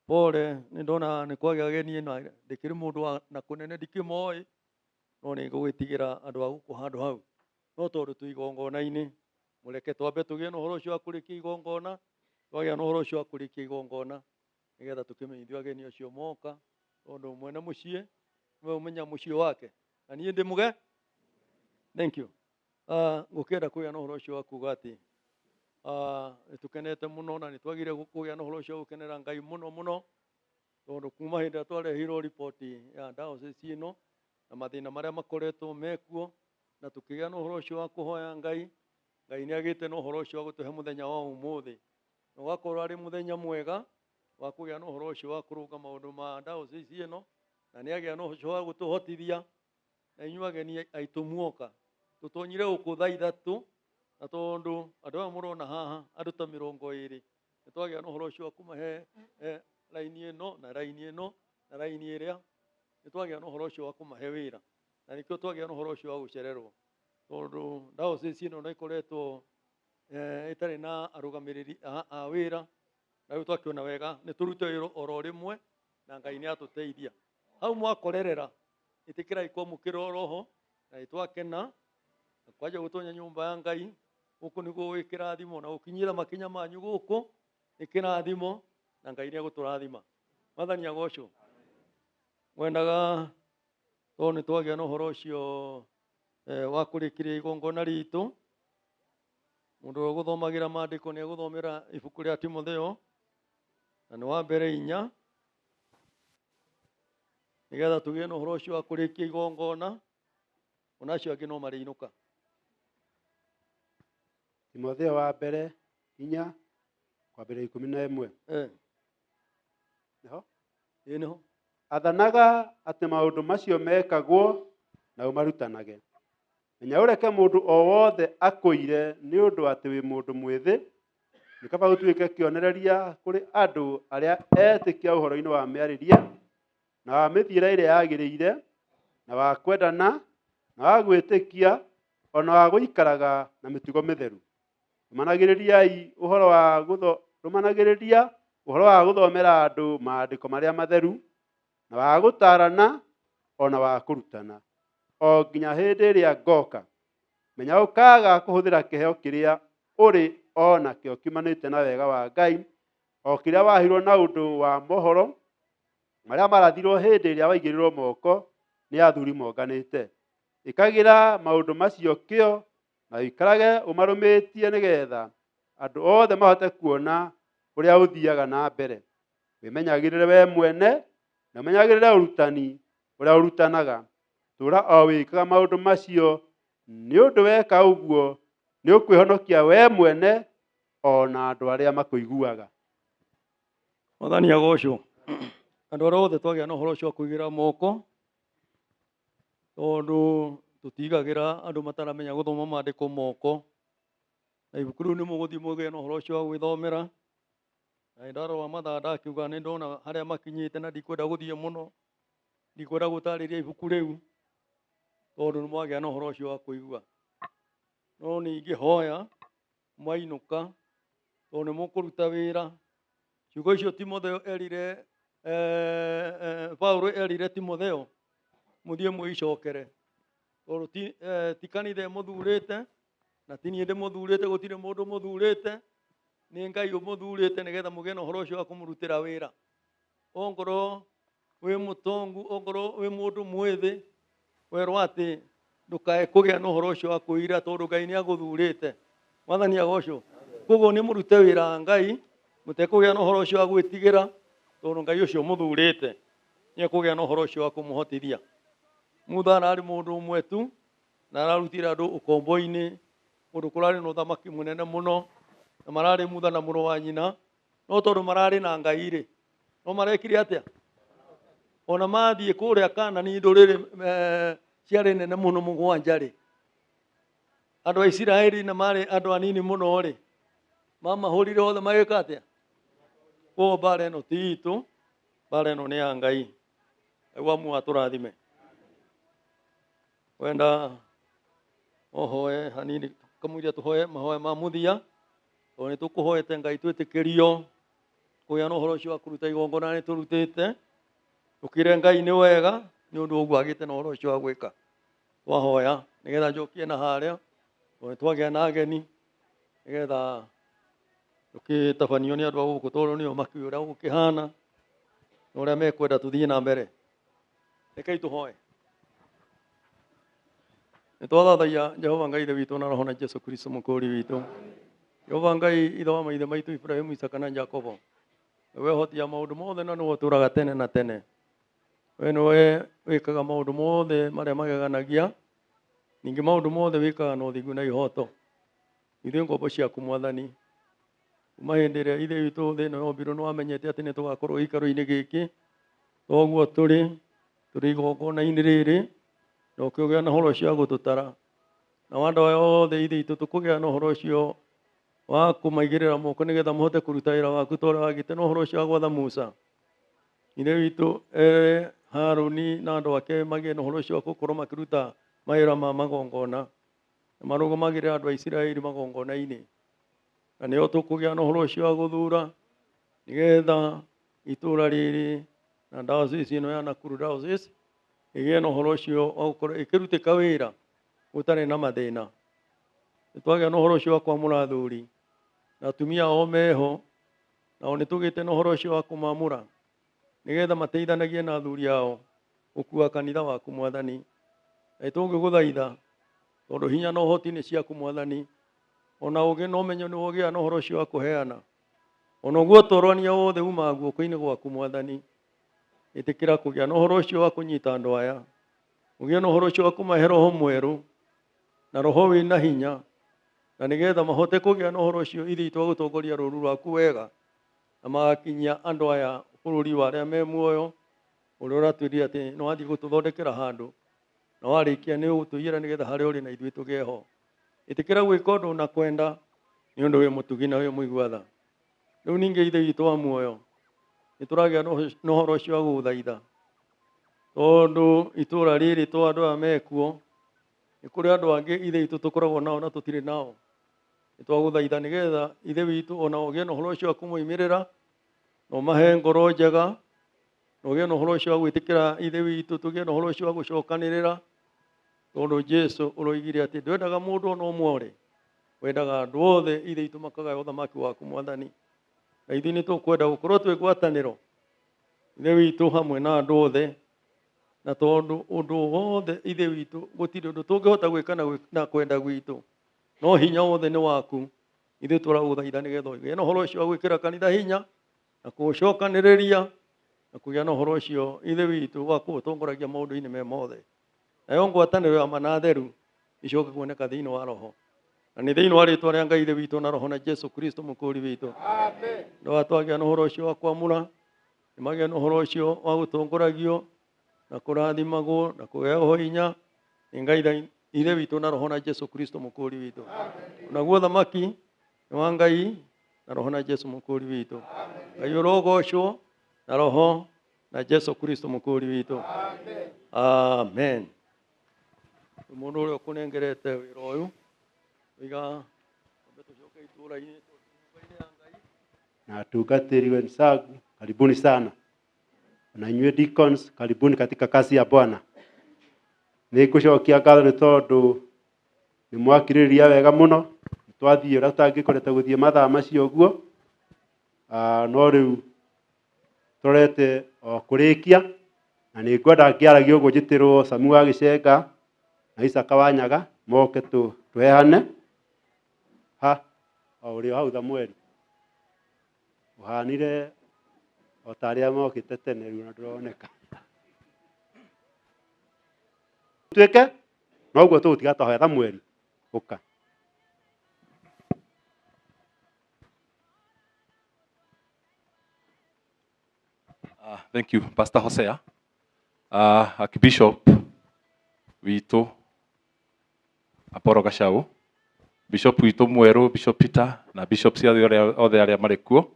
Pole nĩ ndona nĩ kwagĩa ageni na ndĩkĩrĩ mũndũ wa na kũnene ndikĩmoĩ no nĩ ngũgĩtigĩra andũ a gũkũ handũ hau. No tondũ twĩ igongona-inĩ mũreke twambe tũgĩe na ũhoro ũcio wa kũrĩkia igongona, twagĩa na ũhoro ũcio wa kũrĩkia igongona nĩgetha tũkĩmenyithio ageni acio moka, tondũ mwene mũciĩ nĩwe ũmenya mũciĩ wake na niĩ ndĩ mũge. Thank you. Ngũkĩenda kũgĩa na ũhoro ũcio wa kuga atĩ nĩ tũkenete mũno na nĩ twagire kũgĩa na ũhoro ũcio wa gũkenera Ngai mũno mũno, tondũ kuma hĩndĩ ĩrĩa twarehirwo riboti ya diocese ĩno na mathĩna marĩa makoretwo mekuo, na tũkĩgĩa na ũhoro ũcio wa kũhoya Ngai, Ngai nĩ agĩte na ũhoro ũcio wa gũtũhe mũthenya wa ũmũthĩ, na ũgakorwo arĩ mũthenya mwega wa kũgĩa na ũhoro ũcio wa kũrũnga maũndũ ma diocese ĩno, na nĩ agĩa na ũhoro ũcio wa gũtũhotithia. Na inyuĩ ageni aitũ muoka, tũtonyire gũkũ thaa ithatũ, na tondũ andũ aya mũrona haha andũ ta mĩrongo ĩrĩ, nĩ twagĩa na ũhoro ũcio wa kũmahe raini ĩno na raini ĩno na raini ĩrĩa, nĩ twagĩa na ũhoro ũcio wa kũmahe wĩra, na nĩkĩo twagĩa na ũhoro ũcio wa gũcererwo, tondũ diocese ĩno nĩ ĩkoretwo ĩtarĩ na arũgamĩrĩri a wĩra, na rĩu twakĩona wega nĩ tũrute wĩra oro rĩmwe na Ngai nĩ atũteithia. Hau mwakorerera ĩtĩkĩrai kwamũkĩra roho na nĩ twakena na kwanja gũtonya nyũmba ya Ngai gũkũ nĩguo gwĩ kĩrathimo, na gũkinyĩra makinya manyu gũkũ nĩ kĩrathimo, na Ngai nĩ egũtũrathima. Mwathani agocwo. Ngwendaga tondũ nĩ twagĩa na ũhoro ũcio wa kũrĩkĩrĩria igongona ritũ, mũndũ ũrĩa ũgũthomagĩra maandĩko nĩ egũthomera ibuku rĩa Timotheo na nĩ wa mbere 4, nĩgetha tũgĩe na ũhoro ũcio wa kũrĩkia igongona, ona acio angĩ no marĩinũka. Timotheo wa mbere 4 kwambĩrĩria 11. Nĩho? Ĩĩ nĩho. Athanaga atĩ maũndũ macio mekagwo na ũmarutanage. Menya ũreke mũndũ o wothe akũire nĩ ũndũ atĩ wĩ mũndũ mwĩthĩ, nĩ kaba ũtuĩke kĩonereria kũrĩ andũ arĩa etĩkia ũhoro-inĩ wa mĩarĩrie na wa mĩthiĩre ĩrĩa yagĩrĩire, na wa kwendana, na wa gwĩtĩkia, ona wa gũikaraga na mĩtugo mĩtheru. Rũmanagĩrĩriai ũhoro wa gũtho-, rũmanagĩrĩria ũhoro wa gũthomera andũ maandĩko marĩa matheru, na wa gũtarana, ona wa kũrutana, o nginya hĩndĩ ĩrĩa ngoka. Menya ũkaga kũhũthĩra kĩheo kĩrĩa ũrĩ o nakĩo kiumanĩte na wega wa Ngai, o kĩrĩa waheirwo na ũndũ wa mohoro marĩa marathirwo hĩndĩ ĩrĩa waigĩrĩrwo moko nĩ athuri monganĩte. Ĩkagĩra maũndũ macio kĩo na ũikarage ũmarũmĩtie nĩgetha andũ othe mahote kuona ũrĩa ũthiaga na mbere. Wĩmenyagĩrĩre we mwene na ũmenyagĩrĩre ũrutani ũrĩa ũrutanaga. Tũũra o wĩkaga maũndũ macio, nĩ ũndũ weka ũguo nĩ ũkwĩhonokia we mwene o na andũ arĩa makũiguaga. Mwathani agocwo. Andũ arĩa othe twagĩa na ũhoro ũcio wa kũigĩra moko, tondũ tũtigagĩra andũ mataramenya gũthoma maandĩko moko, na ibuku rĩu nĩ mũgũthiĩ mũgĩe na ũhoro ũcio wa gwĩthomera. Na ndarora mathaa ndakiuga nĩ ndona harĩa makinyĩte na ndikwenda gũthiĩ mũno, ndikwenda gũtarĩria ibuku rĩu tondũ nĩ mwagĩa na ũhoro ũcio wa kũigua. No ningĩhoya mwainũka, tondũ nĩ mũkũruta wĩra. Ciugo icio Timotheo erire, Paulo erire Timotheo mũthiĩ mwĩcokere, tondũ ti kanitha ĩmũthurĩte na ti niĩ ndĩmũthurĩte, gũtirĩ mũndũ mũthurĩte, nĩ Ngai ũmũthurĩte nĩgetha mũgĩe na ũhoro ũcio wa kũmũrutĩra wĩra. Ongorwo wĩ mũtongu, ongorwo wĩ mũndũ mwĩthĩ, werwo atĩ ndũkae kũgĩa na ũhoro ũcio wa kwĩira, tondũ Ngai nĩ agũthurĩte. Mwathani agocwo. Koguo nĩ mũrute wĩra wa Ngai, mũtekũgĩa na ũhoro ũcio wa gwĩtigĩra, tondũ Ngai ũcio mũthurĩte nĩ ekũgĩa na ũhoro ũcio wa kũmũhotithia. Mutha ararĩ mũndũ ũmwe tu, na ararutire andũ ũkombo-inĩ, kũndũ kũrarĩ na ũthamaki mũnene mũno, na mararĩ Mutha na mũrũ wa nyina, no tondũ mararĩ na Ngai rĩ, no marekire atĩa? Ona mathiĩ kũrĩa Kanani ndũrĩrĩ, Ciarĩ nene mũno mũgwanja rĩ, andũ a Isiraeli na marĩ andũ anini mũno rĩ, mamahũrire othe magĩka atĩa? Koguo mbara ĩno ti itũ, mbara ĩno nĩ ya Ngai. Ngai wa muoyo atũrathime. Wenda ũhoe hanini kamũira tũhoe mahoya ma mũthia, tondũ nĩ tũkũhoete Ngai twĩtĩkĩrio kũgĩa na ũhoro ũcio wa kũruta igongona nĩ tũrutĩte, tũkĩre Ngai nĩ wega nĩ ũndũ ũguo agĩte na ũhoro ũcio wa gwĩka. Twahoya nĩgetha njokie na harĩa, tondũ nĩ twagĩa na ageni, nĩgetha tũkĩtabanio nĩ andũ a gũkũ tondũ nĩo makĩũĩ ũrĩa gũkĩhana na ũrĩa mekwenda tũthiĩ na mbere. Rekei tũhoe. Nĩ twathathaiya Jehova Ngai Ithe witũ na Roho na Jesu Kristo mũkũũri witũ. Jehova Ngai Ithe wa maithe maitũ Ibrahimu, Isaka na Jakobo. Nĩwe hoti ya maũndũ mothe na nĩwe ũtũũraga tene na tene. We nĩwe wĩkaga maũndũ mothe marĩa mageganagia, ningĩ maũndũ mothe wĩkaga na ũthingu na ihoto. Ithuĩ ngombo ciaku Mwathani, kuma hĩndĩ ĩrĩa Ithe witũ thĩ ĩno yombirwo nĩ wamenyete atĩ nĩ tũgakorwo gĩikaro-inĩ gĩkĩ, toguo tũrĩ, tũrĩ igongona-inĩ rĩrĩ, na ũkĩgĩa na ũhoro ũcio wa gũtũtara. Nao andũ aya othe Ithe witũ tũkũgĩa na ũhoro ũcio wa kũmaigĩrĩra moko nĩgetha mahote kũruta wĩra waku ta ũrĩa wagĩte na ũhoro ũcio wa gwatha Musa. Ithe witũ ere Harũni na andũ ake magĩe na ũhoro ũcio wa gũkorwo makĩruta mawĩra ma magongona, na marũgamagĩrĩra andũ a Isiraeli magongona-inĩ. Na nĩo tũkũgĩa na ũhoro ũcio wa gũthura nĩgetha itũra rĩrĩ na diocese ĩno ya Nakuru diocese ĩgĩe na ũhoro ũcio wa gũkorwo ĩkĩrutĩka wĩra gũtarĩ na mathĩna. Nĩ twagĩa na ũhoro ũcio wa kwamũra athuri na atumia ao meho, nao nĩ tũgĩte na ũhoro ũcio wa kũmamũra nĩgetha mateithanagie na athuri ao gũkua kanitha waku Mwathani. Na tũngĩgũthaitha tondũ hinya na ũhoti nĩ ciaku Mwathani, ona ũgĩ na ũmenyo nĩ wogĩa na ũhoro ũcio wa kũheana, ona ũguo ũtorwania wothe umaga guoko-inĩ gwaku Mwathani. Ĩtĩkĩra kũgĩa na ũhoro ũcio wa kũnyita andũ aya, ũgĩe na ũhoro ũcio wa kũmahe roho mwerũ na roho wĩna hinya, na nĩgetha mahote kũgĩa na ũhoro ũcio ithe itũ wa gũtongoria rũũru rwaku wega, na magakinyia andũ aya bũrũri wa arĩa me muoyo, ũrĩa ũratwĩrire atĩ nĩ wathiĩ gũtũthondekera handũ, na warĩkia nĩ ũgũtũiyĩra nĩgetha harĩa ũrĩ na ithuĩ tũgĩe ho. Ĩtĩkĩra gwĩka ũndũ na kwenda, nĩ ũndũ wĩ mũtugi na wĩ mũigua tha. Rĩu ningĩ Ithe witũ wa muoyo, nĩ tũragĩa na ũhoro ũcio wa gũgũthaitha, tondũ itũũra rĩrĩ to andũ aya mekuo, nĩ kũrĩ andũ angĩ Ithe witũ tũkoragwo nao na tũtirĩ nao. Nĩ twagũthaitha nĩgetha Ithe witũ ona ũgĩe na ũhoro ũcio wa kũmoimĩrĩra, na ũmahe ngoro njega, na ũgĩe na ũhoro ũcio wa gwĩtĩkĩra Ithe witũ, tũgĩe na ũhoro ũcio wa gũcokanĩrĩra, tondũ Jesu ũroigire atĩ ndwendaga mũndũ ona ũmwe ore, wendaga andũ othe Ithe witũ makagaya ũthamaki waku Mwathani. Na ithuĩ nĩ tũkwenda gũkorwo twĩ ngwatanĩro Ithe witũ hamwe na andũ othe, na tondũ ũndũ wothe Ithe witũ gũtirĩ ũndũ tũngĩhota gwĩka na kwenda gwitũ, no hinya wothe nĩ waku. Ithuĩ tũragũthaitha nĩgetha ũgĩe na ũhoro ũcio wa gwĩkĩra kanitha hinya na kũũcokanĩrĩria na kũgĩa na ũhoro ũcio Ithe witũ wa kũũtongoragia maũndũ-inĩ me mothe, nayo ngwatanĩro ya ma na theru icoke kuoneka thĩinĩ wa roho, na nĩ thĩinĩ wa rĩtwa rĩa Ngai Ithe witũ na Roho na Jesu Kristo mũkũũri witũ. Andũ aya twagĩa na ũhoro ũcio wa kwamũra, nĩ magĩa na ũhoro ũcio wa gũtongoragio na kũrathimagwo na kũheagwo hinya nĩ Ngai Ithe witũ na Roho na Jesu Kristo mũkũũri witũ. Naguo thamaki nĩ wa Ngai na Roho na Jesu mũkũũri witũ. Ngai ũrogocwo na Roho na Jesu Kristo mũkũũri witũ. Amen. Mũndũ ũrĩa ũkũnengerete wĩra ũyũ, oiga tũcoke itũũra-inĩ, nyũmba-inĩ ya Ngai. Na atungatĩri wenzangu, karibuni sana. Na inyuĩ deacons, karibuni katika kazi ya Bwana. Nĩ ngũcokia ngatho nĩ tondũ nĩ mwakirĩrĩria wega mũno, twathiĩ ũrĩa tũtangĩkorete gũthiĩ mathaa macio ũguo, no rĩu tũrorete o kũrĩkia, na nĩ ngwenda ngĩaragia ũguo njĩtĩrwo Sami wa Gĩcenga na Isaka wa Nyaga moke tũheane ha o ũrĩ o hau Samueli ũhanire o ta arĩa mokĩte tene rĩu na ndũroneka. Tuĩke noguo tũgũtiga twahoya Samueli ũka. Thank you, Pastor Hosea. Archbishop, Witũ Apollo Gachau, Bishop witũ mwerũ Bishop Peter na bishops othe arĩa marĩ kuo,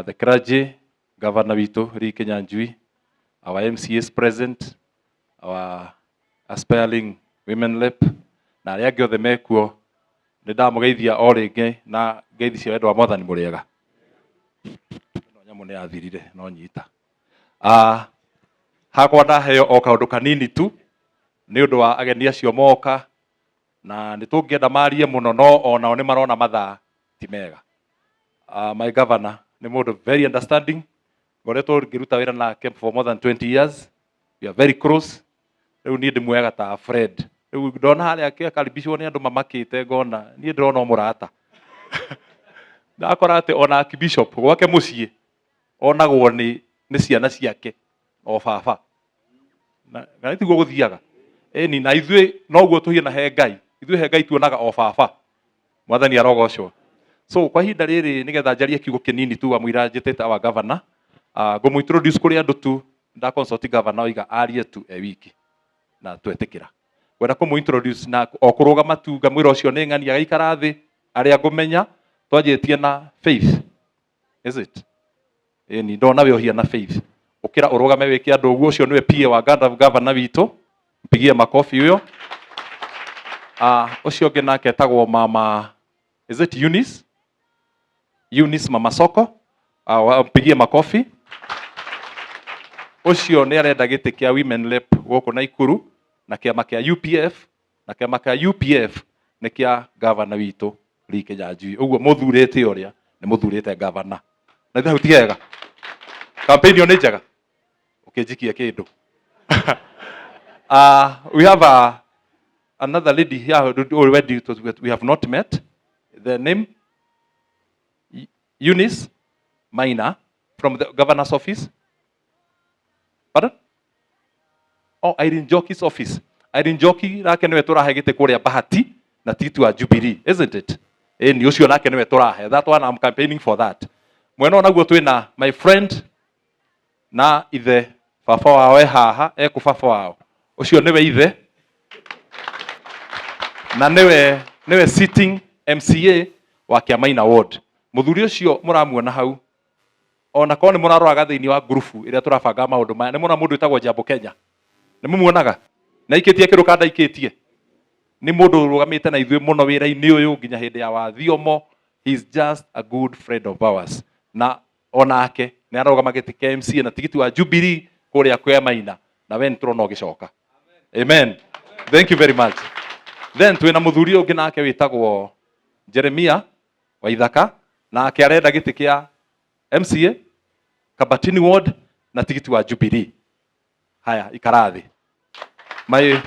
the clergy, governor witũ Lee Kinyanjui, our MCAs present, our aspiring women rep na arĩa angĩ othe mekuo, nĩ ndamũgeithia o rĩngĩ na ngeithi cia wendo wa Mwathani. Mũrĩega? Ĩno nyamũ nĩ yathirire no nyita. Hakwa ndaheo o kaũndũ kanini tu nĩ ũndũ wa ageni acio moka, na nĩ tũngĩenda marie mũno, no onao nĩ marona mathaa ti mega. My governor nĩ mũndũ very understanding, ngoretwo ngĩruta wĩra nake for more than 20 years. We are very close. Rĩu niĩ ndĩmuoyaga ta friend. Rĩu ndona harĩa akĩkaribicwo nĩ andũ mamakĩte, ngona niĩ ndĩrona o mũrata. Ndakora atĩ ona archbishop gwake mũciĩ onagwo nĩ ciana ciake o baba na tiguo gũthiaga. Ĩni, na ithuĩ noguo tũhiana he Ngai. Ithuĩ he Ngai tuonaga o baba. Mwathani arogocwo. So kwa ihinda rĩrĩ, nĩgetha njarie kiugo kĩnini tu amũira njĩtĩte our governor, ngũmũ introduce kũrĩ andũ tu. Nda consult governor, oiga arie tu e wiki na twetĩkĩra. Ngwenda kũmũ introduce na o kũrũgama tu ngamwĩra ũcio nĩ ng'ani, agaikara thĩ. Arĩa ngũmenya twanjĩtie na Faith, is it? Ĩni, ndona we ũhiana Faith. Ũkĩra ũrũgame wĩke andũ ũguo. Ũcio nĩwe PA wa governor witũ, mpigie makofi huyo. Ũcio ũngĩ nake etagwo mama, is it Eunice? Eunice Mama Soko, mpigie makofi. Ũcio nĩ arenda gĩtĩ kĩa women rep gũkũ Naikuru na kĩama kĩa UPF, na kĩama kĩa UPF nĩ kĩa governor witũ Lee Kinyanjui. Ũguo mũthurĩte ũrĩa nĩ mũthurĩte governor na ithe hau ti hega. Campaign ĩyo nĩ njega ũkĩnjikia kĩndũ. We have another lady here already we have not met. The name Eunice Maina from the governor's office. Pardon? Oh, Irene Njoki's office. Irene Njoki nake niwe tũrahe gĩtĩ kũrĩa Bahati na tigiti wa Jubilee, isn't it? Ĩni, ũcio nake niwe tũrahe. That one I'm campaigning for that. Mwena ũyũ naguo twĩna my friend na ithe baba wao e haha, ekũ baba wao? Ũcio nĩwe ithe na nĩwe sitting MCA wa Kĩamaina Ward. Mũthuri ũcio mũramuona hau, ona korwo nĩ mũraroraga thĩinĩ wa ngurubu ĩrĩa tũrabanga maũndũ maya, nĩ mũrona mũndũ wĩtagwo Jambo Kenya, nĩ mũmuonaga na aikĩtie kĩrũ kana ndaikĩtie. Nĩ mũndũ ũrũgamĩte na ithuĩ mũno wĩra-inĩ ũyũ nginya hĩndĩ ya wathiomo. He is just a good friend of ours, na onake nĩ ararũgama gĩtĩ kĩa MCA na tigiti wa Jubilee kũrĩa Kĩamaina, na we nĩ tũrona ũgĩcoka. Amen, thank you very much. Then twĩna mũthuri ũngĩ nake wĩtagwo Jeremia Waithaka, nake arenda gĩtĩ kĩa MCA Kabatini Ward na tigiti wa Jubilee. Haya, ikara thĩ. My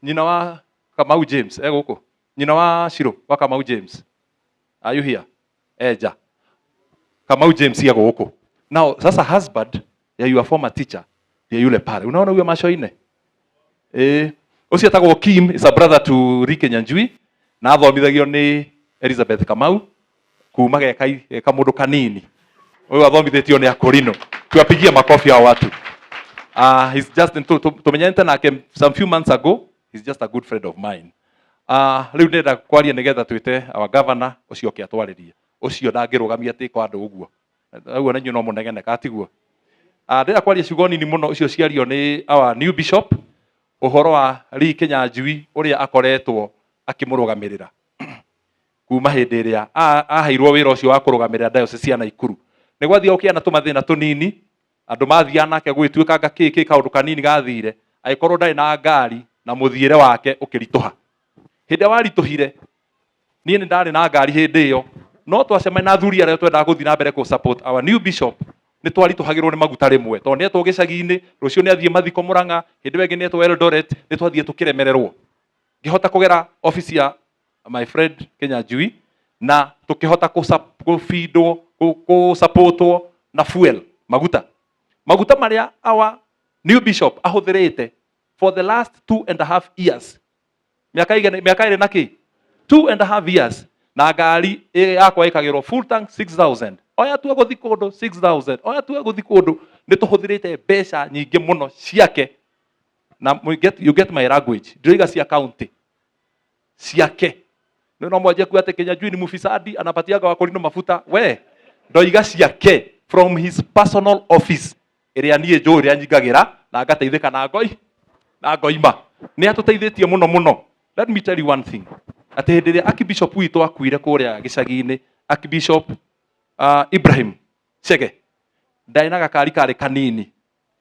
nyina wa Kamau James e gũkũ? Nyina wa Shiro wa Kamau James, are you here? Eja Kamau James e gũkũ? Now sasa husband ya your former teacher ndiye yule pale, unaona huyo macho ine. Ũcio etagwo Kim, is a brother to Rick Nyanjui, na athomithagio nĩ Elizabeth Kamau kuma geka geka mũndũ kanini. Ũyũ athomithĩtio nĩ Akorino. Tuwapigie makofi hao watu. He's just tumenyanĩte nake some few months ago. He's just a good friend of mine. Rĩu ndĩrenda kwaria nĩgetha twĩte our governor ũcio oke atwarĩrie. Ũcio ndangĩrũgamia atĩ kwa andũ ũguo ũguo, na inyuĩ no mũnegene katiguo. Ndĩrenda kwaria ciugo nini mũno icio ciario nĩ our new bishop ũhoro wa Lee Kinyanjui, ũrĩa akoretwo akĩmũrũgamĩrĩra kuma hĩndĩ ĩrĩa aheirwo wĩra ũcio wa kũrũgamĩrĩra diocese ya Naikuru. Nĩ gwathiaga gũkĩgĩa na tũmathĩna tũnini, andũ mathiaga nake gũgĩtuĩkanga kĩ kĩ kaũndũ kanini gathire, agĩkorwo ndarĩ na ngari na mũthiĩre wake ũkĩritũha. Hĩndĩ ĩrĩa waritũhire, niĩ nĩ ndarĩ na ngari hĩndĩ ĩyo, no twacemania na athuri arĩa twendaga gũthiĩ na mbere kũ support our new bishop, nĩ twaritũhagĩrwo nĩ maguta rĩmwe, tondũ nĩ etwo gĩcagi-inĩ, rũciũ nĩ athiĩ mathiko Mũrang'a, hĩndĩ ĩyo ĩngĩ nĩ etwo Eldoret. Nĩ twathiĩ tũkĩremererwo. Ngĩhota kũgera office ya my friend Kinyanjui na tũkĩhota kũbindwo, kũsupportwo na fuel, maguta marĩa our new bishop ahũthĩrĩte for the last 2.5 years, mĩaka igana, mĩaka ĩrĩ na kĩ, 2.5 years, na ngari yakwa ĩkagĩrwo full tank 6000, oya tua gũthi kũndũ 6000, oya tua gũthi kũndũ. Nĩ tũhũthĩrĩte mbeca nyingĩ mũno ciake. Na you get my language, ndiroiga cia county ciake. No mwanjie kuga atĩ Kinyanjui ni mufisadi anapatiaga wakorino mafuta. We ndoiga ciake from his personal office ĩrĩa niĩ njũĩ ĩrĩa nyingagĩra na ngateithĩka na ngoi na ngoima. Nĩ atũteithĩtie mũno mũno. Let me tell you one thing, atĩ hĩndĩ ĩrĩa Archbishop witũ akuire kũrĩa gĩcagi-inĩ, Archbishop Ibrahim Chege, ndarĩ na gakari karĩ kanini.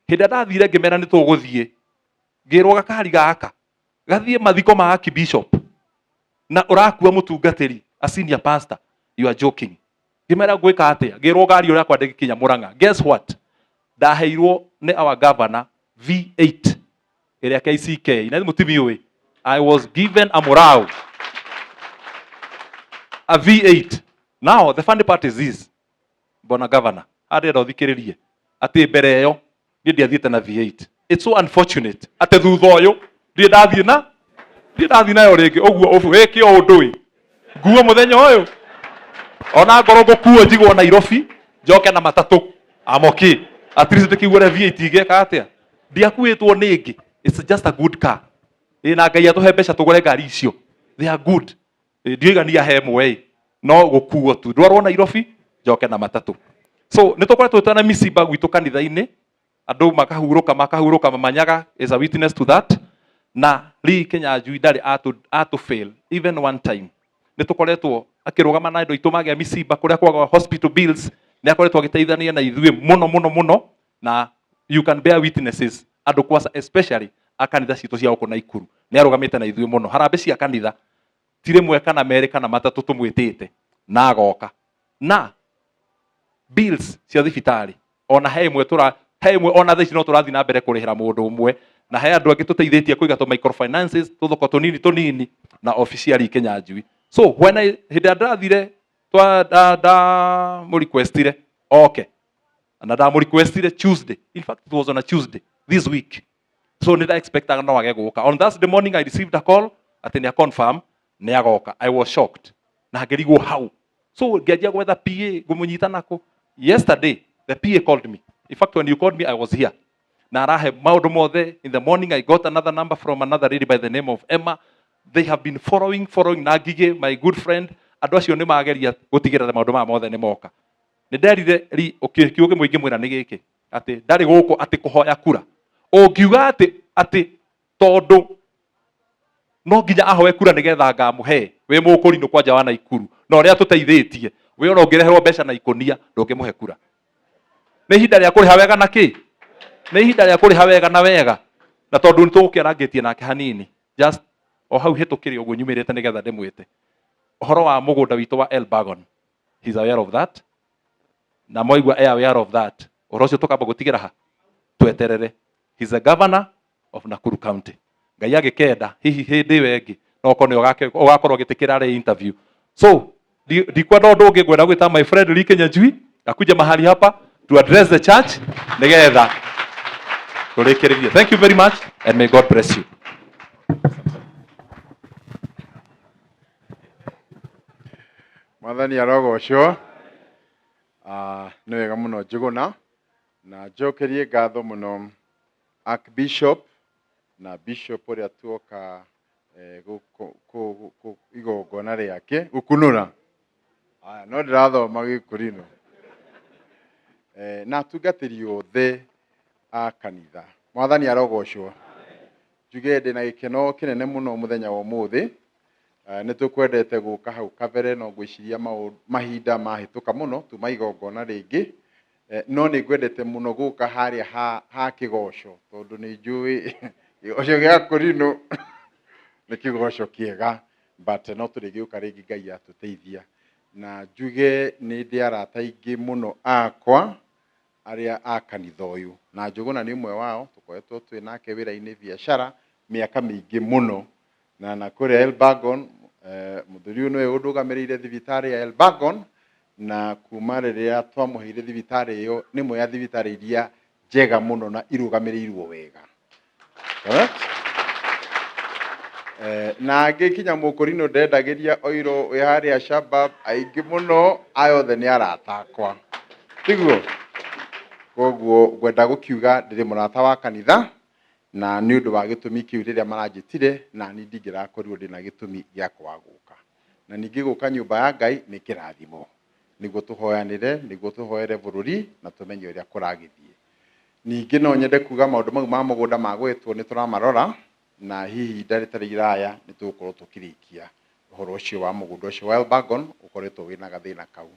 Hĩndĩ ĩrĩa ndathire ngĩmera nĩ tũgũthiĩ, ngĩrwo gakari gaka gathiĩ mathiko ma Archbishop na ũrakua mũtungatĩri a senior pastor, you are joking. Ngĩmera ngwĩka atĩa? Ngĩrwo ngari ũrĩa yakwa ndĩgĩkinya Murang'a. Guess what, ndaheirwo nĩ our governor V8 ĩrĩa KCK na mũtimiũĩ. I was given a Murau, a V8. Now the funny part is this, bona governor arenda ũthikĩrĩrie atĩ mbere ĩyo niĩ ndiathiĩte na V8. It's so unfortunate atĩ thutha ũyũ ndirĩ ndathiĩ na ndirĩ ndathiĩ nayo rĩngĩ. Ũguo ũbu wĩke o ũndũ ĩ nguo mũthenya ũyũ ona ngorwo ngũkuo njigwo Nairobi njoke na matatũ, I'm okay. At least ndĩkĩigua ũrĩa V8 igeka atĩa. Ndiakuĩtwo nĩ ĩngĩ. It's just a good car. Ĩ na Ngai atũhe mbeca tũgũre ngari icio, they are good. Ndioigania he ĩmwe ĩ no gũkuo tu ndwarwo Nairobi njoke na matatũ. So nĩ tũkoretwo twĩna mĩciba gwitũ kanitha-inĩ, andũ makahurũka makahurũka. Mamanyaga is a witness to that. Na Lee Kinyanjui ndarĩ atu fail even one time. Nĩ tũkoretwo akĩrũgama na andũ aitũ magĩa mĩciba kũrĩa kwaga hospital bills, nĩ akoretwo agĩteithania na ithuĩ mũno mũno mũno. Na you can bear witnesses, andũ kwasa especially a kanitha citũ cia gũkũ Naikuru, nĩ arũgamĩte na ithuĩ mũno. Harambĩ cia kanitha ti rĩmwe kana merĩ kana matatũ tũmwĩtĩte na agoka na bills cia thibitarĩ. Ona he ĩmwe tũra he ĩmwe ona thaa ici no tũrathiĩ na mbere kũrĩhĩra mũndũ ũmwe, na he andũ angĩ tũteithĩtie kũiga tũ microfinances, tũthoko tũnini tũnini na officially Kinyanjui. So when I hĩndĩ ĩrĩa ndĩrathire twa nda nda mũrequestire oke, na ndamũrequestire Tuesday, in fact it was on a Tuesday this week, so nĩ nda no age gũka. On Thursday morning I received a call atĩ nĩ confirm nĩ agoka. I was shocked na ngĩrigwo hau, so ngĩanjia gwetha PA ngũmũnyita nako. Yesterday the PA called me. In fact, when you called me I was here na arahe maũndũ mothe. In the morning I got another number from another lady by the name of Emma. They have been following na Ngigĩ, my good friend. Andũ acio nĩ mageria gũtigĩrĩra maũndũ maya mothe nĩ moka. Nĩ nderire ri kiugo kĩmwe ingĩmwĩra nĩ gĩkĩ, atĩ ndarĩ gũkũ atĩ kũhoya kura. Ũngiuga atĩ tondũ no nginya ahoe kura nĩgetha ngamũhe, wĩ mũkũrinũ kwanja wa Naikuru na ũrĩa tũteithĩtie wĩ, ona ũngĩreherwo mbeca na ikũnia ndũngĩmũhe kura. Nĩ ihinda rĩa kũrĩha wega na kĩ, nĩ ihinda rĩa kũrĩha wega na wega. Na tondũ nĩ tũgũkĩarangĩtie nake hanini just o hau hĩtũkĩre ũguo nyumĩrĩte nĩgetha ndĩmwĩte ũhoro wa mũgũnda witũ wa Elbagon, he's aware of that. Na mwaigua e aware of that, ũhoro ũcio tũkamba gũtigĩra ha tweterere. He's a governor of Nakuru County. Ngai agĩkenda hihi hĩndĩ ĩyo ĩngĩ no okorwo nĩ ũgakorwo ũgĩtĩkĩra rĩ interview. So ndikwenda ũndũ ũngĩ, ngwenda gwĩta my friend Lee Kinyanjui akuje mahali hapa to address the church nĩgetha tũrĩkĩrĩrie. Thank you very much and may God bless you. Mwathani arogocwo. Nĩ wega mũno Njũgũna, na njokerie ngatho mũno Archbishop na Bishop ũrĩa tuoka igongona rĩake gũkunũra. Aya, no ndĩrathoma gĩkũrinũ. Na atungatĩri othe a kanitha. Mwathani arogocwo. Njuge ndĩna gĩkeno kĩnene mũno mũthenya wa ũmũthĩ. Nĩ tũkwendete gũka hau kabere, no ngwĩciria mahinda mahĩtũka mũno tuma igongona rĩngĩ. No nĩ ngwendete mũno gũka harĩa ha kĩgoco, tondũ nĩ njũĩ kĩgoco gĩa kũrinũ nĩ kĩgoco kĩega, but no tũrĩgĩũka rĩngĩ Ngai atũteithia. Na njuge nĩ ndĩ arata aingĩ mũno akwa arĩa a kanitha ũyũ, na Njũgũna nĩ ũmwe wao. Tũkoretwo twĩ nake wĩra-inĩ biacara mĩaka mĩingĩ mũno na kũrĩa Elbagon. Mũthuri ũyũ nĩwe ũndũgamĩrĩire thibitarĩ ya Elbagon, na kuma rĩrĩa twamũheire thibitarĩ ĩyo, nĩ ĩmwe ya thibitarĩ iria njega mũno na irũgamĩrĩirwo wega. Correct? Na angĩ kinya mũkũrinũ ndendagĩria oiro wĩ harĩa Shabab aingĩ mũno, aya othe nĩ arata akwa, tiguo? Koguo ngwenda gũkiuga ndĩrĩ mũrata wa kanitha. Na nĩ ũndũ wa gĩtũmi kĩu rĩrĩa maranjĩtire, na niĩ ndingĩrakorirwo ndĩna gĩtũmi gĩa kwaga gũka. Na ningĩ gũka nyũmba ya Ngai nĩ kĩrathimo, nĩguo tũhoyanĩre, nĩguo tũhoere bũrũri na tũmenye ũrĩa kũragĩthiĩ. Ningĩ no nyende kuga maũndũ mau ma mũgũnda magwetwo nĩ tũramarora, na hihi ihinda rĩtarĩ iraya nĩ tũgũkorwo tũkĩrĩkia ũhoro ũcio wa mũgũnda ũcio wa Elburgon ũkoretwo wĩna gathĩna kau.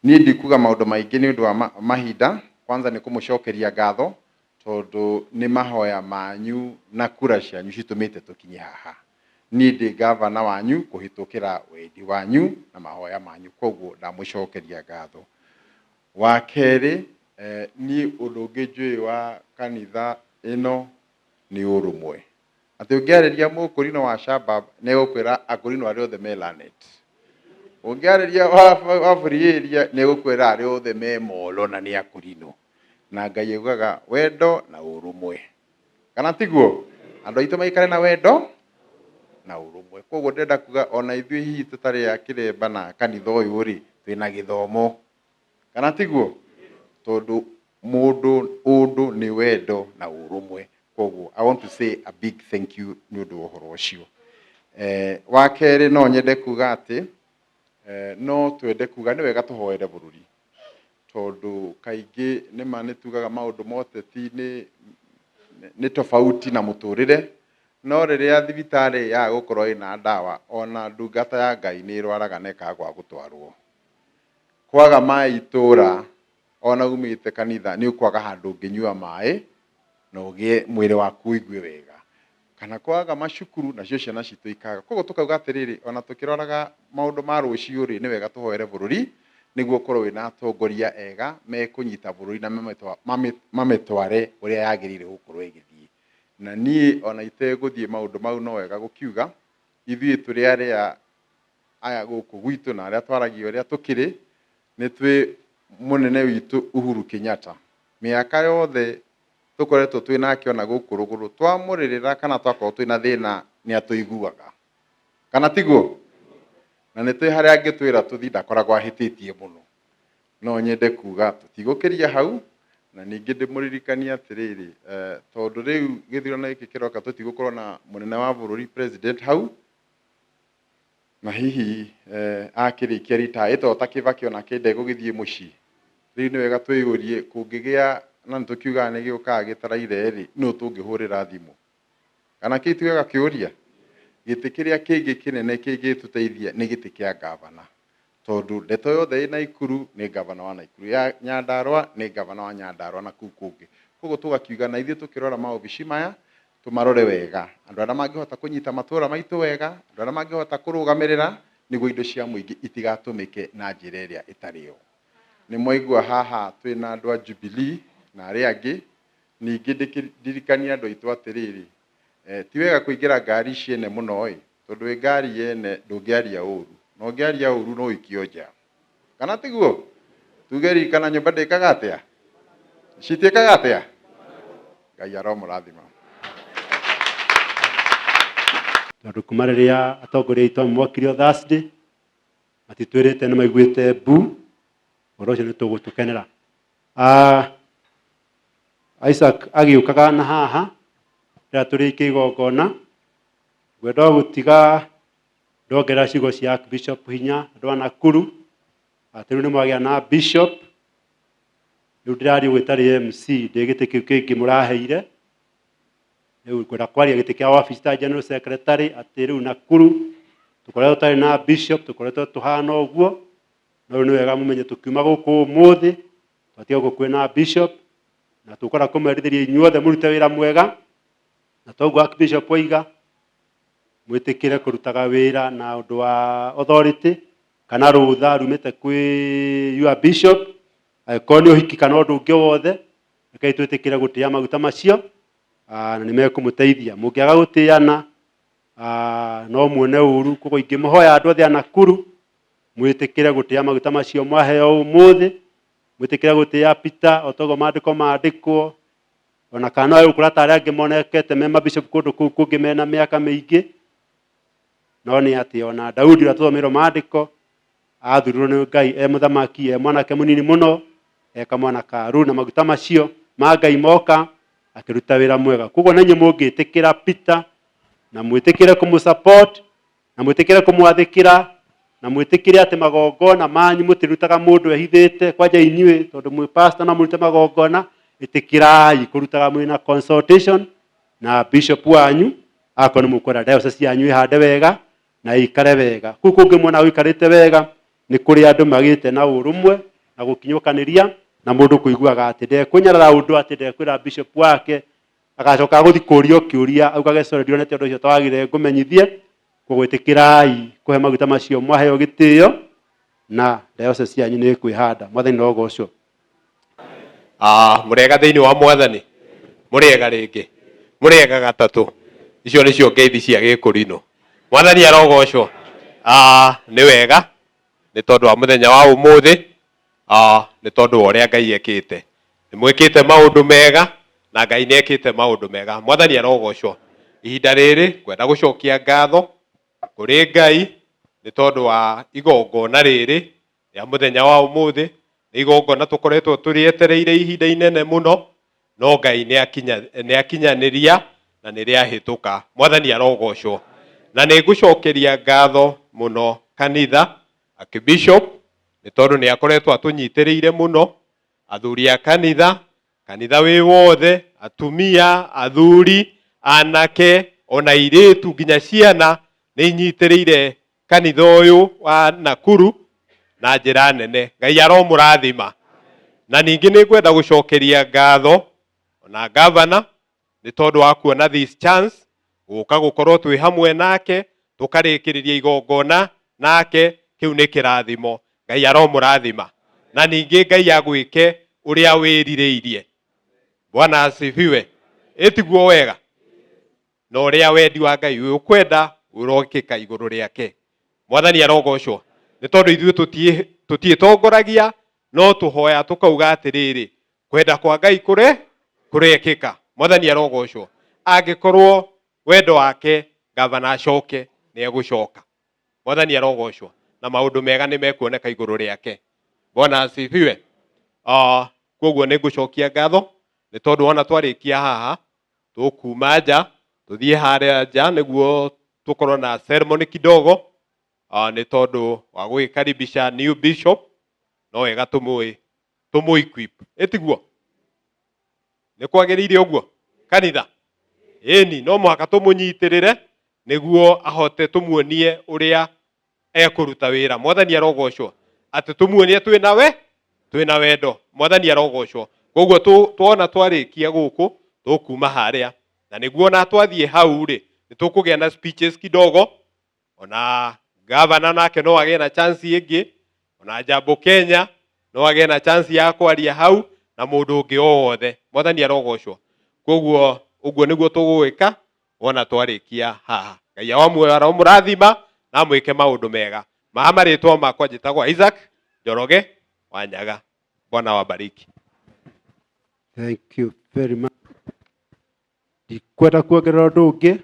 Niĩ ndikuga maũndũ maingĩ nĩ ũndũ wa mahinda, kwanza nĩ kũmũcokeria ngatho tondũ nĩ mahoya manyu na kura cianyu citũmĩte tũkinye haha. Niĩ ndĩ ngavana wanyu kũhĩtũkĩra wendi wanyu na mahoya manyu, koguo ndamũcokeria ngatho. Wa kerĩ, niĩ ũndũ ũngĩ njũĩ wa kanitha ĩno nĩ ũrũmwe. Atĩ ũngĩarĩria mũkũrinũ wa Shabab nĩ egũkwĩra akũrinũ arĩa othe me Lanet. Ũngĩarĩria wa Free Area nĩ egũkwĩra arĩa othe me Molo na nĩ akũrinũ. Na Ngai augaga wendo na ũrũmwe. Kana tiguo? Andũ aitũ maikare na wendo na ũrũmwe. Koguo ndĩrenda kuga ona ithuĩ hihi tũtarĩ a kĩremba na kanitha ũyũ rĩ, twĩna gĩthomo. Kana tiguo? Tondũ mũndũ ũndũ nĩ wendo na ũrũmwe. Koguo I want to say a big thank you nĩ ũndũ wa ũhoro ũcio. Wa kerĩ no nyende kuga atĩ no twende kuga nĩ wega tũhoere bũrũri, tondũ kaingĩ nĩma nĩ tugaga maũndũ ma ũteti nĩ tofauti na mũtũrĩre, no rĩrĩa thibitarĩ yaga gũkorwo ĩna ndawa, ona ndungata ya Ngai nĩ ĩrwaraga na ĩkaga gwa gũtwarwo. Kwaga maĩ itũra, ona umĩte kanitha nĩ ũkwaga handũ ũngĩnyua maĩ na ũgĩe mwĩrĩ waku ũigue wega. Kana kwaga macukuru nacio ciana citũ ikaga. Koguo tũkauga atĩrĩrĩ, ona tũkĩroraga maũndũ ma rũciũ rĩ, nĩ wega tũhoere bũrũri nĩguo ũkorwo wĩna atongoria ega mekũnyita bũrũri na mamĩtware ũrĩa yagĩrĩire gũkorwo ĩgĩthiĩ. Na niĩ ona itegũthiĩ maũndũ mau no wega gũkiuga, ithuĩ tũrĩ arĩa aya gũkũ gwitũ na arĩa twaragia ũrĩa tũkĩrĩ, nĩ twĩ mũnene witũ Uhuru Kenyatta. Mĩaka yothe tũkoretwo twĩ nake ona gũkũ rũgũrũ, twamũrĩrĩra kana twakorwo twĩna thĩna nĩ atũiguaga. Kana tiguo? Na nĩ twĩ harĩa angĩtwĩra tũthiĩ ndakoragwo ahĩtĩtie mũno. No nyende kuga tũtigũkĩria hau, na ningĩ ndĩmũririkanie atĩrĩrĩ, tondũ rĩu gĩthurano gĩkĩ kĩroka tũtigũkorwo na mũnene wa bũrũri president hau, na hihi akĩrĩkia retire to ta Kibaki onake ndegũgĩthiĩ mũciĩ. Rĩu nĩ wega twĩyũrie kũngĩgĩa na nĩ tũkiugaga nĩ gĩũkaga gĩtaraire rĩ, nũ tũngĩhũrĩra thimũ? Kana kĩu ti wega kĩũria? Gĩtĩ kĩrĩa kĩngĩ kĩnene kĩngĩtũteithia nĩ gĩtĩ kĩa ngavana, tondũ ndeto yothe ĩ Naikuru nĩ ngavana wa Naikuru, ya Nyandarua nĩ ngavana wa Nyandarua na kũu kũngĩ. Koguo tũgakiuga na ithuĩ tũkĩrora maobici maya tũmarore wega, andũ arĩa mangĩhota kũnyita matũra maitũ wega, andũ arĩa mangĩhota kũrũgamĩrĩra nĩguo indo cia mũingĩ itigatũmĩke na njĩra ĩrĩa ĩtarĩ yo. Nĩ mwaigua haha twĩna andũ a Jubilee na arĩa angĩ, ningĩ ndĩkĩririkanie andũ aitũ atĩrĩrĩ, ti wega kũingĩra ngari ciene mũno ĩ, tondũ wĩ ngari yene ndũngĩaria ũru, na ũngĩaria ũru no ũikio nja. Kana tiguo? Tuge rika na nyũmba ndĩkaga atĩa? Citiĩkaga atĩa? Ngai aromũrathima. Tondũ kuma rĩrĩa atongoria aitũ amwe mokire o Thursday, matitwĩrĩte nĩ maiguĩte mbu, ũhoro ũcio nĩ tũgũtũkenera. Isaac agĩũkaga na haha, rĩrĩa tũrĩkia igongona, ngwenda o gũtiga ndongerera ciugo cia Archbishop hinya andũ a Nakuru, atĩ rĩu nĩ mwagĩa na bishop, rĩu ndĩraria ũguo ĩtarĩ MC, ndĩ gĩtĩ kĩu kĩngĩ mũraheire, rĩu ngwenda kwaria gĩtĩ kĩa wabici ta General Secretary, atĩ rĩu Nakuru tũkoretwo tũtarĩ na bishop, tũkoretwo tũhana ũguo, no rĩu nĩ wega mũmenye tũkiuma gũkũ ũmũthĩ, twatiga gũkũ kwĩna bishop, na tũkwenda kũmwendithĩria inyuothe mũrute wĩra mwega, na toguo Archbishop oiga, mwĩtĩkĩre kũrutaga wĩra na ũndũ wa authority kana rũtha rumĩte kwĩ your bishop, angĩkorwo nĩ ũhiki kana ũndũ ũngĩ wothe, rekei twĩtĩkĩre gũtĩa maguta macio, na nĩ mekũmũteithia. Mũngĩaga gũtĩana, no muone ũru. Koguo ingĩmũhoya andũ othe a Nakuru, mwĩtĩkĩre gũtĩa maguta macio mwaheo ũmũthĩ, mwĩtĩkĩre gũtĩa Peter o ta ũguo maandĩko mandĩkwo, ona kana no egũkũra ta arĩa angĩ monekete me mabishop kũndũ kũu kũngĩ mena mĩaka mĩingĩ, no nĩ atĩ ona Daudi ũrĩa tũthomeirwo maandĩko athurirwo nĩ Ngai e mũthamaki e mwanake mũnini mũno, e kamwana karu, na maguta macio ma Ngai moka Akĩruta wĩra mwega. Koguo na inyuĩ mũngĩtĩkĩra Peter na mwĩtĩkĩre kũmũ-support na mwĩtĩkĩre kũmwathĩkĩra na mwĩtĩkĩre atĩ magongona manyu mũtirutaga mũndũ ehithĩte kwanja inyuĩ tondũ mwĩ pastor no mũrute magongona, ĩtĩkĩrai kũrutaga mwĩna consultation na bishop wanyu akorwo nĩ mũkwenda diocese yanyu ĩhande wega na ĩikare wega. Kũu kũngĩ mwona gũikarĩte wega nĩ kũrĩ andũ magĩte na ũrũmwe na gũkinyũkanĩria na mũndũ kũiguaga atĩ ndekũnyarara ũndũ atĩ ndekwĩra bishop wake agacoka gũthi kũrio kĩũria augage sorry ndionete ũndũ ũcio twagire ngũmenyithie. Koguo ĩtĩkĩrai kũhe maguta macio mwaheo gĩtĩo na diocese yanyu nĩ ĩkwĩhanda. Mwathani no ũgocwo. Mũrĩega thĩinĩ wa Mwathani, mũrĩega rĩngĩ, mũrĩega gatatũ. Icio nĩcio ngeithi cia gĩkũrinũ. Mwathani arogocwo. Nĩ wega nĩ tondũ wa mũthenya wa ũmũthĩ, nĩ tondũ wa ũrĩa Ngai ekĩte. Nĩ mwĩkĩte maũndũ mega na Ngai nĩ ekĩte maũndũ mega. Mwathani arogocwo. Ihinda rĩrĩ ngwenda gũcokia ngatho kũrĩ Ngai nĩ tondũ wa igongona rĩrĩ rĩa mũthenya wa ũmũthĩ. Nĩ igongona tũkoretwo tũrĩetereire ihinda inene mũno, no Ngai nĩ akinyanĩria na nĩ rĩahĩtũka. Mwathani arogocwo. Na nĩ ngũcokeria ngatho mũno kanitha, Archbishop, nĩ tondũ nĩ akoretwo atũnyitĩrĩire mũno, athuri a kanitha, kanitha wĩ wothe, atumia, athuri, anake, ona airĩtu nginya ciana nĩ inyitĩrĩire kanitha ũyũ wa Nakuru na njĩra nene. Ngai aromũrathima. Na ningĩ nĩ ngwenda gũcokeria ngatho ona gavana nĩ tondũ wa kuona this chance gũka gũkorwo twĩ hamwe nake tũkarĩkĩrĩria igongona nake, kĩu nĩ kĩrathimo. Ngai aromũrathima. Na ningĩ Ngai agwĩke ũrĩa wĩrirĩirie. Bwana asifiwe. Ĩtiguo wega na ũrĩa wendi wa Ngai ũkwenda ũrokĩka igũrũ rĩake. Mwathani arogocwo. Nĩ tondũ ithuĩ tũtiĩtongoragia, no tũhoya tũkauga atĩrĩrĩ, kwenda kwa Ngai kũrekĩka. Mwathani arogocwo. Angĩkorwo wendo wake gavana acoke, nĩ egũcoka. Mwathani arogocwo. Na maũndũ mega nĩ mekuoneka igũrũ rĩake. Bwana asifiwe. Koguo nĩ ngũcokia ngatho nĩ tondũ wona twarĩkia haha tũkuma nja tũthiĩ harĩa nja nĩguo tũkorwo na ceremony kidogo, nĩ tondũ wa gũgĩkaribisha new bishop. No wega tũmũ equip, ĩtiguo nĩ kwagĩrĩire ũguo kanitha? Ĩni, no mũhaka tũmũnyitĩrĩre nĩguo ahote tũmuonie ũrĩa ekũruta wĩra. Mwathani arogocwo. Atĩ tũmuonie twĩna wendo. Mwathani arogocwo. Koguo tuona twarĩkia gũkũ tũkuma harĩa na nĩguo na twathiĩ hau rĩ nĩ tũkũgĩa na speeches kidogo, ona gavana nake no agĩe na chance ĩngĩ, ona Jambo Kenya no agĩe na chance ya kwaria hau na mũndũ ũngĩ o wothe. Mwathani arogocwo. Koguo ũguo nĩguo tũgũgĩka wona twarĩkia haha. Ngai wa muoyo aromũrathima na amwĩke maũndũ mega. Ma marĩtwa makwa njĩtagwo Isaac Njoroge wa Nyaga. Bwana wabariki. Thank you very much. Ndikwenda kuongerera ũndũ ũngĩ.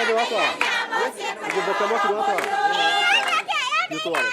Nĩ watwara? Gĩthimbo kĩa mwaki nĩ watwara? Nĩ ũtware.